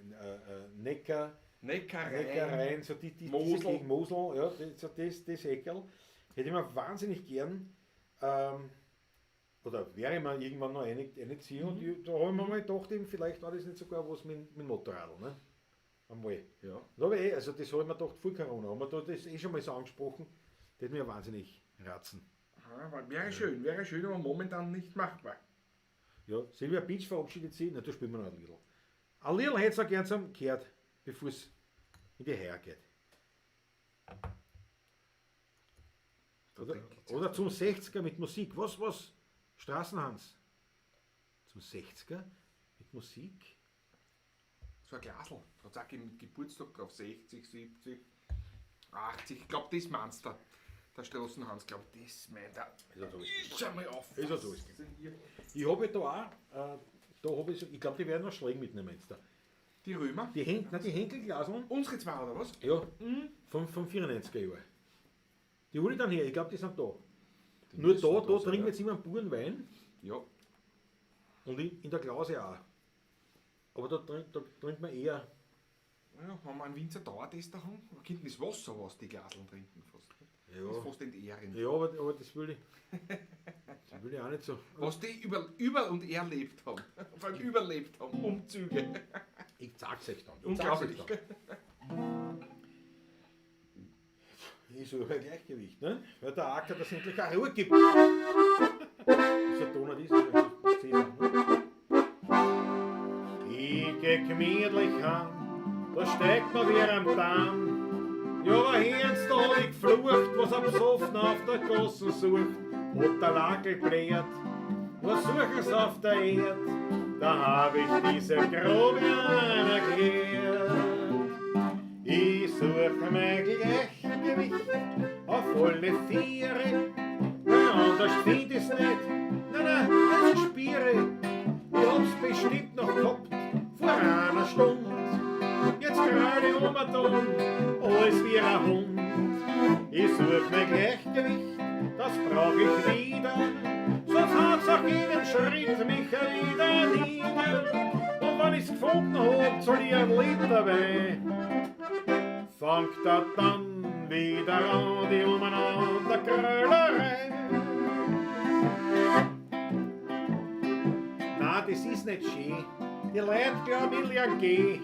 Neckar, Neckarrhein. Neckarrhein, so die Mosel. diese Gegend Mosel, ja, so das Eckerl, hätte ich mir wahnsinnig gern, oder wäre ich mir irgendwann noch eine ziehen, und ich, da habe ich mir mal gedacht, eben, vielleicht war das nicht sogar was mit Motorradl, ne? Einmal. Ja. Da hab ich eh, also das habe ich mir gedacht, vor Corona, haben wir da das eh schon mal so angesprochen, das hätte mir ja wahnsinnig ratzen. Ah, wäre schön, aber momentan nicht machbar. Ja, Silvia Beach verabschiedet sich, na, da spielen wir noch ein Lidl. Ein Lidl hätte es auch gern zum gehört, bevor es in die Heier geht. Da Oder, denk ich oder zum 60er mit Musik. Was? Straßenhans. Zum 60er mit Musik? So ein Glasl. Da sag ich mit Geburtstag drauf 60, 70, 80. Ich glaube, das meinst du. Der Straßenhans, glaube das meint er. Ist Schau mal auf. Ist er so. Ich habe da auch, da habe ich, so, ich glaube, die werden noch Schläge mitnehmen jetzt da. Die Römer? Die, nein, die Henkelglaseln, Unsere zwei, oder was? ja, vom 94er Jahr. Die hole ich dann her, ich glaube, die sind da. Nur müssen da, da da sein, trinken ja. wir jetzt immer einen puren Wein Ja. und in der Klause auch. Aber da trinkt man eher. Ja, wenn wir einen Winzer Dauertester haben, wir könnten das Wasser, was die Glaseln trinken fast. Ja. Das ist fast entehrend. Ja, aber das will ich. Das will ich auch nicht so. Was die über und erlebt haben. Vor allem überlebt haben. Umzüge. Ich sag's euch dann. Ich sag's euch Unglaublich. dann. Ich suche ein Gleichgewicht, ne? Weil der Acker das endlich auch Ruhe gibt. Das ist ein ist, das ist ne? Ich geh gemütlich heim, da steckt man wieder am Damm. Ja, aber hören's, da hab ich geflucht, was ein Besoffener auf der Gassen sucht. Hat der Lackel bläht, was suchen's auf der Erd? Da hab ich diese Grobian erklärt. Ich suche mein Gleichgewicht auf alle Viere, weil anders find ich's nicht. Nein, nein, das Spiere. Ich hab's bestimmt noch gehabt vor einer Stunde. Jetzt gerade um und um, alles wie ein Hund. Ich such mein Gleichgewicht, das brauch ich wieder. Sonst hat's auch jeden Schritt mich wieder nieder. Und wenn ich's gefunden hab, soll ich ein Liter Wein. Fangt er dann wieder an, die umeinander Grölerei. Na, das ist nicht schön. Die Leute glauben, ich lieg geh.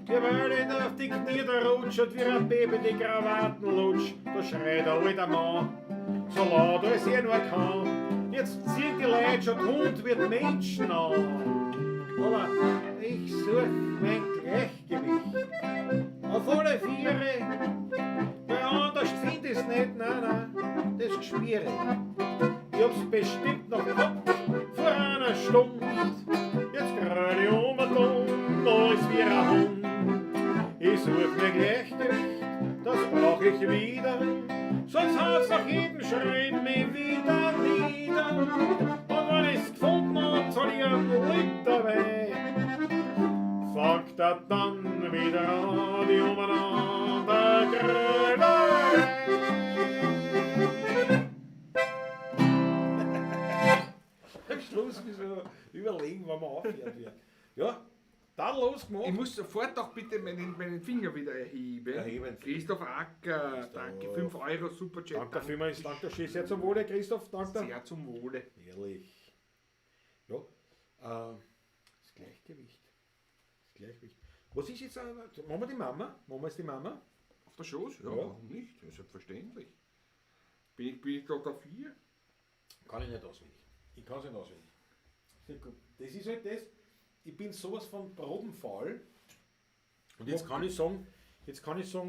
Die wollen auf die Knie da rutscht und wie ein Baby die Krawatten lutscht. Da schreit der alte Mann, so laut als er nur kann. Jetzt ziehen die Leute schon, Hund wird Menschen an. Aber ich such mein Gleichgewicht. Auf alle Viere, weil anders find ich's nicht, nein, nein, das Gspiere. Ich hab's bestimmt noch gehabt vor einer Stunde. Jetzt grad ich um und um, alles wie ein Hund. Ich such mir gleich Gewicht, das brauch ich wieder. Sonst haut's nach jedem Schritt mich wieder nieder. Und wenn ich's gefunden hab, zahl ich einen Liter Wein. Fangt er dann wieder an, die umeinander Grölerei. Am Schluss müssen wir überlegen, wann wir aufhören wird. Ja, dann los gemacht. Ich muss sofort auch bitte meinen Finger wieder erheben. Erheben. Christoph Acker, danke, 5 Euro, Superchat. Danke vielmals, danke schön, sehr zum Wohle, Christoph, danke. Sehr zum Wohle. Ehrlich. Ja, das Gleichgewicht. Das Gleichgewicht. Was ist jetzt, machen wir die Mama? Machen wir jetzt die Mama? Auf der Schoß? Ja, Ja. warum nicht? Ja, selbstverständlich. Bin ich da dafür? Kann ich nicht auswendig. Ich kann es nicht auswendig. Das ist halt das, ich bin sowas von probenfaul. Und jetzt kann ich sagen,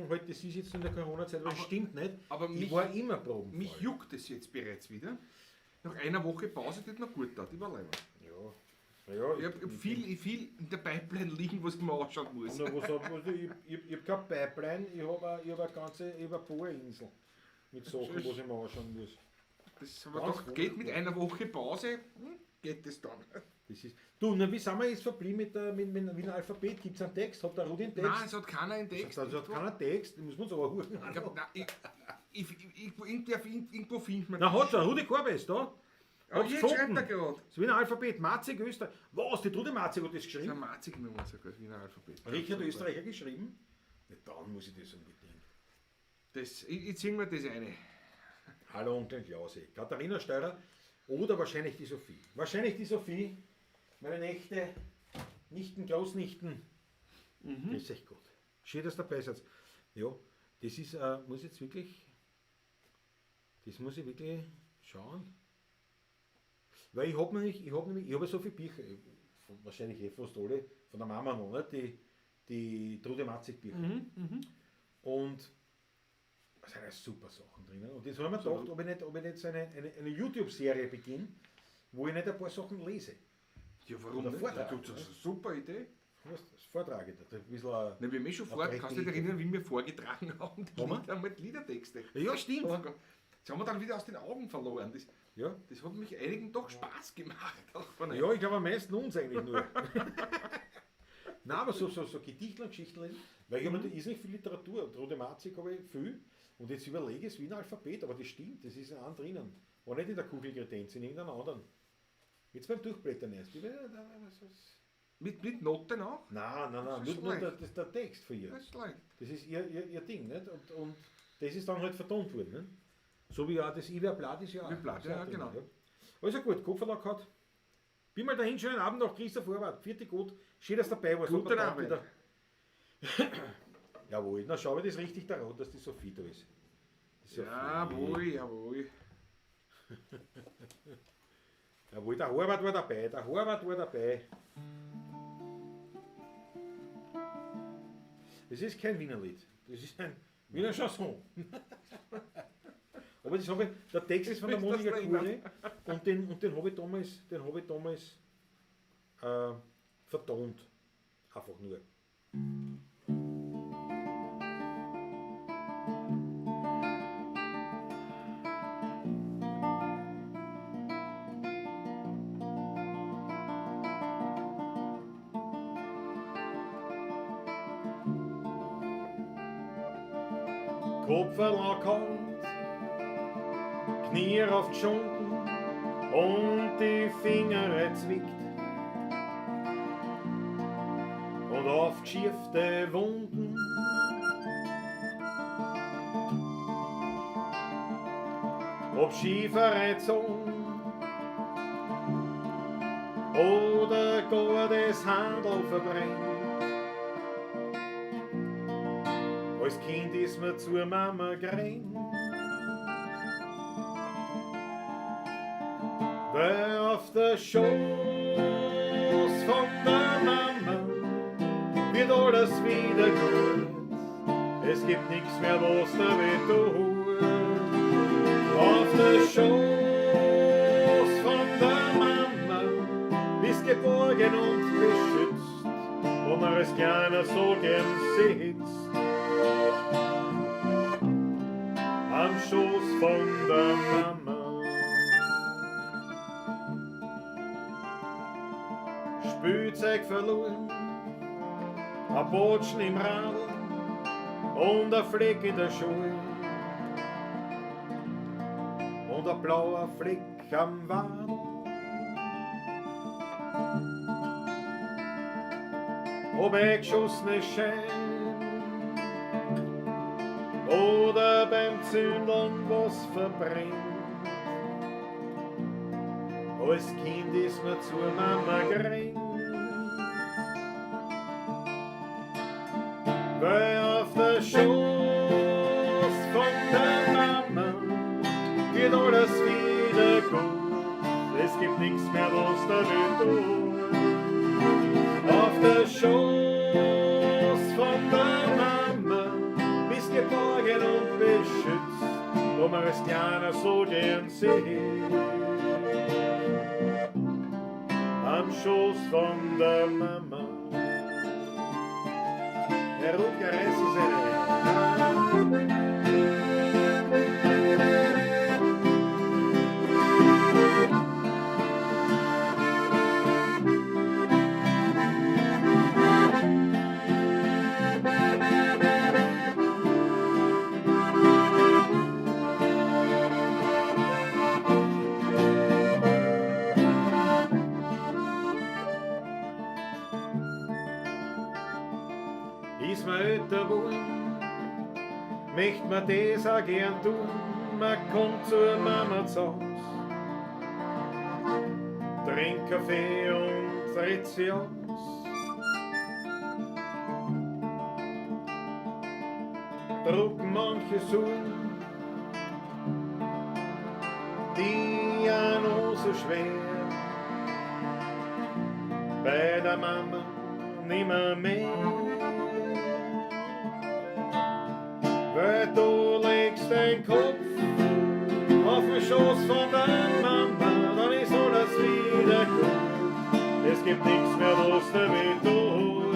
halt, das ist jetzt in der Corona-Zeit, aber das stimmt nicht. aber ich mich- war immer probenfaul. Mich juckt es jetzt bereits wieder. Nach einer Woche Pause tut noch gut da, die war leider. Ja. Ja, Ich hab viel in der Pipeline liegen, was ich mir anschauen muss. Und was hab, was, ich hab keine Pipeline, ich hab eine ganze, ich hab eine Bohrinsel mit Sachen, was ich mir anschauen muss. Das aber Ganz doch geht mit einer Woche Pause, geht das dann. Das ist, du, na, wie sind wir jetzt verblieben mit dem Alphabet? Gibt es einen Text? Hat der Rudi einen Text? Nein, es hat keiner einen Text. Also hat keiner Text, den muss man uns aber holen. Ich glaub, nein, irgendwo findet man. Na, hat schon, Rudi Korbes, da. Aber Hab's jetzt gefunden. schreibt er gerade. Das Wiener Alphabet, Matzig Österreich. Was, die Trude Matzig hat das Das ist geschrieben? ein Matzig-Nummer sogar, das Wiener Alphabet. Richard Österreicher geschrieben? Na, dann muss ich das unbedingt. Ich zieh mir das eine. Hallo Onkel Klausi. Katharina Steurer oder wahrscheinlich die Sophie. Wahrscheinlich die Sophie, meine Nächte, Nichten, Großnichten. Mhm. Das ist echt gut. Schön, dass du dabei seid. Ja, das ist, muss ich jetzt wirklich, das muss ich wirklich schauen. Weil ich habe nämlich, ich habe so viele Bücher, wahrscheinlich fast alle, von der Mama noch, nicht? Die Trude Matzig Bücher. Mhm, Und da sind ja super Sachen drinnen. Und jetzt habe ich mir gedacht, ob ich nicht so eine YouTube-Serie beginne, wo ich nicht ein paar Sachen lese. Ja, warum Oder nicht? Vortrag, Du, das ist eine super Idee. Was, das Vortrage, das ist ein bisschen ein Na, wir haben eh schon vor, kannst du dich erinnern, wie wir vorgetragen haben, die Haben wir? Lieder mit Liedertexte. Ja, stimmt. Das haben wir dann wieder aus den Augen verloren. Das, Ja. das hat mich einigen doch Spaß gemacht. Auch von Ja, ich glaube am meisten uns eigentlich nur. Nein, aber so Gedichte und Geschichten lesen, weil ich habe ist nicht viel Literatur. Und Trude Matzig habe ich viel. Und jetzt überlege ich es wie ein Alphabet, aber das stimmt, das ist ein drinnen. War nicht in der Kugelkredenz, in irgendeiner anderen. Jetzt beim Durchblättern erst. Mit Noten auch? Nein, nein, nein, Das ist nur leicht. das ist der Text von ihr. Das ist leicht. Das ist ihr Ding, nicht? Und das ist dann halt vertont worden. Nicht? So wie auch das Iwer Blatt ist ja auch. Iwer Blatt, ist auch ja, drin, genau. Ja. Also gut, Kopfverlag hat. Bin mal dahin, schönen Abend noch, Christoph Horvath. Vierte gut. Schön, dass du dabei warst. Guten Hat mir Abend. wieder. Jawohl, na schau ich das richtig daran, dass die Sophie da ist. Die Sophie. Jawohl, jawohl. Jawohl, der Horvath war dabei, der Horvath war dabei. Es ist kein Wiener Lied, das ist ein Wiener Chanson. Aber das habe ich, der Text ist von der Ist das Monika noch Kuri und den habe ich damals, vertont. Einfach nur. Kopferl angekannt, Knie aufgeschunden und die Finger zwickt und aufgeschiefte Wunden. Ob Schieferei gezogen oder gar das Handel verbrennt. Als Kind ist mir zur Mama gerannt. Weil auf der Schoß von der Mama wird alles wieder gut. Es gibt nichts mehr, was da weh tut. Auf der Schoß als Kleiner so gern sitzt. Am Schoß von der Mama. Spielzeug verloren, ein Botschen im Radl und ein Fleck in der Schuhe und ein blauer Fleck am Wadl. Ob eingeschossene Schein oder beim Zündeln was verbrennt. Als Kind ist man zur Mama gerannt, weil auf der Schoß von der Mama geht alles wieder gut. Es gibt nichts mehr, was da weh tut. Auf der Schoß von der Mama bist geborgen und beschützt, wo man es gerne so gern sieht. Am Schoß von der Mama. Herr Rutger, reißen Sie eine. Ist man älter geworden, möcht man das auch gern tun, man kommt zur Mama zu Haus, trinkt Kaffee und redet sie aus. Drucken manche Suchen, die ja noch so schwer, bei der Mama nimmer mehr. Weil du legst deinen Kopf auf den Schoß von der Mama, dann ist alles wieder gut. Es gibt nichts mehr, was dir weh tut.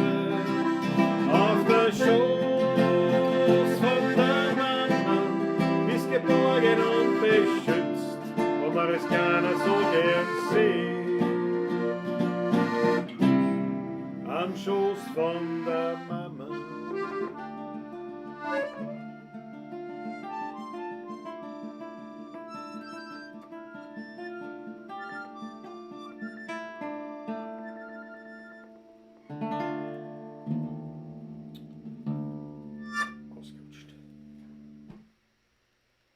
Auf der Schoß von der Mama bist geborgen und beschützt, wo man es gerne so gern sieht. Am Schoß von der Mama. Ausgerutscht.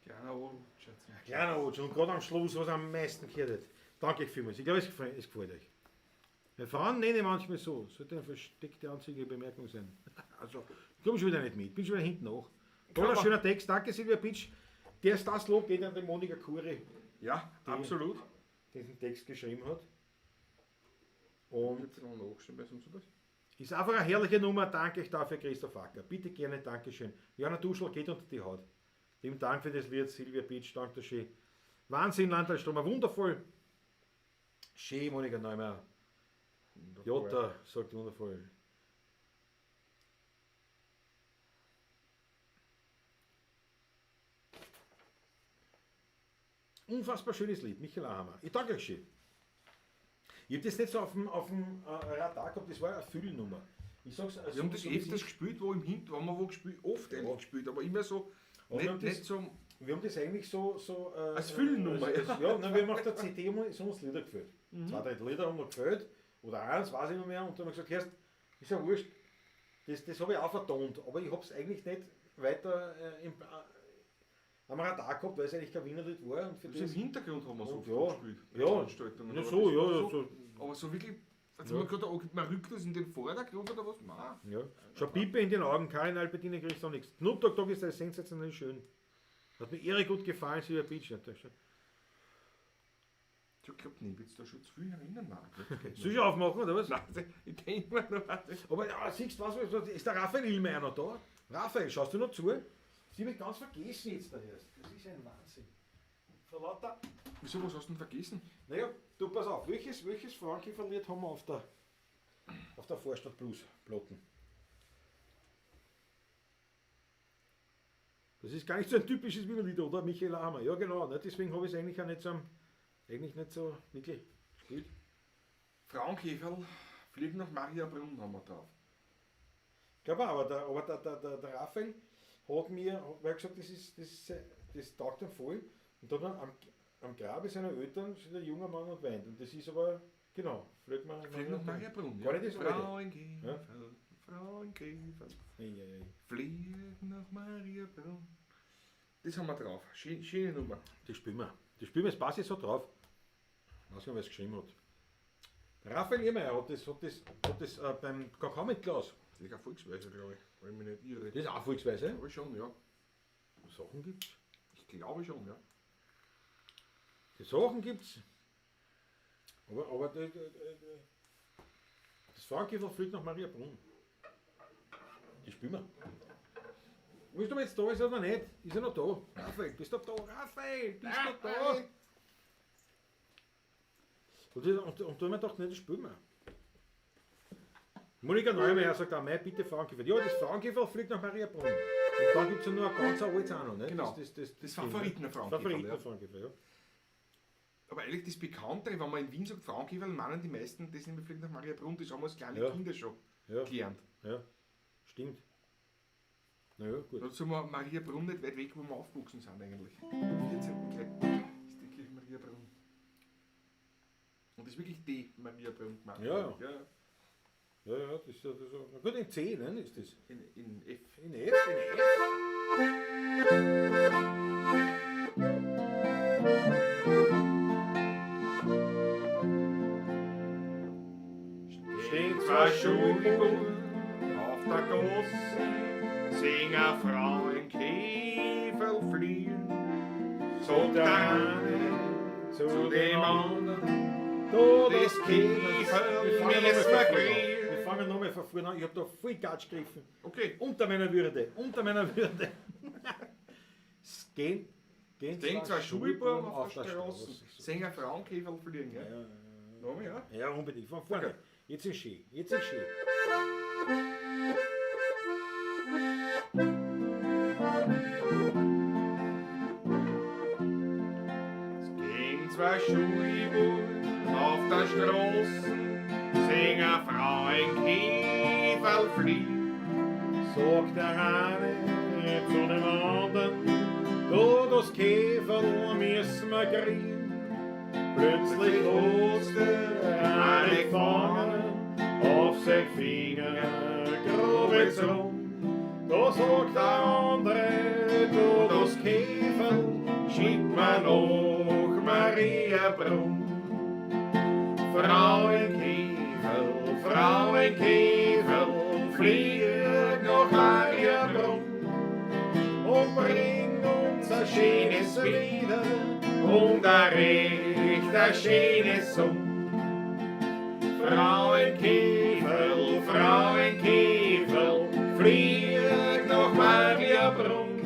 Kleiner Rutsch. Kleiner Rutsch. Und gerade am Schluss, was am meisten gehört hat. Danke euch vielmals. Ich glaube, es gefällt euch. Meine Frauen nenne ich manchmal so. Sollte eine versteckte anzügliche Bemerkung sein. Also, ich komme schon wieder nicht mit. Bin schon wieder hinten nach. Toller, schöner Text. Danke, Silvia Pitsch. Der ist das Lob geht an die Monika Kuri, Ja, Die- absolut. die diesen Text geschrieben hat. Und Jetzt noch nachschauen bei sonst was. ist einfach eine herrliche Nummer. Danke euch dafür, Christoph Acker. Bitte gerne, Dankeschön. Jana Duschl geht unter die Haut. Lieben Dank für das Lied, Silvia Pitsch. Danke schön. Wahnsinn, Landalstromer. Wundervoll. Schön, Monika Neumeier. Jota sagt wundervoll. Unfassbar schönes Lied, Michael Ahammer. Ich danke euch schön. Ich habe das nicht so auf dem Radar gehabt, das war eine Füllnummer. Ich sag's, also, Wir haben das so wie es öfters ist. gespielt, wo im Hinten haben wir wo gespielt, oft eigentlich gespielt, aber immer so, Aber wir haben nicht, das- nicht so, Wir haben das eigentlich so. Als Füllnummer, Als, ja, nein, wir haben auf der CD immer so uns Lieder gefällt. Zwei, drei Lieder haben wir gefällt. Oder eins, weiß ich nicht mehr. Und dann haben wir gesagt, erst, ist ja wurscht. Das habe ich auch vertont, aber ich habe es eigentlich nicht weiter am Radar gehabt, weil es eigentlich kein Wiener Lied war. Und für das im das, Hintergrund haben wir so Und oft ja, gespielt. bei ja, Veranstaltungen. ja, Aber so, das ja, war ja, so. Aber so wirklich, also Ja. man, gerade auch, man rückt das in den Vordergrund oder was? Nein. Ja. Schon Pipe in den Augen, Karin Albertine kriegst auch nichts. Snoop Dogg Dogg ist ja sensationell schön. Hat mir irre gut gefallen, Silvia Beach. Natürlich. Ich glaube nicht, willst du da schon zu viel erinnern? Nein, das geht Soll nicht. ich aufmachen, oder was? Nein, ich denke mir nur, Aber ja, siehst du was, ist der Raphael Illmeier noch da? Raphael, schaust du noch zu? Sie habe ich ganz vergessen jetzt da erst. Das ist ein Wahnsinn. Vor lauter. Wieso, was hast du denn vergessen? Naja, du pass auf, welches Frauenkäferlied haben wir auf der. Auf der Vorstadt Blues Platten. Das ist gar nicht so ein typisches Wiener Lied, oder? Michael Hammer. Ja, genau. Ne? Deswegen habe ich es eigentlich auch nicht so, eigentlich nicht so wirklich gespielt. Frauenkäferl fliegen nach Mariabrunn haben wir drauf. Ich glaube auch, aber der Raphael hat mir hat mir gesagt, das taugt ihm voll. Und dann am Grabe seiner Eltern steht ein junger Mann und weint. Und das ist aber, genau, fliegt man. Fliegen nach Mariabrunn. Gar nicht das alte. Frauenkäferl, Frauenkäferl, Ja, ja, ja. fliegen nach Mariabrunn. Das haben wir drauf. Schöne Nummer. Das spielen wir. Das spielen wir, das passt jetzt so drauf. Ich weiß nicht, wer es geschrieben hat. Der Raphael Irrmeier hat das beim Kakao mit Klaus. Das ist eine Volksweise, glaube ich. Wenn ich mich nicht irre. Das ist auch Volksweise. Glaube ich schon, ja. Sachen gibt's. Ich glaube schon, ja. Die Sachen gibt's. Aber das Frauenkäfer fliegt nach Mariabrunn. Die spielen wir. Weißt du, ob er jetzt da ist oder nicht? Ist er noch da? Raphael, bist du da? Raphael, bist du da? Und da haben wir gedacht, nein, das spielen wir. Monika Neumeier sagt auch, mei, bitte Frauenkäfer. Ja, das Frauenkäfer fliegt nach Mariabrunn. Und dann gibt es ja noch ein ganz altes auch noch. Ne? Genau. Das Das Favoritener Frauenkäferl, Favoritener ja. Frauenkäfer, ja. Aber eigentlich das Bekanntere, wenn man in Wien sagt Frauenkäferl, meinen die meisten, das nämlich fliegt nach Mariabrunn, das haben wir als kleine Kinder schon gelernt. Ja, stimmt. Naja, gut. Da sind wir Mariabrunn nicht weit weg, wo wir aufgewachsen sind eigentlich. Im 14. gleich ist die Kirche Mariabrunn. Und das ist wirklich die Mariabrunn gemacht. Ja. Ja. Ja, ja, das ist ja das ist ja. Na gut, in C, ne, ist das. In F. In F, in F. Stehen zwei Schulbuben auf der Gasse, sehen eine Frau in Käferl fliehen. Sagt der eine zu dem anderen, Da, das Käferl Wir fangen müssen nochmal wir von vorne an. kriegen. Wir fangen nochmal von vorne an. Ich hab da voll Gatsch gegriffen. Okay. Unter meiner Würde, unter meiner Würde. Es gehen Stehen zwei Schulbuben auf der Straße, sehen eine Frauenkäferl fliegen. Ja, Ja, Nochmal, ja. ja, unbedingt. Von vorne. Okay. Jetzt ist schön. Jetzt ist schön. Es gehen zwei Schulbuben auf der Straße, sehen eine Frau in Käferl fliehen. Sagt der eine zu dem anderen, du, das Käferl müssen wir kriegen. Plötzlich hat's der eine gefangen, auf sein Finger grabet's rum. Da sagt der andere, du, das Käferl schickt man nach Mariabrunn. Frauenkäferl, Frauenkäferl, flieg nach Mariabrunn Und bring uns ein schönes Lieder und ein recht ein schönes Song. Frauenkäferl, Frauenkäferl, flieg nach Mariabrunn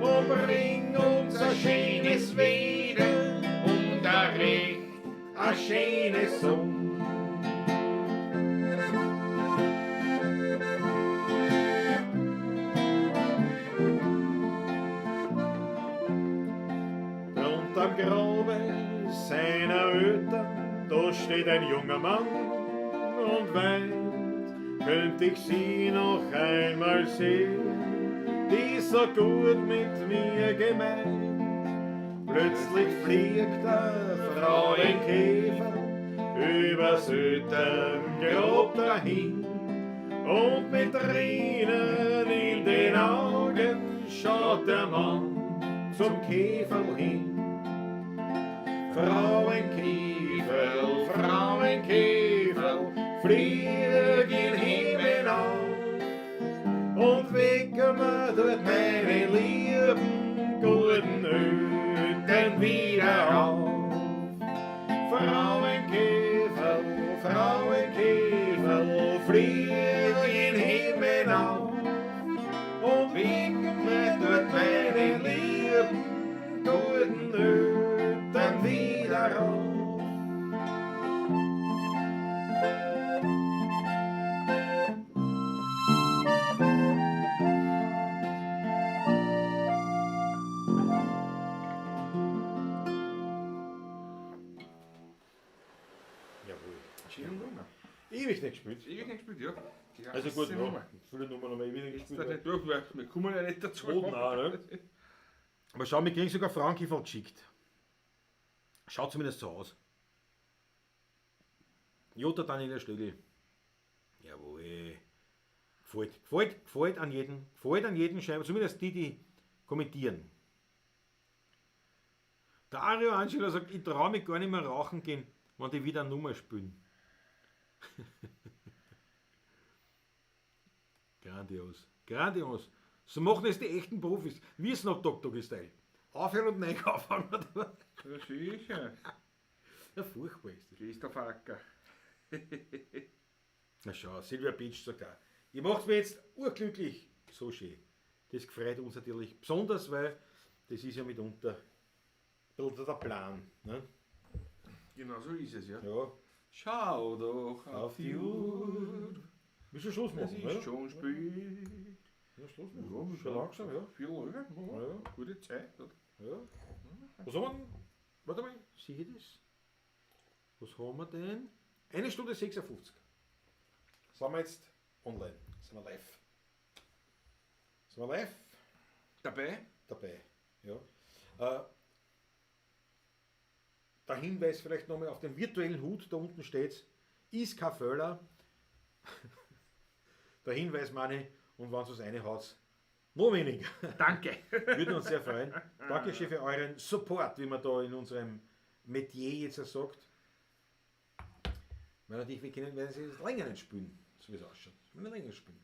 und bring uns ein schönes Lieder und ein recht ein schönes Song. Und am Grabe seiner Eltern, da steht ein junger Mann und weint. Könnte ich sie noch einmal sehen, die so gut mit mir gemeint. Plötzlich fliegt der Frauenkäfer übers Hüttengrab dahin und mit Tränen in den Augen schaut der Mann zum Käferl hin. Frauenkäferl, Frauenkäferl, flieg in Himmel auf und weck mir dort meine lieben guten Eltern wieder auf. Frauenkäferl, Frauenkäferl, flieg in Himmel auf und weck mir dort meine lieben guten Eltern wieder auf. Ewig nicht gespielt. Ewig nicht gespielt, ja. Also gut, Klasse ja. Nummer. Viele Nummern haben wir ewig nicht Jetzt gespielt. da nicht durch, weil wir kommen ja nicht dazu. Boden auch, ne? Aber schau, wir kriegen sogar Frauenkieferl geschickt. Schaut zumindest so aus. Jutta Daniela Stögel. Jawohl. Gefällt, gefällt, gefällt an jeden. Gefällt an jeden scheinbar. Zumindest die, die kommentieren. Dario Angelo sagt, ich traue mich gar nicht mehr rauchen gehen, wenn die wieder eine Nummer spielen. Grandios. Grandios. So machen es die echten Profis. Wie Snoop Dogg Doggy Style. Aufhören und neu anfangen. oder? Ja, sicher. Ja, furchtbar ist das. Christoph Acker. Na schau, Silvia Beach sagt auch, ihr macht mir jetzt urglücklich. So schön. Das gefreut uns natürlich besonders, weil das ist ja mitunter ein bisschen der Plan. Ne? Genau so ist es, ja. Ja, Schau doch auf die Uhr. Müssen wir Schluss Es machen, ist oder? schon spät. Ja, Schluss machen. Schon langsam, ja. 4 Uhr, ja. Ja. Gute Zeit. Oder? Ja. Was haben wir denn? Warte mal, sehe ich das? Was haben wir denn? 1 Stunde 56. Sind wir jetzt online? Sind wir live? Sind wir live? Dabei? Dabei. Ja. Der Hinweis vielleicht nochmal auf den virtuellen Hut, da unten steht, ist kein Fehler. Der Hinweis meine ich, und wenn es was reinhaut, noch weniger. Danke. Würden uns sehr freuen. Dankeschön für euren Support, wie man da in unserem Metier jetzt auch sagt. Weil natürlich, wir können, werden sie jetzt länger nicht spielen, so wie es ausschaut. Wir werden länger spielen.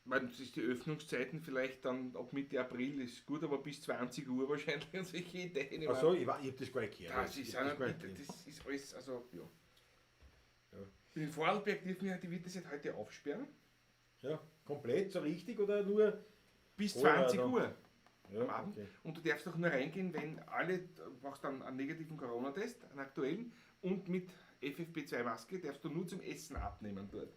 Ich meine, das ist die Öffnungszeiten vielleicht dann ab Mitte April ist gut, aber bis 20 Uhr wahrscheinlich und solche Ideen. Achso, ich, ich habe das gar nicht gehört. Das Ich ist, hab auch das gar nicht, nicht gehört. das ist alles, also ja. Ja. In Vorarlberg dürfen ja die Wirte seit heute aufsperren. Ja, komplett so richtig oder nur? Bis Oder 20 dann- Uhr Ja, am Abend. okay. Und du darfst auch nur reingehen, wenn alle, du brauchst dann einen negativen Corona-Test, einen aktuellen, und mit FFP2-Maske darfst du nur zum Essen abnehmen dort.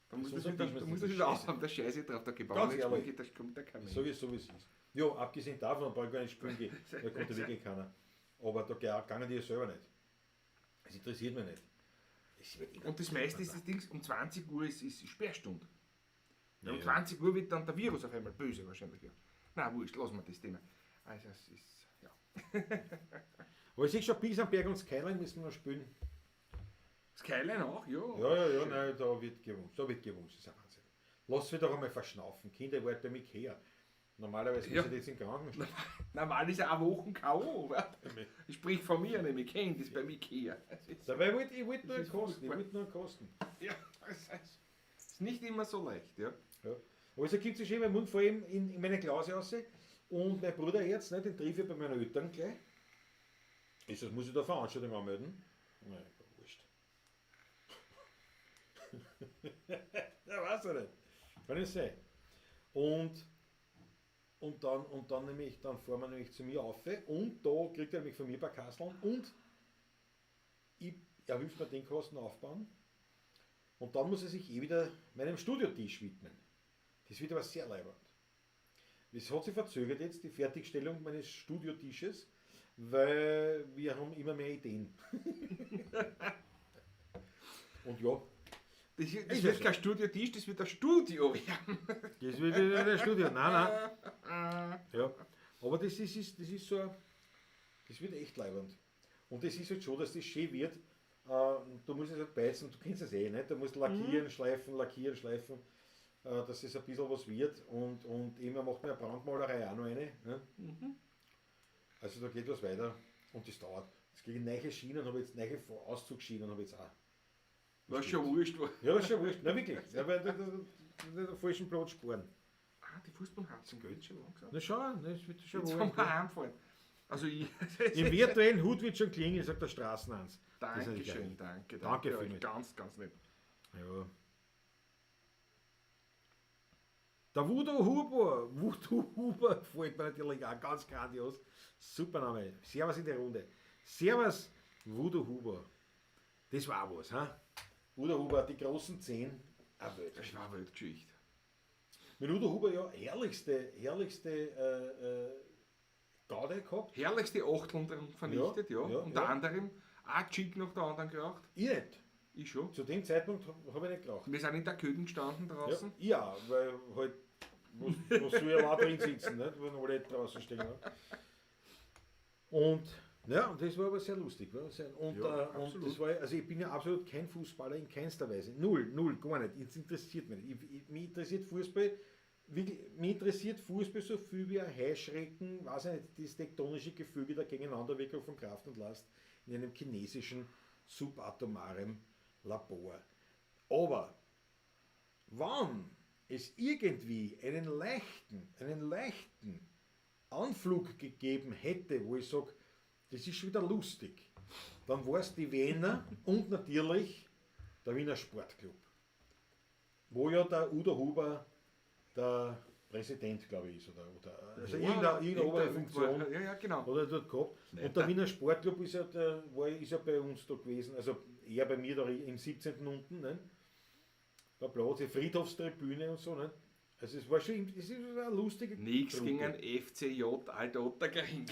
Da muss Sonst das wieder, ist da das muss das nicht wieder Scheiße. aufhaben, der Scheiße drauf, da gebaut Ganz nicht ehrlich. geht, da kommt da kein Ich Mensch. sage es so, wie es ist. Ja, abgesehen davon, brauche ich gar nicht spielen gehen, da kommt ja wirklich keiner. Aber da gegangen die ja selber nicht. Das interessiert mich nicht. Es wird immer Und das meiste ist das Ding, um 20 Uhr ist Sperrstunde. Ja, Um ja. 20 Uhr wird dann der Virus auf einmal böse wahrscheinlich. Ja. Na, wurscht, lassen wir das Thema. Also es ist, ja. Aber ich sehe schon, Bisamberg und Skyline müssen wir noch spielen. Skyline auch, ja. Ja, ja, ja, nein, da wird gewumst, da wird gewumst, das ist ein Wahnsinn. Lass mich doch einmal verschnaufen, Kinder, ich wollte bei mich her. Normalerweise Ja. muss ich jetzt in den Krankenstand. Normal ist ja auch Wochen K.O. wa? Ich sprich von mir nämlich, kennt das bei mir her. Es ist, Dabei wollte ich wollte nur Das einen ist Kosten, ich furchtbar. wollte nur einen Kosten. ja, es ist nicht immer so leicht, ja. Ja. Aber so gibt es schon mein Mund vor ihm in meine Klause raus. Und mein Bruder jetzt, ne, den triff ich bei meinen Eltern gleich. Ist das, muss ich da Veranstaltung anmelden? Nein, wurscht. Ja, weiß ich nicht. Kann nicht sein. Und dann nämlich, dann fahren wir nämlich zu mir auf und da kriegt er nämlich von mir ein paar Kasteln und ich, er hilft mir den Kosten aufbauen. Und dann muss er sich eh wieder meinem Studiotisch widmen. Das wird aber sehr leibend. Es hat sich verzögert jetzt, die Fertigstellung meines Studiotisches, weil wir haben immer mehr Ideen. Und ja, Das, das Ist wird ja so. kein Studiotisch, das wird ein Studio werden. das wird nicht ein Studio. Nein, nein. Ja. Aber das ist so, das wird echt leibend. Und das ist halt schon, dass das schön wird. Du musst es halt beizen, du kennst es eh, nicht? Du musst lackieren, schleifen, lackieren, schleifen, dass es ein bisschen was wird. Und immer macht man ja Brandmalerei auch noch eine. Ne? Also da geht was weiter und das dauert. Jetzt kriege ich neue Schienen, habe jetzt neue Auszugsschienen, habe ich jetzt auch. War schon wurscht. War. Ja, das ist schon wurscht. Na wirklich. Ja, weil da falschen Platz sparen. Ah, die Fußballheizung geht schon langsam. Na schau, das wird schon Jetzt wohl. fahren wir heimfahren. Also ich. Im virtuellen Hut wird schon klingeln, sagt der Straßenhans. Das ist natürlich Dankeschön, geil. danke, Danke euch. vielmals. Ganz, ganz nett. Ja. Der Wudo Huber, Wudo Huber gefällt mir natürlich auch ganz grandios. Super Name. Servus in der Runde. Servus, Wudo Huber. Das war auch was, ha? Udo Huber, die großen 10. Eine Welt. Das war eine Weltgeschichte. Mit Udo Huber ja herrlichste Gaude gehabt. Herrlichste Achteln vernichtet, ja. Ja, ja, Unter ja. anderem auch Chick nach der anderen geraucht. Ich nicht. Ich schon. Zu dem Zeitpunkt habe ich nicht geraucht. Wir sind in der Köden gestanden draußen. Ja, weil halt, was soll ich auch drin sitzen, nicht? Wenn alle draußen stehen. Ne? Und ja, und das war aber sehr lustig. Wa? Sehr, und, Ja, und absolut. das war, also ich bin ja absolut kein Fußballer in keinster Weise. Null, gar nicht. Es interessiert mich nicht. Mich interessiert Fußball, wirklich, mich interessiert Fußball so viel wie ein Heuschrecken, weiß ich nicht, das tektonische Gefüge der Gegeneinanderwirkung von Kraft und Last in einem chinesischen subatomaren Labor. Aber wann es irgendwie einen leichten Anflug gegeben hätte, wo ich sag, das ist schon wieder lustig, dann war es die Wiener und natürlich der Wiener Sportclub, wo ja der Udo Huber der Präsident, glaube ich, ist, oder also Ja, irgendeine obere Funktion. Ja, ja, genau. Hat er dort gehabt. Und der Wiener Sportclub ist ja, ist ja bei uns da gewesen, also eher bei mir da im 17. unten, ne? Der Platz, die Friedhofstribüne und so, ne? Also es war schon, es ist eine lustige Nichts Truppe. gegen einen FCJ Alt-Otterkring.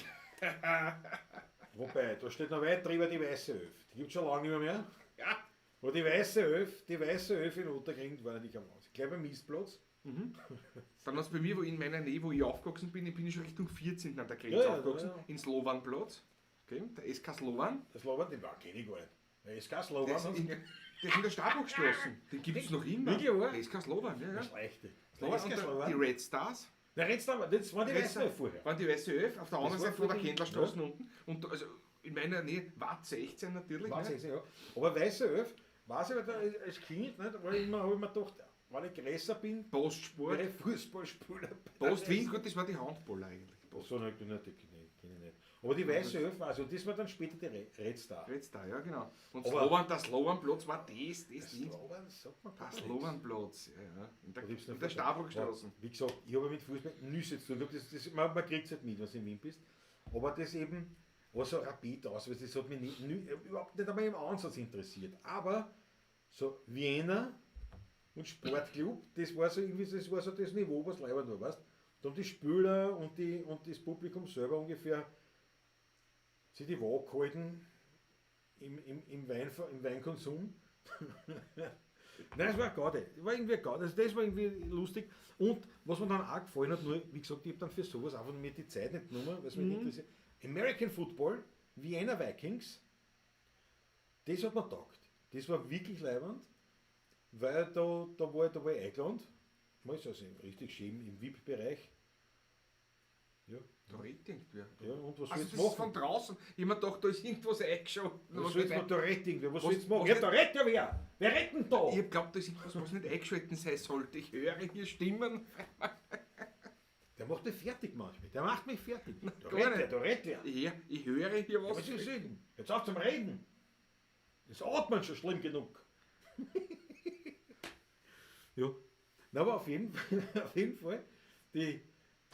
Wobei, da steht noch weit drüber die Weiße Elf. Die gibt es schon lange nicht mehr. Ja. Wo die Weiße Elf in Otterkring war natürlich am Aus. Gleich beim Mistplatz. Dann hast du bei mir, wo in meiner Nähe, wo ich aufgewachsen bin, ich bin schon Richtung 14. An der Grenze Ja, ja, aufgewachsen, ja, ja. in Slovanplatz. Okay, der SK Slovan. Das Slovan, den kenne ich gar nicht. Der SK Der Slovan. ist in der Stabhochstraße. Den gibt es noch immer. Wirklich, oder? Der SK Slovan, ja, ja. Das leichte. Slovan SK und Slovan. die Red Stars. Der Red Star, das war die Weiße Elf vorher. Waren die Weiße Elf, auf der anderen war Seite von der vor die- Kendlerstraße unten. Und da, also in meiner Nähe, Watt 16 natürlich. Weiß ne? ich, ja. Aber Weiße Elf, weiß ich, weil da als Kind, nicht, war ich immer, habe ich mir gedacht, wenn ich größer bin, Postsport. wäre ich Fußballspieler. Post Wien, gut, das war die Handballer eigentlich. Post. So, nein, die kenne ich nicht. Aber die Weiße Elf, also das war dann später die Red Star. Red Star, ja genau. Und Aber- Slovan, der Slovanplatz war das Ding. Slovan, sagt man Der gar nichts. Slovanplatz, ja, ja. In der, Da gibt's noch in der Vorteile. Stabrockstraße. Ja, wie gesagt, ich habe mit Fußball nichts zu tun. Man kriegt es halt mit, wenn du in Wien bist. Aber das eben, was so Rapid aus, das hat mich überhaupt nicht einmal im Ansatz interessiert. Aber so Wiener und Sportclub, das war so irgendwie, das war so das Niveau, was leibend war, weißt? Da haben die Spieler und das Publikum selber ungefähr sich die Waage gehalten im Weinkonsum. Nein, es war Gaudi. Es war irgendwie Gaudi. Also das war irgendwie lustig. Und was mir dann auch gefallen hat, nur, wie gesagt, ich habe dann für sowas einfach mir die Zeit nicht genommen, weil es mich nicht interessiert. American Football, Vienna Vikings, das hat mir getaugt. Das war wirklich leibend, weil da war ich eingeladen. Man ist also richtig schön im VIP-Bereich. Ja, Da redet irgendwer. ja, und was Also soll das ich ist machen? von draußen. Ich hab mir gedacht, da ist irgendwas eingeschaut. Was soll jetzt mal da retten? Irgendwer? Was was- soll jetzt machen? was Ja, da rettet ja wer! Wer rettet denn da? Ich hab glaubt, da ist irgendwas, was nicht eingeschalten sein sollte. Ich höre hier Stimmen. Der macht mich fertig manchmal. Der macht mich fertig. Da gar rettet wer, nicht. da rettet wer. Ich höre hier was. Was ist denn? Jetzt auf zum Reden. Das Atmen schon schlimm genug. Ja. Na, aber auf jeden Fall, auf jeden Fall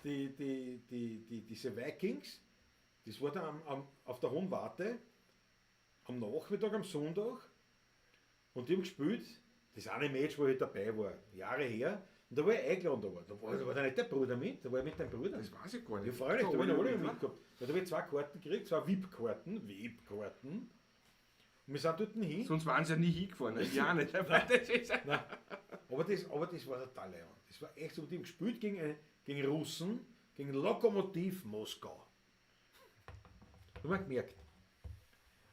diese Vikings, das war dann auf der Hohen Warte am Nachmittag, am Sonntag, und die haben gespielt, das eine Match, wo ich dabei war, Jahre her, und da war ich eingeladen, da war da nicht der Bruder mit, da war ich mit deinem Bruder. Das weiß ich gar nicht. Ja, freilich, da Da habe ich noch alle mit, mitgehabt. Da habe ich 2 Karten gekriegt, 2 VIP-Karten, VIP-Karten. Und wir sind dort hin. Sonst waren sie ja nie hingefahren. Ja, nicht. Aber das ist Nein. Aber das war total leibend. Das war echt so. Die haben gespielt gegen Russen, gegen Lokomotiv Moskau. Haben wir gemerkt.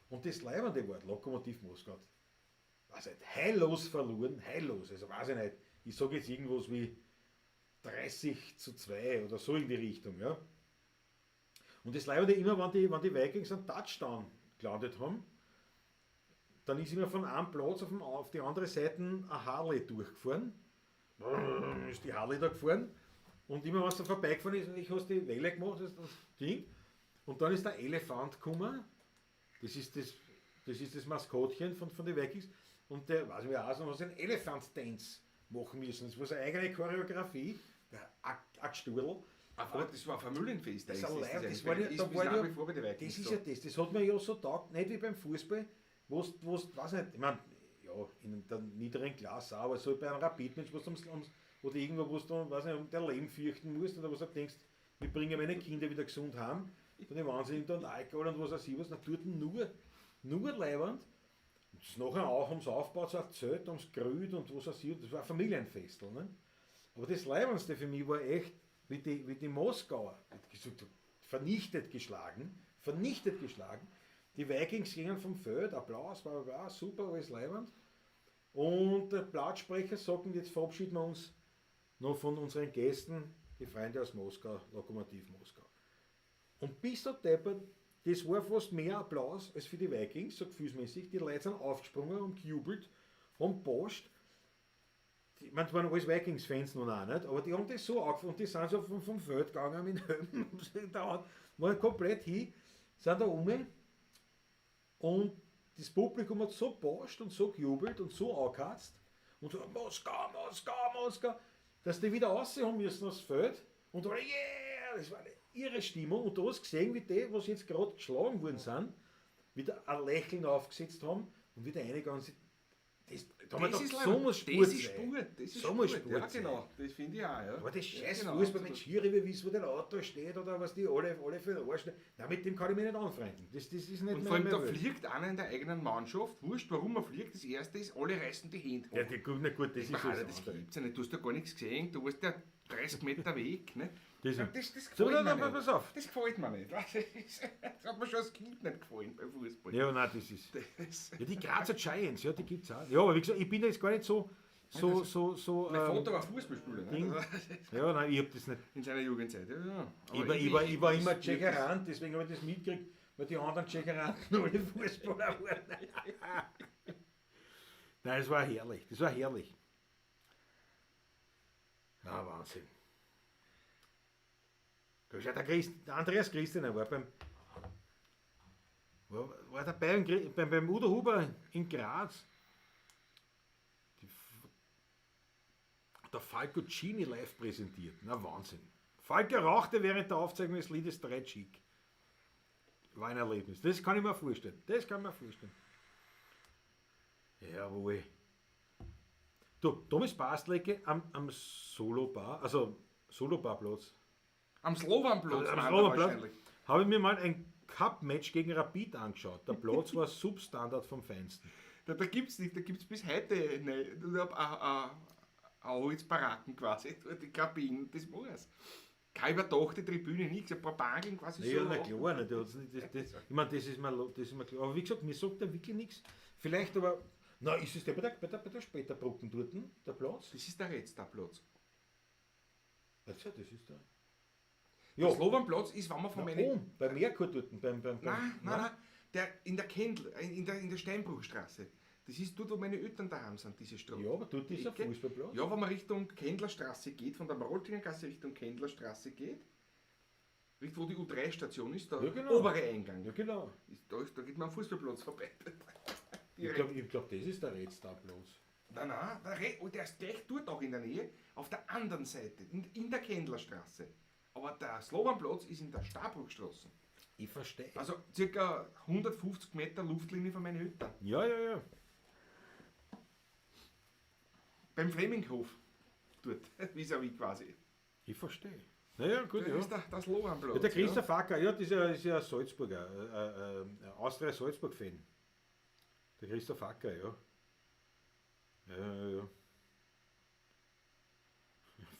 Und das leibende Wort, Lokomotiv Moskau, weiß nicht, heillos verloren, heillos, also weiß ich nicht. Ich sage jetzt irgendwas wie 30-2 oder so in die Richtung, ja. Und das leibende immer, wenn die Vikings einen Touchdown gelandet haben, dann ist immer von einem Platz auf die andere Seite eine Harley durchgefahren. Ist die Harley da gefahren. Und immer, wenn es da vorbeigefahren ist, und ich habe die Welle gemacht, das Ding. Und dann ist der Elefant gekommen. Das ist das Maskottchen von den Vikings. Und der, weiß nicht, wie er heißt, und hat einen Elefant-Dance machen müssen. Das war seine eigene Choreografie. Der Ackstudel. Aber das war ein Familienfest. Das, ist das, das war ja, ist da bis war nach ja, wie vor bei den Vikings das ist so. ja das hat mir ja so taugt, nicht wie beim Fußball, wo's, weiß nicht, ich mein, ja, in der niederen Klasse auch, aber so bei einem Rapid-Match, wo's wo du irgendwo, wo's du, weiß nicht, um dein Leben fürchten musst oder wo du denkst, wir bringen meine Kinder wieder gesund heim, von den Wahnsinnigen dann Alkohol und was weiß ich was, na, dort nur leibend. Und das nachher auch haben sie aufgebaut, so ein Zelt, haben sie gerührt und was weiß ich, das war ein Familienfestel. Ne? Aber das Leibendste für mich war echt, wie die Moskauer, vernichtet geschlagen. Die Vikings gingen vom Feld, Applaus, bla bla bla, super, alles leibend. Und der Platzsprecher sagt, und jetzt verabschieden wir uns noch von unseren Gästen, die Freunde aus Moskau, Lokomotiv Moskau. Und bis der deppert, das war fast mehr Applaus als für die Vikings, so gefühlsmäßig. Die Leute sind aufgesprungen und gejubelt, haben gepasst. Ich meine, das waren alles Vikings-Fans nun auch nicht, aber die haben das so angefangen und die sind so vom Feld gegangen mit Helmen, da waren komplett hin, sind da um und das Publikum hat so gepasst und so gejubelt und so angeheizt und so Moskau, Moskau, Moskau, dass die wieder raus haben müssen aufs Feld und alle, yeah, das war eine irre Stimmung und du hast gesehen, wie die, was jetzt gerade geschlagen worden sind, wieder ein Lächeln aufgesetzt haben und wieder reingegangen sind. Das ist so muss Sport das ist sein. Sport, das ist So muss Sport. Sport Ja, sein. genau, das finde ich auch. Ja. Aber das Ja, scheiß genau, Fußball mit absolut. Schiri, wie wissen, wo der Auto steht oder was die alle für den Arsch. Nein, mit dem kann ich mich nicht anfreunden. Das ist nicht Und vor allem, meine da Welt. fliegt einer in der eigenen Mannschaft, wurscht, warum er fliegt, das erste ist, alle reißen die Hände hoch. Ja, die, na gut, das ist Alter, das das andere. gibt's ja nicht. Du hast ja gar nichts gesehen, du warst ja 30 Meter weg. Ne? Das Ja, ist- das So, gefällt nein, mir nein, nicht. pass auf. Das gefällt mir nicht. Das hat mir schon als Kind nicht gefallen beim Fußball. Ja, nein, das ist. Das, Ja, die Grazer Giants, ja, die gibt's auch. Ja, aber wie gesagt, ich bin da jetzt gar nicht so. mein Vater war Fußballspieler, ne? Ding. Ja, nein, ich hab das nicht. In seiner Jugendzeit. Ja, ja. Aber Ich war, ich war immer das- Tschecherant, deswegen habe ich das mitgekriegt, weil die anderen Tschecheranten alle Fußballer waren. Nein, das war herrlich. Das war herrlich. Na, Wahnsinn. Da ist ja der Andreas Christian war beim war dabei beim Udo Huber in Graz. Der Falco Cini live präsentiert. Na, Wahnsinn. Falco rauchte während der Aufzeichnung des Liedes 3 Chic. War ein Erlebnis. Das kann ich mir vorstellen. Das kann ich mir vorstellen. Jawohl. Du, Thomas Bastlecke am Solobar, also Solobarplatz. Am Slovanplatz. Am meint er Slovanplatz wahrscheinlich. habe ich mir mal ein Cup-Match gegen Rapid angeschaut. Der Platz war Substandard vom Feinsten. Da gibt es nicht, da gibt es bis heute ne, Holzbaracken quasi, dort die Kabinen, das war's. Keine überdachte Tribüne, nichts, ein paar Banken quasi Ja, so. na klar, ne, der hat's nicht, das, ich meine, das ist mir klar. Aber wie gesagt, mir sagt er wirklich nichts. Vielleicht aber, na, ist es der bei der Späterbrücken dort, der Platz? Das ist der Retzterplatz. Also, das ist der. Der Ja, Slovanplatz ist, wenn man von na, meinen. oben, bei Merkur dort, beim, Nein, nein, nein, der, in der Kendl, in der Steinbruchstraße. Das ist dort, wo meine Eltern daheim sind, diese Straße. Ja, aber dort ist ein Ecke. Fußballplatz. Ja, wenn man Richtung Kendlerstraße geht, von der Maroltingergasse Richtung Kendlerstraße geht, Richtung wo die U3-Station ist, der Ja, genau. obere Eingang. Ja, genau. Da geht man am Fußballplatz vorbei. Ich Direkt. glaube, glaub, das ist der Red Star Platz. Nein, nein, der ist gleich dort auch in der Nähe, auf der anderen Seite, in der Kendlerstraße. Aber der Slovanplatz ist in der Stabruckstraße. Ich verstehe. Also circa 150 Meter Luftlinie von meinen Eltern. Ja, ja, ja. Beim Fleminghof. Dort, vis-à-vis quasi. Ich verstehe. Naja, gut, Da ja. ist der Slovanplatz. Ja, der Christoph Acker, ja, das ist ja Salzburger, Austria Salzburg-Fan. Der Christoph Acker, ja. Ja, ja, ja.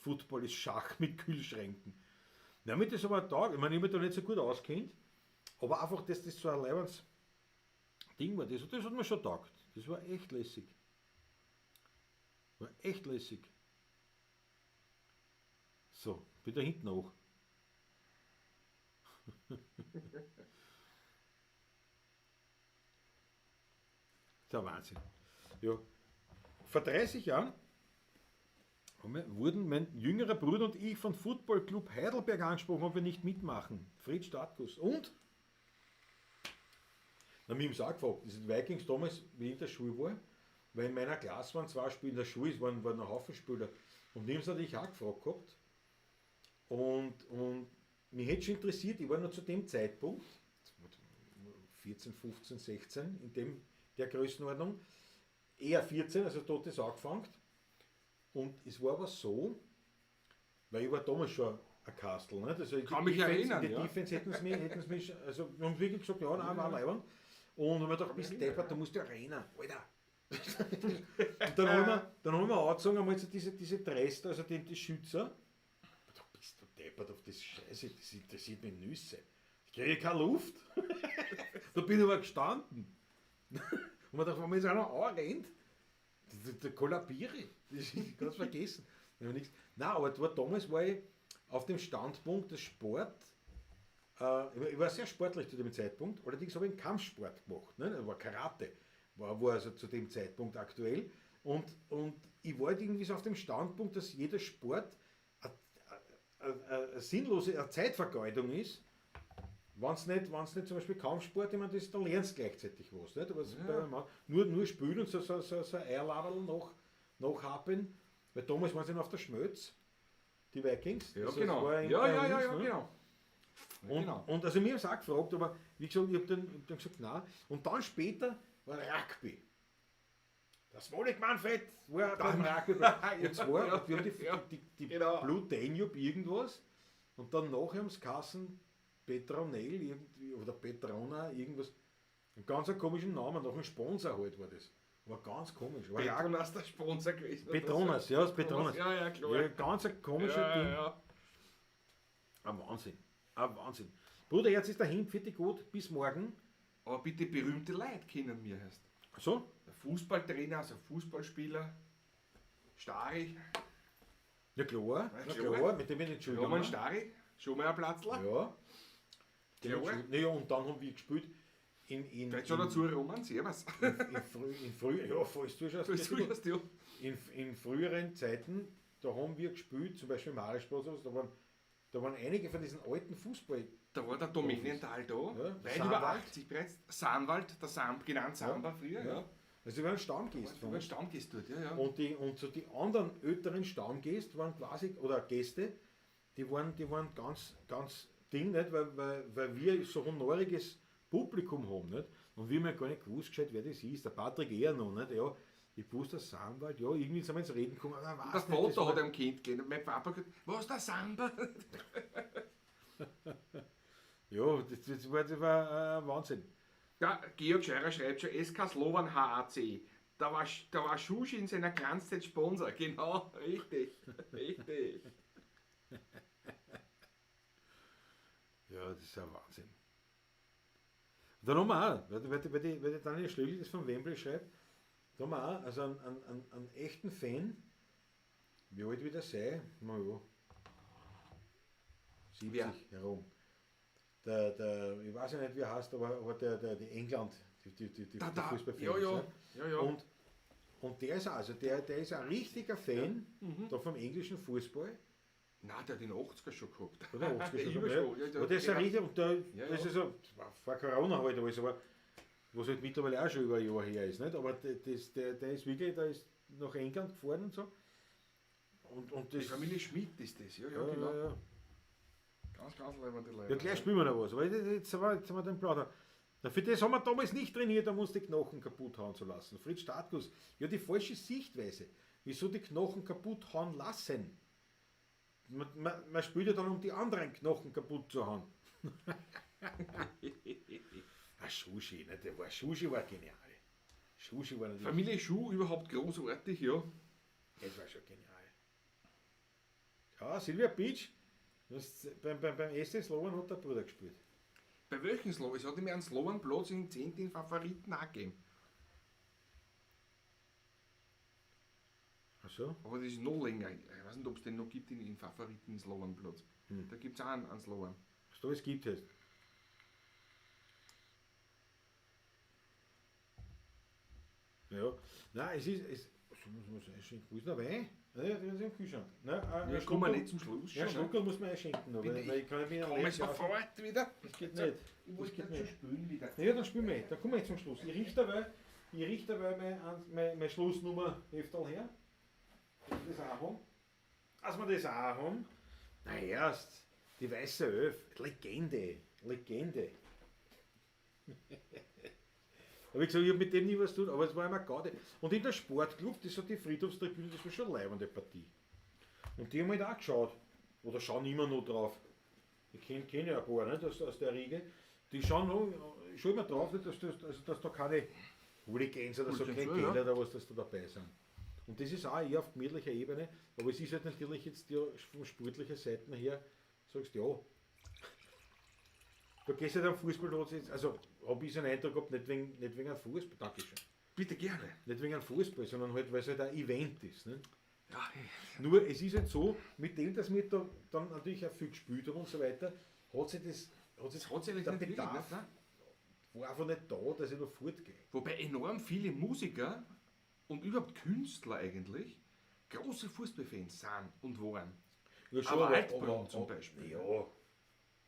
Football ist Schach mit Kühlschränken. Na, mit das aber taugt. Ich meine, ich habe mich da nicht so gut auskennt, aber einfach, dass das so ein leibendes Ding war, das hat mir schon taugt. Das war echt lässig. War echt lässig. So, bin da hinten hoch. Das ist ja Wahnsinn. Ja. Vor 30 Jahren wurden mein jüngerer Bruder und ich von Football Club Heidelberg angesprochen, ob wir nicht mitmachen. Fritz Statkus. Und? Na, mich haben sie auch gefragt. Das sind Vikings damals, wie ich in der Schule war, weil in meiner Klasse waren zwei Spieler, in der Schule waren ein Haufen Spieler. Und die haben sie natürlich auch gefragt gehabt. Und mich hätte schon interessiert, ich war noch zu dem Zeitpunkt, 14, 15, 16, in der Größenordnung, eher 14, also dort ist angefangen. Und es war aber so, weil ich war damals schon ein Kastel. Ne? Also Kann mich erinnern, In der ja. Defense hätten sie mich, also wir haben wirklich gesagt, ja, nein, war leibend. Und wenn man gedacht, bist deppert, da musst du ja rennen, Alter. Und dann haben wir angezogen, einmal so diese Dress, also die Schützer. Da bist du deppert auf das Scheiße, das interessiert mich Nüsse. Ich kriege keine Luft. Da bin ich aber gestanden. Und man dachte, wenn man jetzt einer anrennt, da kollabiere ich. Das ist ganz vergessen. Da hab ich nichts. Nein, aber damals war ich auf dem Standpunkt des Sport. Ich war sehr sportlich zu dem Zeitpunkt, allerdings habe ich einen Kampfsport gemacht. Ne? Das war Karate, war also zu dem Zeitpunkt aktuell. Und ich war halt irgendwie so auf dem Standpunkt, dass jeder Sport eine sinnlose eine Zeitvergeudung ist, wenn's nicht zum Beispiel Kampfsport, ich meine, das, da lernst du gleichzeitig was. Nicht? Aber ja. Nur spielen und so ein Eierladerl nachhappen, weil damals waren sie noch auf der Schmötz, die Vikings. Ja, das genau. war Ja, ja, uns, ja, ne? genau. Und, genau. und also mir haben sie auch gefragt, aber wie gesagt, ich habe dann gesagt, nein. Und dann später war Rugby. Das Smolik Manfred war beim Rugby. Und zwar, ja, wir haben ja, die genau. Blue Danube irgendwas und dann nachher haben sie Kassen Petronell irgendwie, oder Petrona, irgendwas. Einen ganz komischen Namen, nach einem Sponsor halt war das. War ganz komisch. War Petronas der Sponsor gewesen. Petronas, ja, das Petronas. Ja, ja, klar. Ja, ganz ein komisches ja, Ding. ja. Ein Wahnsinn. Ein Wahnsinn. Bruder, jetzt ist dahin, fertig gut, bis morgen. Aber bitte berühmte Leute kennen wir erst. So? Der Fußballtrainer, also Fußballspieler, Stari, Ja klar, Ja, na klar. klar, mit dem bin ich nicht Roman gegangen. Stari, schon mal ein Platzler. Ja. Klar. Naja, und dann haben wir gespielt Vielleicht schon dazu, Roman, servus. ja, falls du schaust, Du zuschaust, ja. in früheren Zeiten, da haben wir gespielt, zum Beispiel im Marisplatz, da waren einige von diesen alten Fußball. Da war der Domänenthal da, Ja, weit Sandwald. über 80 bereits. Sandwald, der Samb, genannt Samba früher, ja. Also die waren Stammgäste Da von waren uns. Stammgäste dort, ja, ja. Und so die anderen älteren Stammgäste waren quasi, oder Gäste, die waren ganz, ganz Ding, nicht? Weil wir so honoriges Publikum haben, nicht? Und wir haben ja gar nicht gewusst, gescheit, wer das ist. Der Patrick eher noch, nicht? Ja, ich wusste, der Sandwald, ja, irgendwie sind wir ins Reden gekommen. Aber Der weiß nicht, das Vater hat war- einem Kind gegeben. Mein Papa hat gesagt, was der Samba? Ja, das war Wahnsinn. Ja, Georg Scheurer schreibt schon, SK Slovan HAC. Da war Schusch in seiner Glanzzeit Sponsor. Genau, richtig. Richtig. Ja, das ist ja Wahnsinn. Und dann haben wir auch, weil die Daniel Schlögl das von Wembley schreibt, da haben wir auch also einen echten Fan, wie alt wird er sein? Na ja, 70 Wer? herum. Ich weiß ja nicht, wie er heißt, aber der die England, die Fußballfans. Ja, ja, ne? ja, ja. Und der ist auch, also der ist ein richtiger Fan da vom englischen Fußball. Nein, der hat den 80er schon gehabt. Oder 80er Der schon, immer ja. schon, ja, Aber der ist ein genau. richtiger, und der, Ja, das ja. ist so, vor Corona halt alles, aber was halt mittlerweile auch schon über ein Jahr her ist, nicht? Aber der ist wirklich, der ist nach England gefahren und so. Und Die das, Familie Schmidt ist das, ja, ja, ja, genau. ja, ja. Ganz, ganz leibende Leute. Ja, gleich spielen wir noch was, aber jetzt haben wir den Plauder. Na, für das haben wir damals nicht trainiert, um uns die Knochen kaputt hauen zu lassen. Fritz Startkus, ja, die falsche Sichtweise. Wieso die Knochen kaputt hauen lassen? Man spielt ja dann, um die anderen Knochen kaputt zu hauen. Ah, Schushi, ne? Schushi war genial. Schushi war natürlich. Familie Schuh überhaupt großartig, ja. Das war schon genial. Ja, Silvia Beach, das, beim SC Slovan hat der Bruder gespielt. Bei welchem Slovan? Es hat immer einen Slovan-Platz in 10. in Favoriten auch gegeben. Ach so. Aber das ist noch länger. Ich weiß nicht, ob es den noch gibt in Favoriten Slovan-Platz. Da gibt es auch einen Slovan. Was da alles gibt jetzt. Ja, nein, es ist. So muss man es einschenken. Wo ist denn der Wein? Ja, der ist im Kühlschrank. Nein, Ja, kommen wir nicht zum Schluss Ja, schon. ne? Schluckerl muss man einschenken, noch, Bitte, weil ich kann nicht Komme allein sofort wieder. Das geht nicht. Ich muss Das geht nicht schon nicht. spülen wieder. Ja, dann spielen wir. Dann kommen wir jetzt zum Schluss. Ich richte dabei meine Schlussnummer Hefterl her. Dass wir das auch haben. Dass wir das auch haben. Na erst, die Weiße Elf. Legende. Legende. Aber ich gesagt, ich habe mit dem nie was zu tun, aber es war immer Gaudi. Und in der Sportclub, das hat die Friedhofstribüne, das war schon eine leibende Partie. Und die haben halt auch geschaut. Oder schauen immer noch drauf. Ich kenne ja ein paar, nicht, aus der Riege. Die schauen noch, schon immer drauf, dass, das, also, dass da keine Hooligans oder so, Hooligans, kein ja, Geld ja. oder was, dass da dabei sind. Und das ist auch eher auf gemütlicher Ebene, aber es ist halt natürlich jetzt ja von sportlicher Seite her, sagst ja, du gehst halt am Fußballplatz jetzt, also habe ich so einen Eindruck gehabt, nicht wegen einem Fußball, Dankeschön, Bitte gerne. nicht wegen einem Fußball, sondern halt, weil es halt ein Event ist. Ne? Ja, Nur es ist halt so, mit dem, dass wir da dann natürlich auch viel gespielt haben und so weiter, hat sich das, hat sich das hat sich eigentlich der nicht wirklich, Bedarf ne? Nein. war einfach nicht da, dass ich noch fortgehe. Wobei enorm viele Musiker und überhaupt Künstler eigentlich große Fußballfans sind und waren. Ja, Aber Altbrunn zum Beispiel. Ja,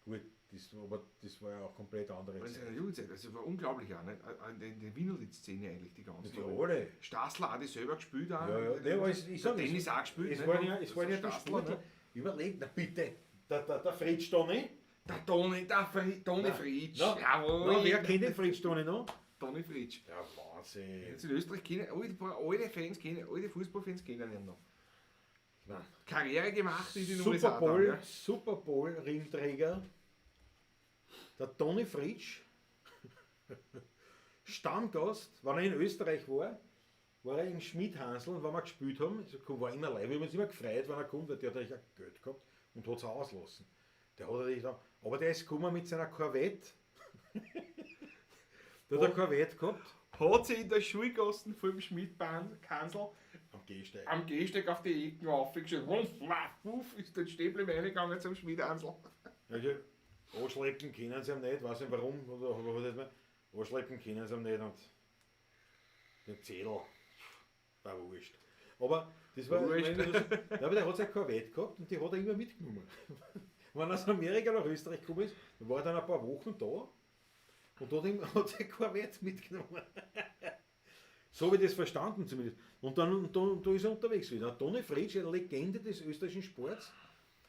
gut, das, aber das war ja auch komplett andere In Zeit. seiner Jugendzeit, das war unglaublich auch, nicht? In der Wienerlied-Szene eigentlich die ganzen. Die alle. Stassler auch, die selber gespielt auch. Ja, ja. Nee, aber ich sag, der es- Dennis auch gespielt. Es nicht? waren ja, es Das waren ja ist die Stassler, Sportler. ne? Überleg, na bitte, der Fritsch Toni. Der Toni, der Fri Toni Fritsch. Na, Jawohl. na, wer kennt den Fritsch Toni noch? Toni Fritsch. Ja, Wahnsinn. Jetzt in Österreich kennen alle, ein paar alte Fans kennen, alte Fußballfans kennen ihn noch. Nein. Karriere gemacht in den USA. Super Bowl, dann, ja. Super Bowl Ringträger, der Toni Fritsch, Stammgast, wenn er in Österreich war, war er im Schmidhansl und wenn wir gespielt haben, also war immer live, wir haben uns immer gefreut, wenn er kommt, weil der hat natürlich auch Geld gehabt und hat es auch auslassen. Der hat natürlich dann, aber der ist gekommen mit seiner Corvette. Der hat eine Corvette gehabt. Hat sich in der Schulgassen vor dem Schmidtkansel Am Gehsteig. am Gehsteig auf die Ecken aufgestellt. Wuff, wuff, wuff, ist der Stäbli reingegangen zum Schmidhansl. Also, anschleppen können sie ihm nicht, weiß nicht warum, oder, aber was weiß man, anschleppen können sie ihm nicht und den Zettel, war wurscht. Aber das war, Wurscht. ich meine, das, ja, aber der hat seine Corvette gehabt und die hat er immer mitgenommen. Wenn er aus Amerika nach Österreich gekommen ist, dann war er dann ein paar Wochen da und hat, ihm, hat seine Corvette mitgenommen. So habe ich das verstanden zumindest. Und dann da ist er unterwegs wieder. Toni Fritsch, eine Legende des österreichischen Sports.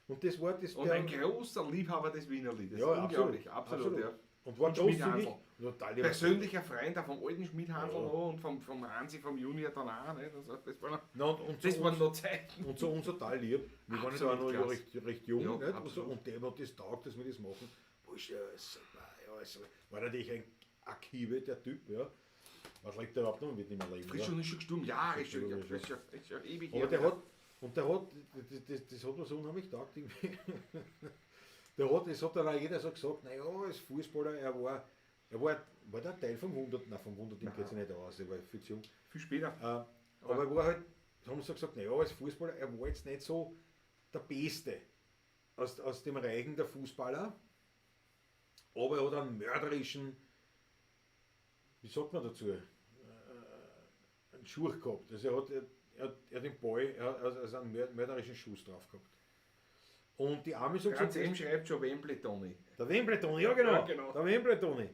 Und das war das Und der- ein großer Liebhaber des Wienerliedes. ja, Unglaublich, absolut, ja. Und war Und großzügig. Schmidhansl. Und total lieb. Persönlicher Freund auch vom alten Schmidhansl Ja. noch und vom Hansi, vom Junior dann auch. Nicht? Also, das war noch, Na, und, das zu waren uns, noch Zeiten. und zu uns total lieb. Wir waren ja da Absolut auch noch ja klasse. recht jung. Ja, nicht? Und, so, absolut. und dem hat das taugt, dass wir das machen. Bursche, super, ja, super. War natürlich ein Akibe, der Typ, ja. Was lebt der überhaupt noch? Wird nicht mehr leben. Frisch ja. und ist schon gestorben. Ja, ist schon, Schon, ja, ist schon, ist schon ewig Aber her. der hat, und der hat, das hat mir so unheimlich taugt irgendwie. Der hat, das hat dann auch jeder so gesagt, naja, als Fußballer, er war der Teil vom 100, nein, vom 100 Team geht es ja nicht aus, er war viel zu jung. Viel später. Aber er war halt, haben sie so gesagt, naja, als Fußballer, er war jetzt nicht so der Beste aus dem Reigen der Fußballer, aber er hat einen mörderischen, wie sagt man dazu, einen Schuh gehabt. Also er hat den Ball, er hat also einen mörderischen Schuss drauf gehabt. Und die Amis haben Franz gesagt, M. schreibt schon Wembley, Toni. der Wembley Toni, ja genau. Ja, genau. Der Wembley Toni.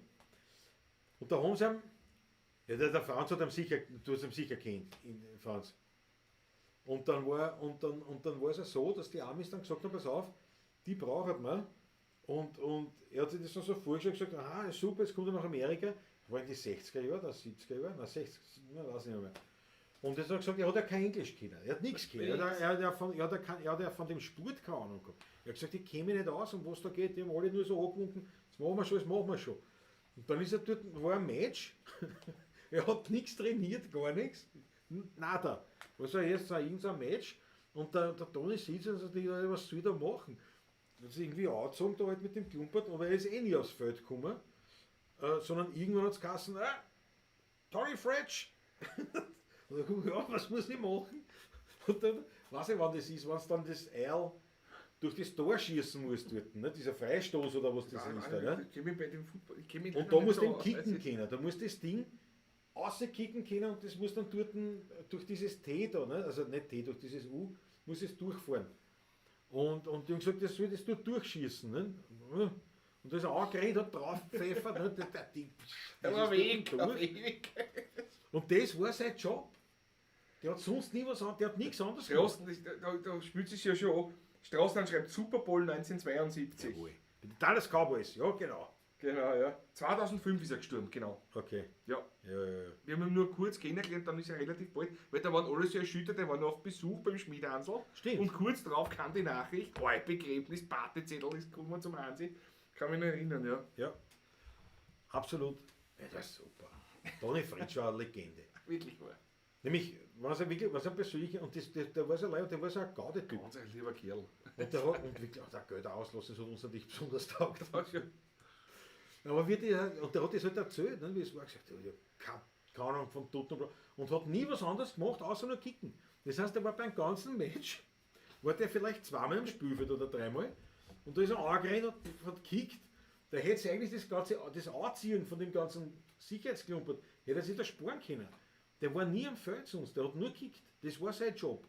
Und da haben sie ihm, ja, der Franz hat ihm sicher, du hast ihn sicher kennt, Franz. Und dann war es ja so, dass die Amis dann gesagt haben, pass auf, die brauchen wir. Und er hat sich das dann so vorgestellt, gesagt, aha, super, jetzt kommt er nach Amerika. Das war in die 60er Jahre, das 70er Jahre, nein, 60, nein, weiß ich nicht mehr. Und jetzt hat er gesagt, er hat ja kein Englisch können, er hat nichts können, er hat ja von dem Sport keine Ahnung gehabt. Er hat gesagt, ich kenne mich nicht aus, um was da geht, die haben alle nur so angewunken, das machen wir schon, das machen wir schon. Und dann ist er dort, war ein Match, er hat nichts trainiert, gar nichts, nada. Also erst so irgend so ein Match und der Toni sitzt und sagt, ja, was soll ich da machen? Das ist irgendwie angezogen da halt mit dem Klumpert, aber er ist eh nie aufs Feld gekommen, sondern irgendwann hat es geheißen, Toni Fritsch! Und dann guck ich, ja, was muss ich machen? Und dann, weiß ich, wann das ist, wenn es dann das Eil durch das Tor schießen muss dort, ne? Dieser Freistoß oder was das ist da, ne? Ich kenn mich bei dem Football, ich kenn mich Und leider da nicht musst du so den aus. kicken können, da musst du das Ding rauskicken können und das muss dann dort durch dieses T da, ne? Also nicht T, durch dieses U, muss es durchfahren. Und die haben gesagt, das soll das dort durchschießen. Ne? Und da ist er angerannt, hat draufgepfeffert, ne? Der Ding, Der das war ist weg, dort auf durch. ewig. Und das war sein Job. Der hat sonst nie was anderes, der hat nichts anderes gemacht. Straßen, das, da spielt sich ja schon an. Straßen schreibt Super Bowl 1972. Jawohl. Bei den Dallas Cowboys, ja genau. Genau, ja. 2005 ist er gestorben, genau. Okay. Ja. Ja, ja, ja. Wir haben ihn nur kurz kennengelernt, dann ist er relativ bald, weil da waren alle so erschüttert, der war noch auf Besuch beim Schmidhansl. Stimmt. Und kurz drauf kam die Nachricht, oh, Begräbnis, Partyzettel ist gekommen zum Hansi. Kann mich noch erinnern, ja. Ja. Absolut. Ja, das ist super. Toni Fritsch war eine Legende. Wirklich wahr. Nämlich, was er wirklich, was er persönlich, und das, das, der war so leid, der war so ein Gaudetyp. Ganz ein lieber Kerl. Und der hat, und wirklich, auch der Geld auslassen, das hat uns natürlich besonders taugt. Das ja. Aber wie die, und der hat das halt erzählt, ne, wie es war, gesagt, ja, keine Ahnung von Tut und Bla, und hat nie was anderes gemacht, außer nur kicken. Das heißt, er war beim ganzen Match, war der vielleicht zweimal im Spielfeld oder dreimal, und da ist er angerannt und hat gekickt. Da hätte sich eigentlich das ganze, das Anziehen von dem ganzen Sicherheitsklumpert, hätte er sich da sparen können. Der war nie am Feld sonst, der hat nur gekickt. Das war sein Job.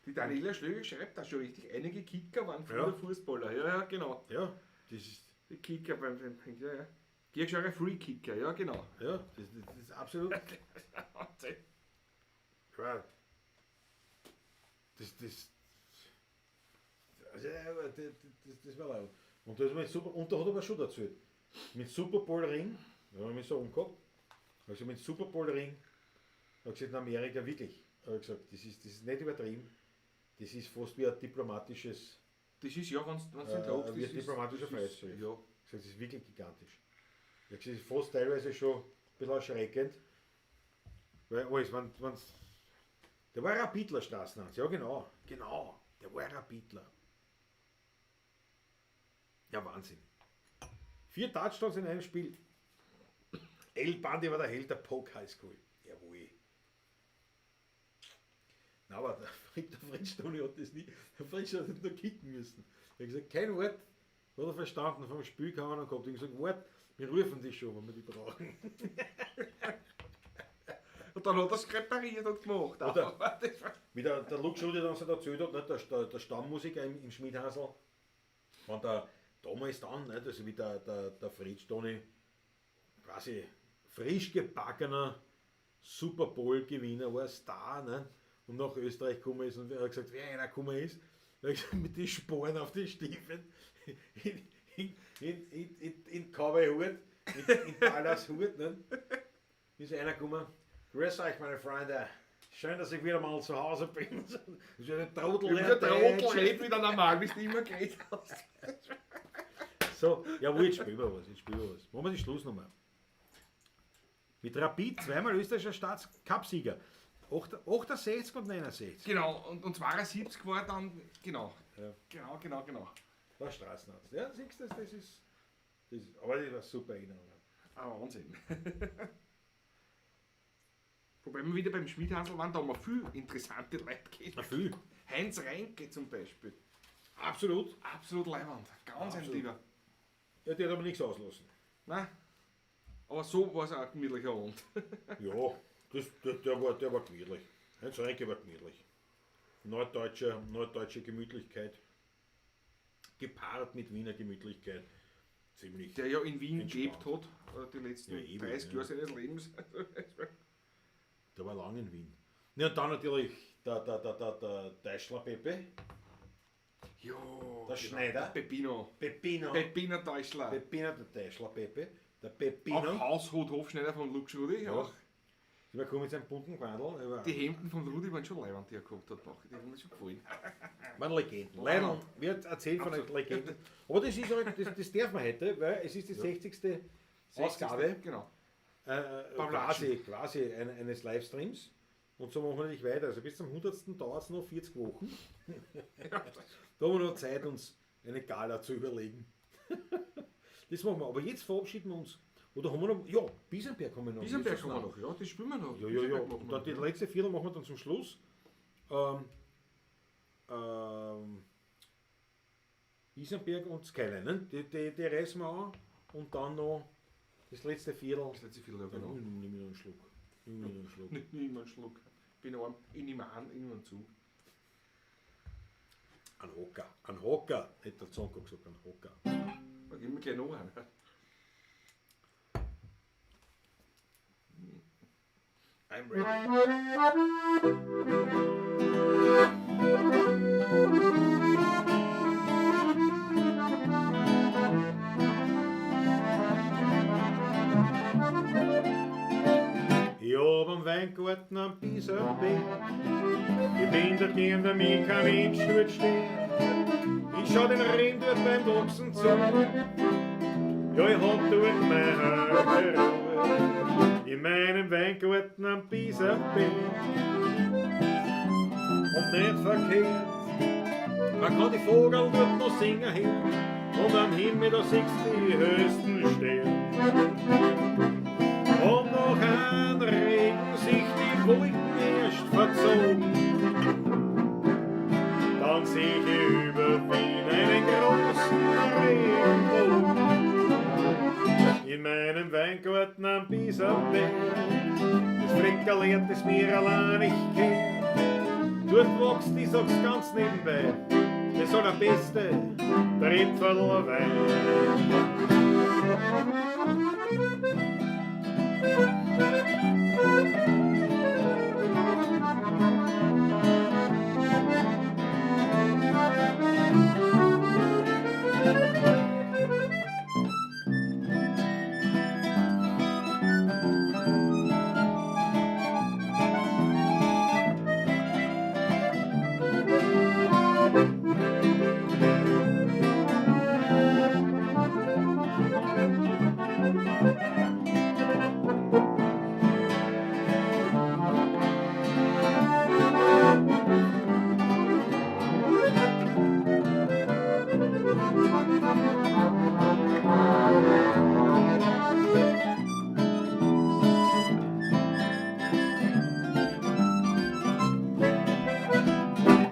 Die Daniela Schlögl schreibt da schon richtig, einige Kicker waren früher Ja. Fußballer. Ja, ja, genau. Ja, das ist, Die Kicker beim, ja, ja. Georg Scheurer Free Kicker, ja, genau. ja, das ist absolut. Wahnsinn. Ja. Das, das, also, ja, aber das war leid. Und das mit Super, und da hat er aber schon erzählt. Mit Super Bowl Ring, da haben wir mich so umgehabt, also mit Super Bowl Ring, hat gesagt, in Amerika wirklich, hat gesagt, das ist nicht übertrieben, das ist fast wie ein diplomatisches, Das ist ja, wenn du den glaubst, wie das ein diplomatischer ist, das ist, Freiheitsbrief. ja. Gesagt, das ist wirklich gigantisch. Ich hab gesagt, das ist fast teilweise schon ein bisschen erschreckend, weil alles, wenn's, der war ein Rapidler, Straßenhans, ja genau, genau, der war ein Rapidler. Ja, Wahnsinn. 4 Touchdowns in einem Spiel. El Bundy war der Held der Polk High School. Jawohl. Na, aber der Fritz Toni hat das nie, der Fritz hat nur kicken müssen. Er hat gesagt, kein Wort hat er verstanden, vom Spiel keine Ahnung gehabt. Ich hab gesagt, wart, wir rufen dich schon, wenn wir die brauchen. Und dann hat er es repariert und gemacht. Oder? Aber das war Wie der Lux Rudi dann so erzählt hat, ne, der Stammmusiker im Schmidhansl, wenn der damals dann, ne, also wie der Fritz Toni, quasi frisch gebackener Super Bowl-Gewinner war, Star, ne, und nach Österreich gekommen ist und er hat gesagt, wer einer gekommen ist, er hat gesagt, mit den Sporen auf die Stiefeln, in Cowboy-Hut, in Dallas-Hut, ne, ist einer gekommen, grüß euch meine Freunde, schön, dass ich wieder mal zu Hause bin. Das ist ja der Trottel, Der der Trottel redet wieder normal, wie du immer geredet hast. So, jawohl, jetzt spielen wir was, jetzt spielen wir was. Machen wir die Schlussnummer. Mit Rapid zweimal österreichischer Staatscupsieger. 68 und 69. Genau, und 72 war dann, genau. Ja. Genau, genau, genau. War Straßenarzt. Ja, siehst du, das ist, aber das war super Erinnerung. Ah, Wahnsinn. Wobei wir wieder beim Schmidhansl waren, da haben wir viel interessante Leute gesehen. Na, viel. Heinz Reinke zum Beispiel. Absolut. Absolut leiwand. Ganz ein Absolut. lieber. Ja, der hat aber nichts auslassen. Nein. Aber so war es auch ein gemütlicher Abend. Ja, der war gemütlich. Heinz Reinke war gemütlich. Norddeutsche Gemütlichkeit. Gepaart mit Wiener Gemütlichkeit. Ziemlich. Der ja in Wien Entspannt. gelebt hat, die letzten Ja, ewig, 30 ja. Jahre seines Lebens. Der war lang in Wien. Ja, und dann natürlich der Deichler Pepe. Ja, Der genau. Schneider. Der Peppino. Peppino. Peppino Deichler. Peppino, der Deichler Pepe. Der Peppino. Auch Haushut Hofschneider von Lux Rudi. Ja. Auch. Ich war gekommen mit seinem bunten Quandl. Die Hemden von Rudi waren schon leibend, die er gehabt hat. Die haben mir schon gefallen. Waren Legenden. Leider wird erzählt von Absolut. Legenden. Aber das ist halt, das darf man heute, weil es ist die 60. Ausgabe. Genau. Quasi eines Livestreams. Und so machen wir natürlich weiter. Also bis zum 100. dauert es noch 40 Wochen. Da haben wir noch Zeit, uns eine Gala zu überlegen. Das machen wir. Aber jetzt verabschieden wir uns. Oder haben wir noch. Ja, Bisamberg haben wir noch. Bisamberg Das ist haben wir noch, ja, das spielen wir noch. Ja, ja, ja. Bisamberg machen Und wir dann noch, die ja. letzte Viertel machen wir dann zum Schluss. Bisamberg und Skyline, ne? Die reißen wir an. Und dann noch das letzte Viertel. Das letzte Viertel, ja, Dann genau. nimm ich noch einen Schluck. Nimm ich noch einen Schluck. Nimm einen Schluck. Bin arm. Ich nehme an, ich nehme einen zu. Ein Hocker. Ein Hocker, hätte der Zonko gesagt, ein Hocker. Da gehen wir gleich noch einen. I'm ready. Ich hab am Weingarten am Bisamberg, ich bin der Tier, der mich kein Mensch dort steht. Ich schau den Rehen dort beim Boxen zu. Ja, ich hab dort meine heilige Ruhe, in meinem Weingarten am Biesenberg. Und nicht verkehrt, man kann die Vogel dort noch singen hören, und am Himmel da siehst du die höchsten Sterne. Und nach einem Regen sich die Wolken erst verzogen, dann seh ich über Wien einen großen Regenbogen. In meinem Weingarten am Biesenberg, das Fleckerl, das mir allein nicht gehört. Dort wächst, ich sag's ganz nebenbei, das allerbeste Tripfelwein.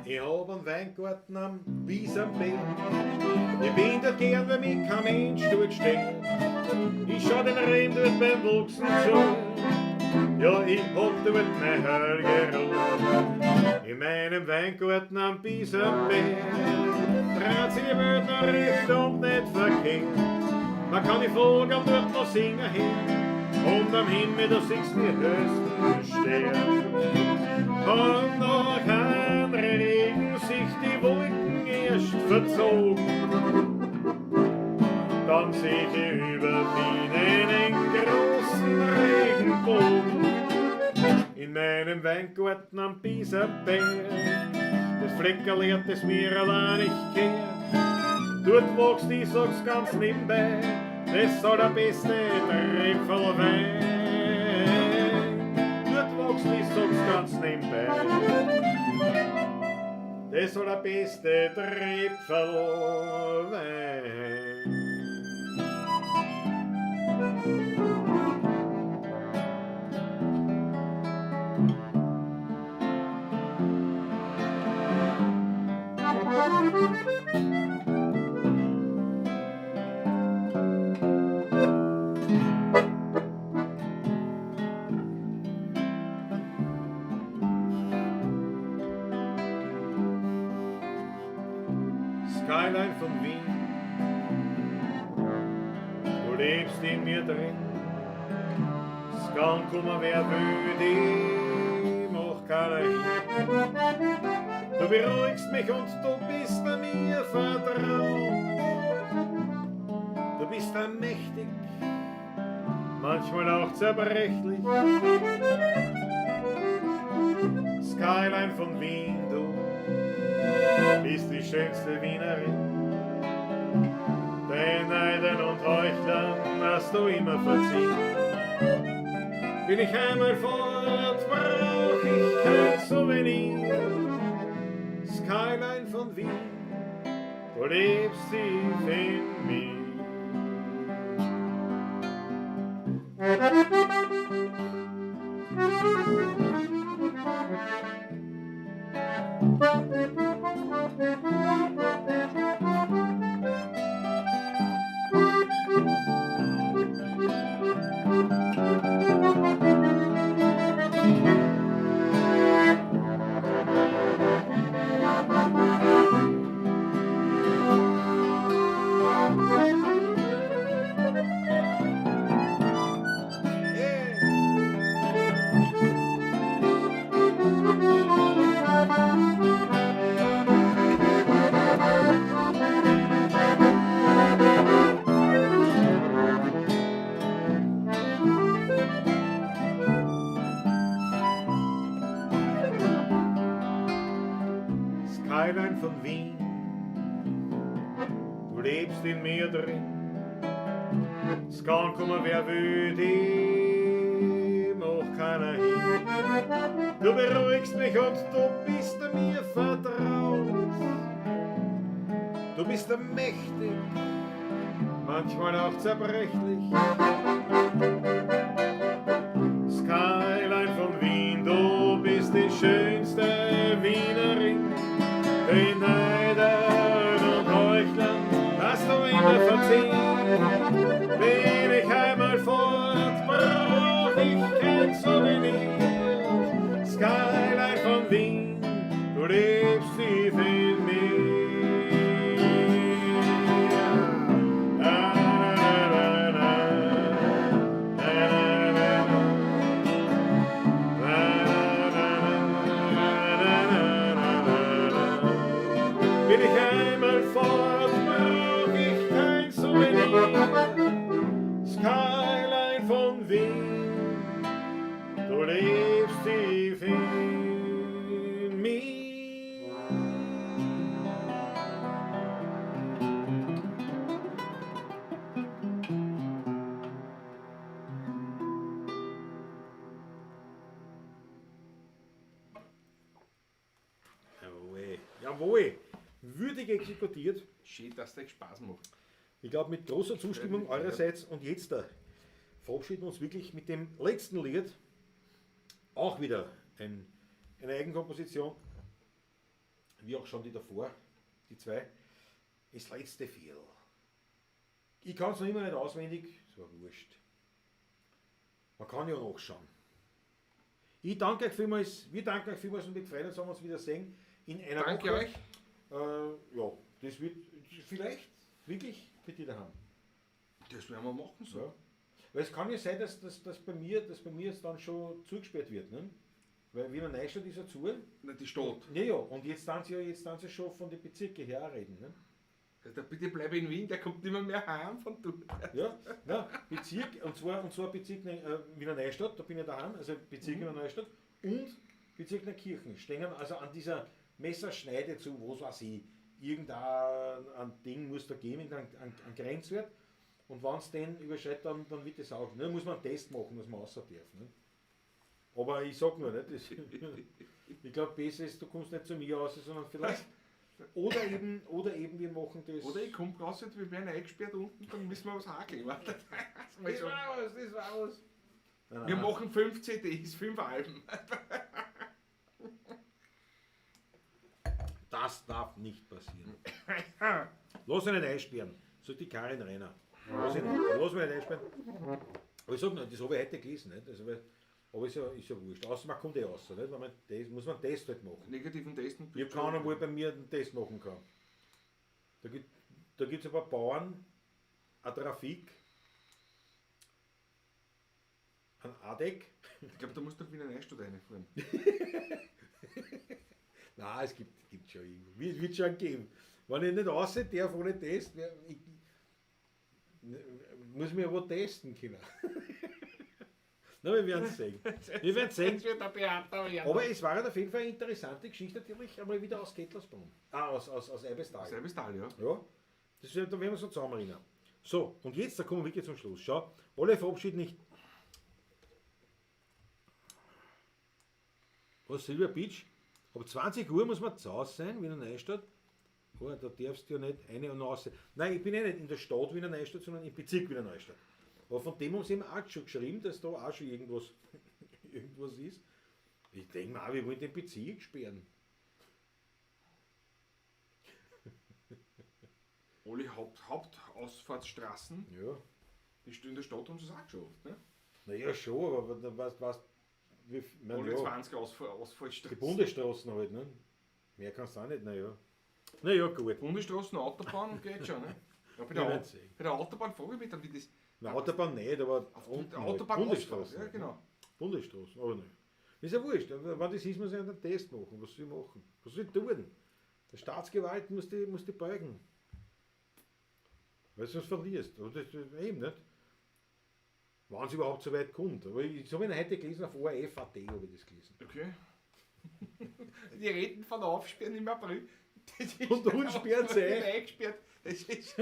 Ich hab einen Weingarten am Biesenberg. Ich bin dort gern, weil mich kein Mensch dort steht. Ich schau den Reben dort beim Wachsen zu. Ja, ich hab dort meine heilige Ruhe. In meinem Weingarten am Biesenberg dreht sich die Welt noch recht und nicht verkehrt. Man kann die Vogel dort noch singen hören, und am Himmel da siehst du die höchsten Sterne. Und nach einem Regen sich die Wolken erst verzogen, dann seh ich über Wien einen großen Regenbogen. In meinem Weingarten am Biesenberg, das Fleckerl, das mir allein nicht gehört. Dort wächst, ich sag's ganz nebenbei, das allerbeste Tripfelwein. Dort wächst, ich sag's ganz nebenbei, das allerbeste Tripfelwein. Skyline von Wien, du lebst in mir drin. Es kann kommen, wer will, die macht keiner hin. Du beruhigst mich und du bist bei mir vertraut. Du bist allmächtig, manchmal auch zerbrechlich. Skyline von Wien, du bist die schönste Wienerin. Den Neidern und Heuchlern hast du immer verziehen. Bin ich einmal fort, brauch ich kein Souvenir. Skyline von Wien, du lebst tief in mir. Skyline von Wien, du lebst in mir drin. Es kann kommen, wer will, die macht keiner hin. Du beruhigst mich und du bist mir vertraut. Du bist mächtig, manchmal auch zerbrechlich. Skyline von Wien, du bist die schönste Wienerin. Den Neidern und Heuchlern hast du immer verziehen. Bin ich einmal fort, brauch ich kein Souvenir. Skyline von Wien, du lebst tief in mir. Na, na, na, na, na, na, na, na. Na, na, na, na, na, na, na. Bin ich einmal fort, brauch ich kein Souvenir. Skyline von Wien, du lebst tief in mir. Jawohl, jawohl. Würdig exekutiert. Schön, dass der Spaß macht. Ich glaube, mit großer Zustimmung eurerseits. Und jetzt da verabschieden wir uns wirklich mit dem letzten Lied. Auch wieder eine Eigenkomposition. Wie auch schon die davor, die zwei. Das letzte Viertel. Ich kann es noch immer nicht auswendig, ist aber wurscht. Man kann ja nachschauen. Ich danke euch vielmals, wir danken euch vielmals und wir freuen uns, wenn wir uns wieder sehen. In einer Danke Woche. euch. Ja, das wird vielleicht wirklich bei dir daheim. Das werden wir machen so. Ja. Weil es kann ja sein, dass bei mir es dann schon zugesperrt wird. Ne? Weil Wiener Neustadt ist ja zu. Na, die Stadt. Ja, ja, und jetzt dann sie ja schon von den Bezirken her reden. Ne? Also, bitte bleib in Wien, der kommt nicht mehr heim von dort. Ja, na, Bezirk, und zwar Bezirk Wiener Neustadt, da bin ich daheim, also Bezirk Wiener Neustadt und Bezirk Neukirchen stehen also an dieser Messerschneide zu, was weiß ich, irgendein ein Ding muss da geben, irgendein ein Grenzwert. Und wenn es den überschreitet, dann wird das auch. Ne, muss man einen Test machen, dass man raus darf. Ne? Aber ich sag nur, nicht, das, ich glaube, besser ist, du kommst nicht zu mir raus, sondern vielleicht. Oder eben wir machen das. Oder ich komme raus und wir werden eingesperrt unten, dann müssen wir was hakeln. Das war was, das war was. Nein, Wir machen 5 CDs, 5 Alben. Das darf nicht passieren. Lass ihn nicht einsperren, sagt die Karin Renner. Lass ihn nicht, lass mich nicht einsperren. Aber ich sag nur, das habe ich heute gelesen. Nicht? Also, aber ist ja wurscht. Außer man kommt eh raus. Nicht? Wenn man das, muss man einen Test halt machen. Negativen Test. Ich habe keine Ahnung, wo ich bei mir einen Test machen kann. Da gibt es ein paar Bauern, ein Trafik, ein ADEC. Ich glaube, da musst du nach Wiener Neustadt reinfahren. Nein, es gibt schon irgendwo. Wird schon geben. Wenn ich nicht raus darf ohne Test, ich muss mich ja wo testen können. Na, wir werden es sehen. Wir werden sehen. Das wird der Theater werden. Aber es war halt auf jeden Fall eine interessante Geschichte, natürlich einmal wieder aus Kettlersbrunn. Ah, aus Eibestal. Aus Eibestal, ja. Ja, das, da werden wir so zusammen erinnern. So, und jetzt, da kommen wir wirklich zum Schluss. Schau, alle verabschieden nicht. Was, Silvia Beach? Ab 20 Uhr muss man zu Hause sein, Wiener Neustadt. Oh, da darfst du ja nicht eine und raus. Nein, ich bin ja nicht in der Stadt Wiener Neustadt, sondern im Bezirk Wiener Neustadt. Aber von dem haben sie eben auch schon geschrieben, dass da auch schon irgendwas, irgendwas ist. Ich denke mal, wir wollen den Bezirk sperren. Alle Hauptausfahrtsstraßen, ja. Die in der Stadt haben sie es auch geschafft, ne? Naja, schon, aber was mein, alle ja, 20 Ausfallstraßen. Die Bundesstraßen halt, ne? Mehr kannst du auch nicht, naja. Naja, gut. Bundesstraßen, Autobahn geht schon, ne? Ja, bei der Autobahn frage ich mich dann, wie das. Na, Autobahn nicht, aber auf unten der Autobahn halt. Bundesstraßen. Ja, genau. Bundesstraßen, aber nicht. Ist ja wurscht. Wenn das ist, muss ich einen Test machen. Was soll ich machen? Was soll ich tun? Der Staatsgewalt muss die beugen. Weil du sonst verlierst. Aber das, eben nicht. Wenn es überhaupt so weit kommt. Aber ich habe ihn heute gelesen, auf ORF.at habe ich das gelesen. Okay. Die reden von Aufsperren im April. Und uns sperrt sie ein. Eingesperrt. Das ist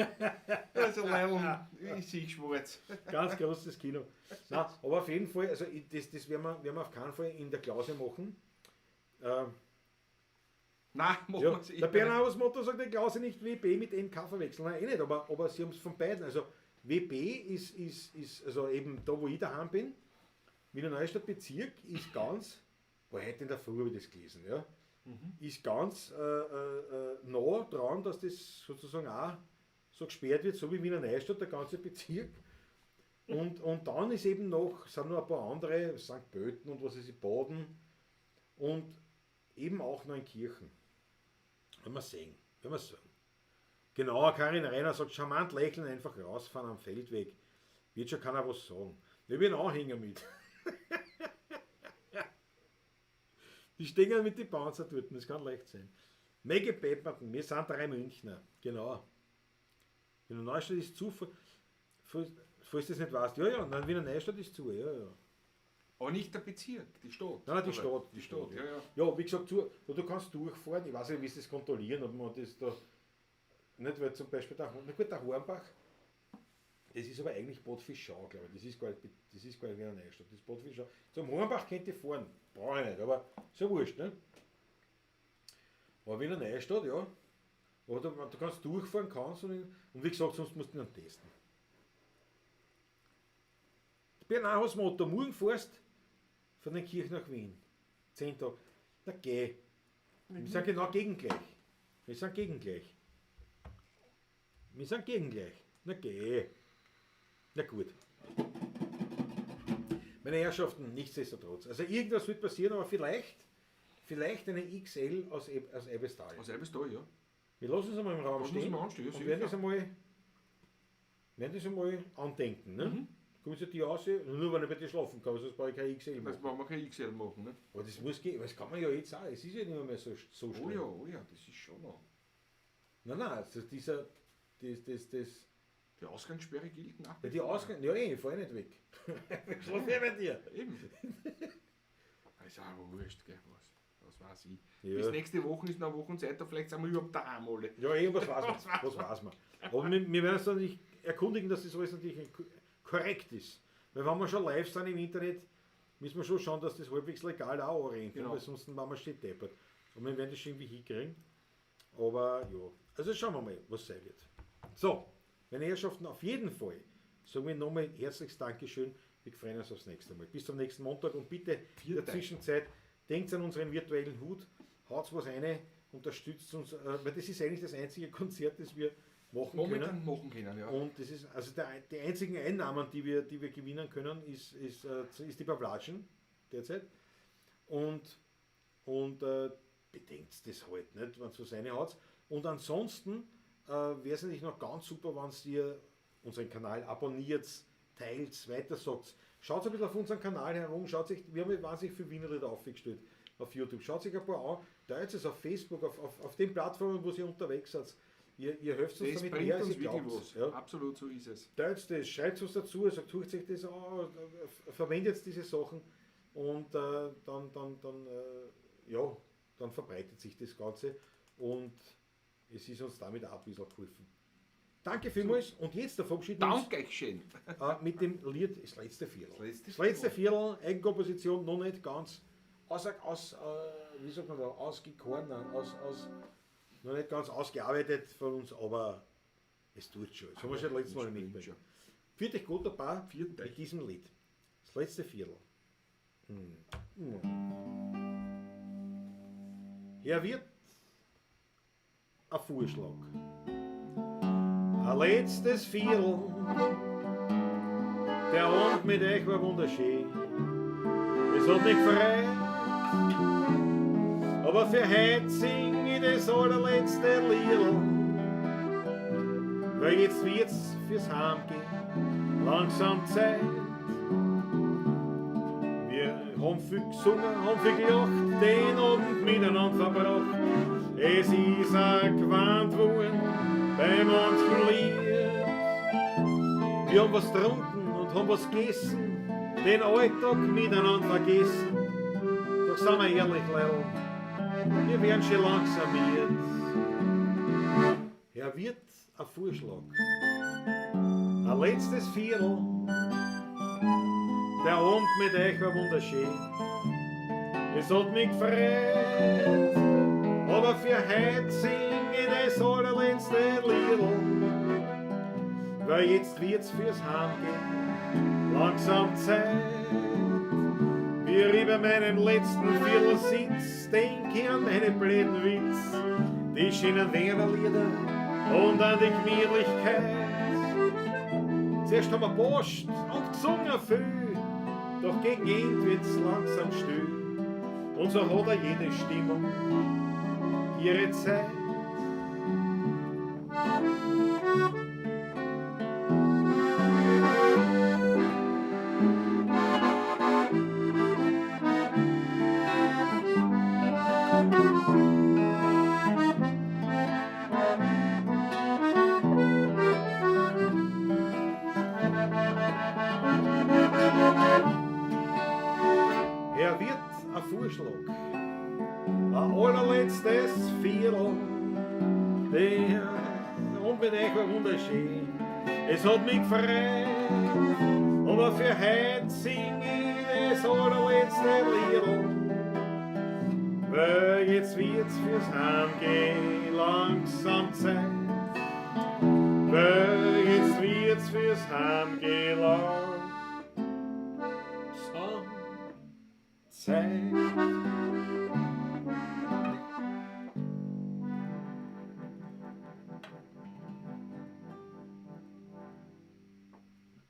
also Leilon, ich sehe schwarz. Ganz großes Kino. Nein, aber auf jeden Fall, also das werden wir auf keinen Fall in der Klause machen. Nein, machen Ja, wir es der Bernhard Motto sagt, die Klause nicht WB mit NK verwechseln. Nein, eh nicht, aber sie haben es von beiden. Also WB ist also eben da, wo ich daheim bin, Wiener Neustadt Bezirk ist ganz, war heute in der Früh habe ich das gelesen, ja, ist ganz nah dran, dass das sozusagen auch so gesperrt wird, so wie Wiener Neustadt, der ganze Bezirk. Und dann ist eben noch, sind noch ein paar andere, Sankt Pölten und was weiß ich, Baden und eben auch Neunkirchen. Werden wir sehen, werden wir sehen. Genau, Karin Reiner sagt, charmant lächeln, einfach rausfahren am Feldweg. Wird schon keiner was sagen. Ich hab einen Anhänger mit. Die stehen ja mit den Panzer dort, das kann leicht sein. Maggie Pepperton, wir sind drei Münchner, genau. Wiener Neustadt ist zu, falls du das nicht weißt. Ja, ja, nein, Wiener Neustadt ist zu, ja, ja. Aber nicht der Bezirk, die Stadt. Nein, nein, die Oder? Stadt. Die Stadt, ja, ja. Ja, wie gesagt, zu, du kannst durchfahren, ich weiß nicht, wie sie das kontrollieren, ob man das da, nicht, weil zum Beispiel, der, na gut, der Hornbach, das ist aber eigentlich Bad Fischau, glaube ich, das ist gar nicht, das ist gar nicht Wiener Neustadt, das ist Bad Fischau. Zum Hornbach könnt ihr fahren, brauche ich nicht, aber ist ja wurscht, ne? Aber Wiener Neustadt, ja, aber du kannst durchfahren, kannst und wie gesagt, sonst musst du ihn dann testen. Bernhard Motto, morgen fährst von den Kirchen nach Wien. 10 Tage. Na geh. Wir sind genau gegengleich. Wir sind gegengleich. Wir sind gegengleich. Na geh. Na gut. Meine Herrschaften, nichtsdestotrotz. Also irgendwas wird passieren, aber vielleicht eine XL aus Eibesthal. Aus Eibesthal, ja. Wir lassen es einmal im Raum Lassen wir es stehen mal anstehen, ja, und werden sicher. das einmal andenken. Ne? Kommen sie die aus, nur wenn ich bei dir schlafen kann, sonst brauche ich kein XL Das machen. brauchen wir kein XL machen, ne? Aber das muss gehen, das kann man ja jetzt auch, es ist ja nicht mehr so Oh streng. ja, oh ja, das ist schon noch. Nein, nein, also dieser, das, das, das. Die Ausgangssperre gilt nach Ja, die Ausgang, ja, eh, ich fahr nicht weg. Ich schlaf eh bei dir. Eben. Das ist auch wurscht, gell, was weiß ich. Ja. Bis nächste Woche ist noch eine Woche Zeit, da vielleicht sind wir überhaupt daheim alle. Ja, eh, was weiß man. Was weiß Was weiß man. Aber wir werden uns dann nicht erkundigen, dass das alles natürlich korrekt ist. Weil wenn wir schon live sind im Internet, müssen wir schon schauen, dass das halbwegs legal auch anrennt, ne? Genau. Weil sonst waren wir steht deppert. Und wir werden das schon irgendwie hinkriegen. Aber ja, also schauen wir mal, was sein wird. So, meine Herrschaften, auf jeden Fall sagen wir nochmal herzliches Dankeschön. Wir freuen uns aufs nächste Mal. Bis zum nächsten Montag und bitte in der Viert euch. Zwischenzeit denkt an unseren virtuellen Hut, haut was rein, unterstützt uns, weil das ist eigentlich das einzige Konzert, das wir machen Momentan können. machen können, ja. Und das ist, also der, die einzigen Einnahmen, die wir gewinnen können, ist die Pavlatschen derzeit. Und bedenkt das halt nicht, wenn es was reinhaut. Und ansonsten wäre es natürlich noch ganz super, wenn ihr unseren Kanal abonniert, teilt, weitersagt. Schaut ein bisschen auf unseren Kanal herum, schaut sich, wir haben wahnsinnig viel Wienerlieder aufgestellt auf YouTube. Schaut sich ein paar an, teilt es auf Facebook, auf den Plattformen, wo ihr unterwegs seid. Ihr helft uns Das damit bringt mehr, als uns ihr wirklich glaubt. was. Ja. Absolut, so ist es. Teilt das, schreibt was dazu, sagt, sucht sich das an, verwendet diese Sachen und dann verbreitet sich das Ganze und es ist uns damit auch ein bisschen geholfen. Danke vielmals und jetzt der verabschieden wir uns, Dankeschön. mit dem Lied Das letzte Viertel. Das letzte Das letzte Viertel, Eigenkomposition, noch nicht ganz aus, aus, wie sagt man da, ausgekoren, nein, aus, aus, noch nicht ganz ausgearbeitet von uns, aber es tut schon. Das haben wir schon letztes Mal Das mitbekommen. schon. Viert euch gut dabei Viert euch. mit diesem Lied. Das letzte Viertel. Herr Wirt, ein Vorschlag. Ein letztes Viertel. Der Abend mit euch war wunderschön. Es hat mich gefreut. Aber für heute sing ich das allerletzte Liedl. Weil jetzt wird's fürs Heimgehen langsam Zeit. Wir haben viel gesungen, haben viel gelacht, den Abend miteinander verbracht. Es ist auch gewarnt worden bei manchen Lied. Wir haben was getrunken und haben was gegessen, den Alltag miteinander vergessen. Doch sind wir ehrlich, Leil, wir werden schon langsam miert. Herr Wirt, ein Vorschlag. Ein letztes Viertel. Der Abend mit euch war wunderschön. Es hat mich gefreut, aber für heute sing ich das allerletzte Liedl. Weil jetzt wird's fürs Heimgehen langsam Zeit. Wie ich bei meinem letzten Viertel sitz, denk ich an meine blöden Witz, die schönen Wernerlieder und an die Gemütlichkeit. Zuerst haben wir Post und gesungen viel, doch gegen Ende wird's langsam still. Und so hat er jede Stimmung ihre Zeit. Herr Wirt, ein Vorschlag. Ein allerletztes Viertel. Der und mit euch war wunderschön. Es hat mich gefreut, aber für heute sing ich das allerletzte Liedl. Weil jetzt wird's fürs Heimgehen langsam Zeit. Weil jetzt wird's fürs Heimgehen langsam Zeit.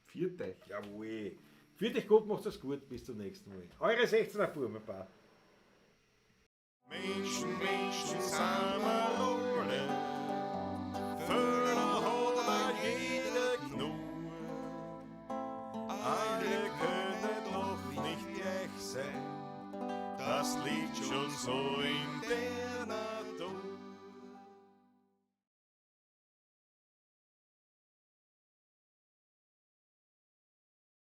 Viert euch. Jawohl. Fühlt euch gut, macht es gut. Bis zum nächsten Mal. Eure 16er Burmenpaar. Menschen, Menschen sind wir alle. Fehler hat auch jeder genug. Alle können doch nicht gleich sein. Das liegt schon so in der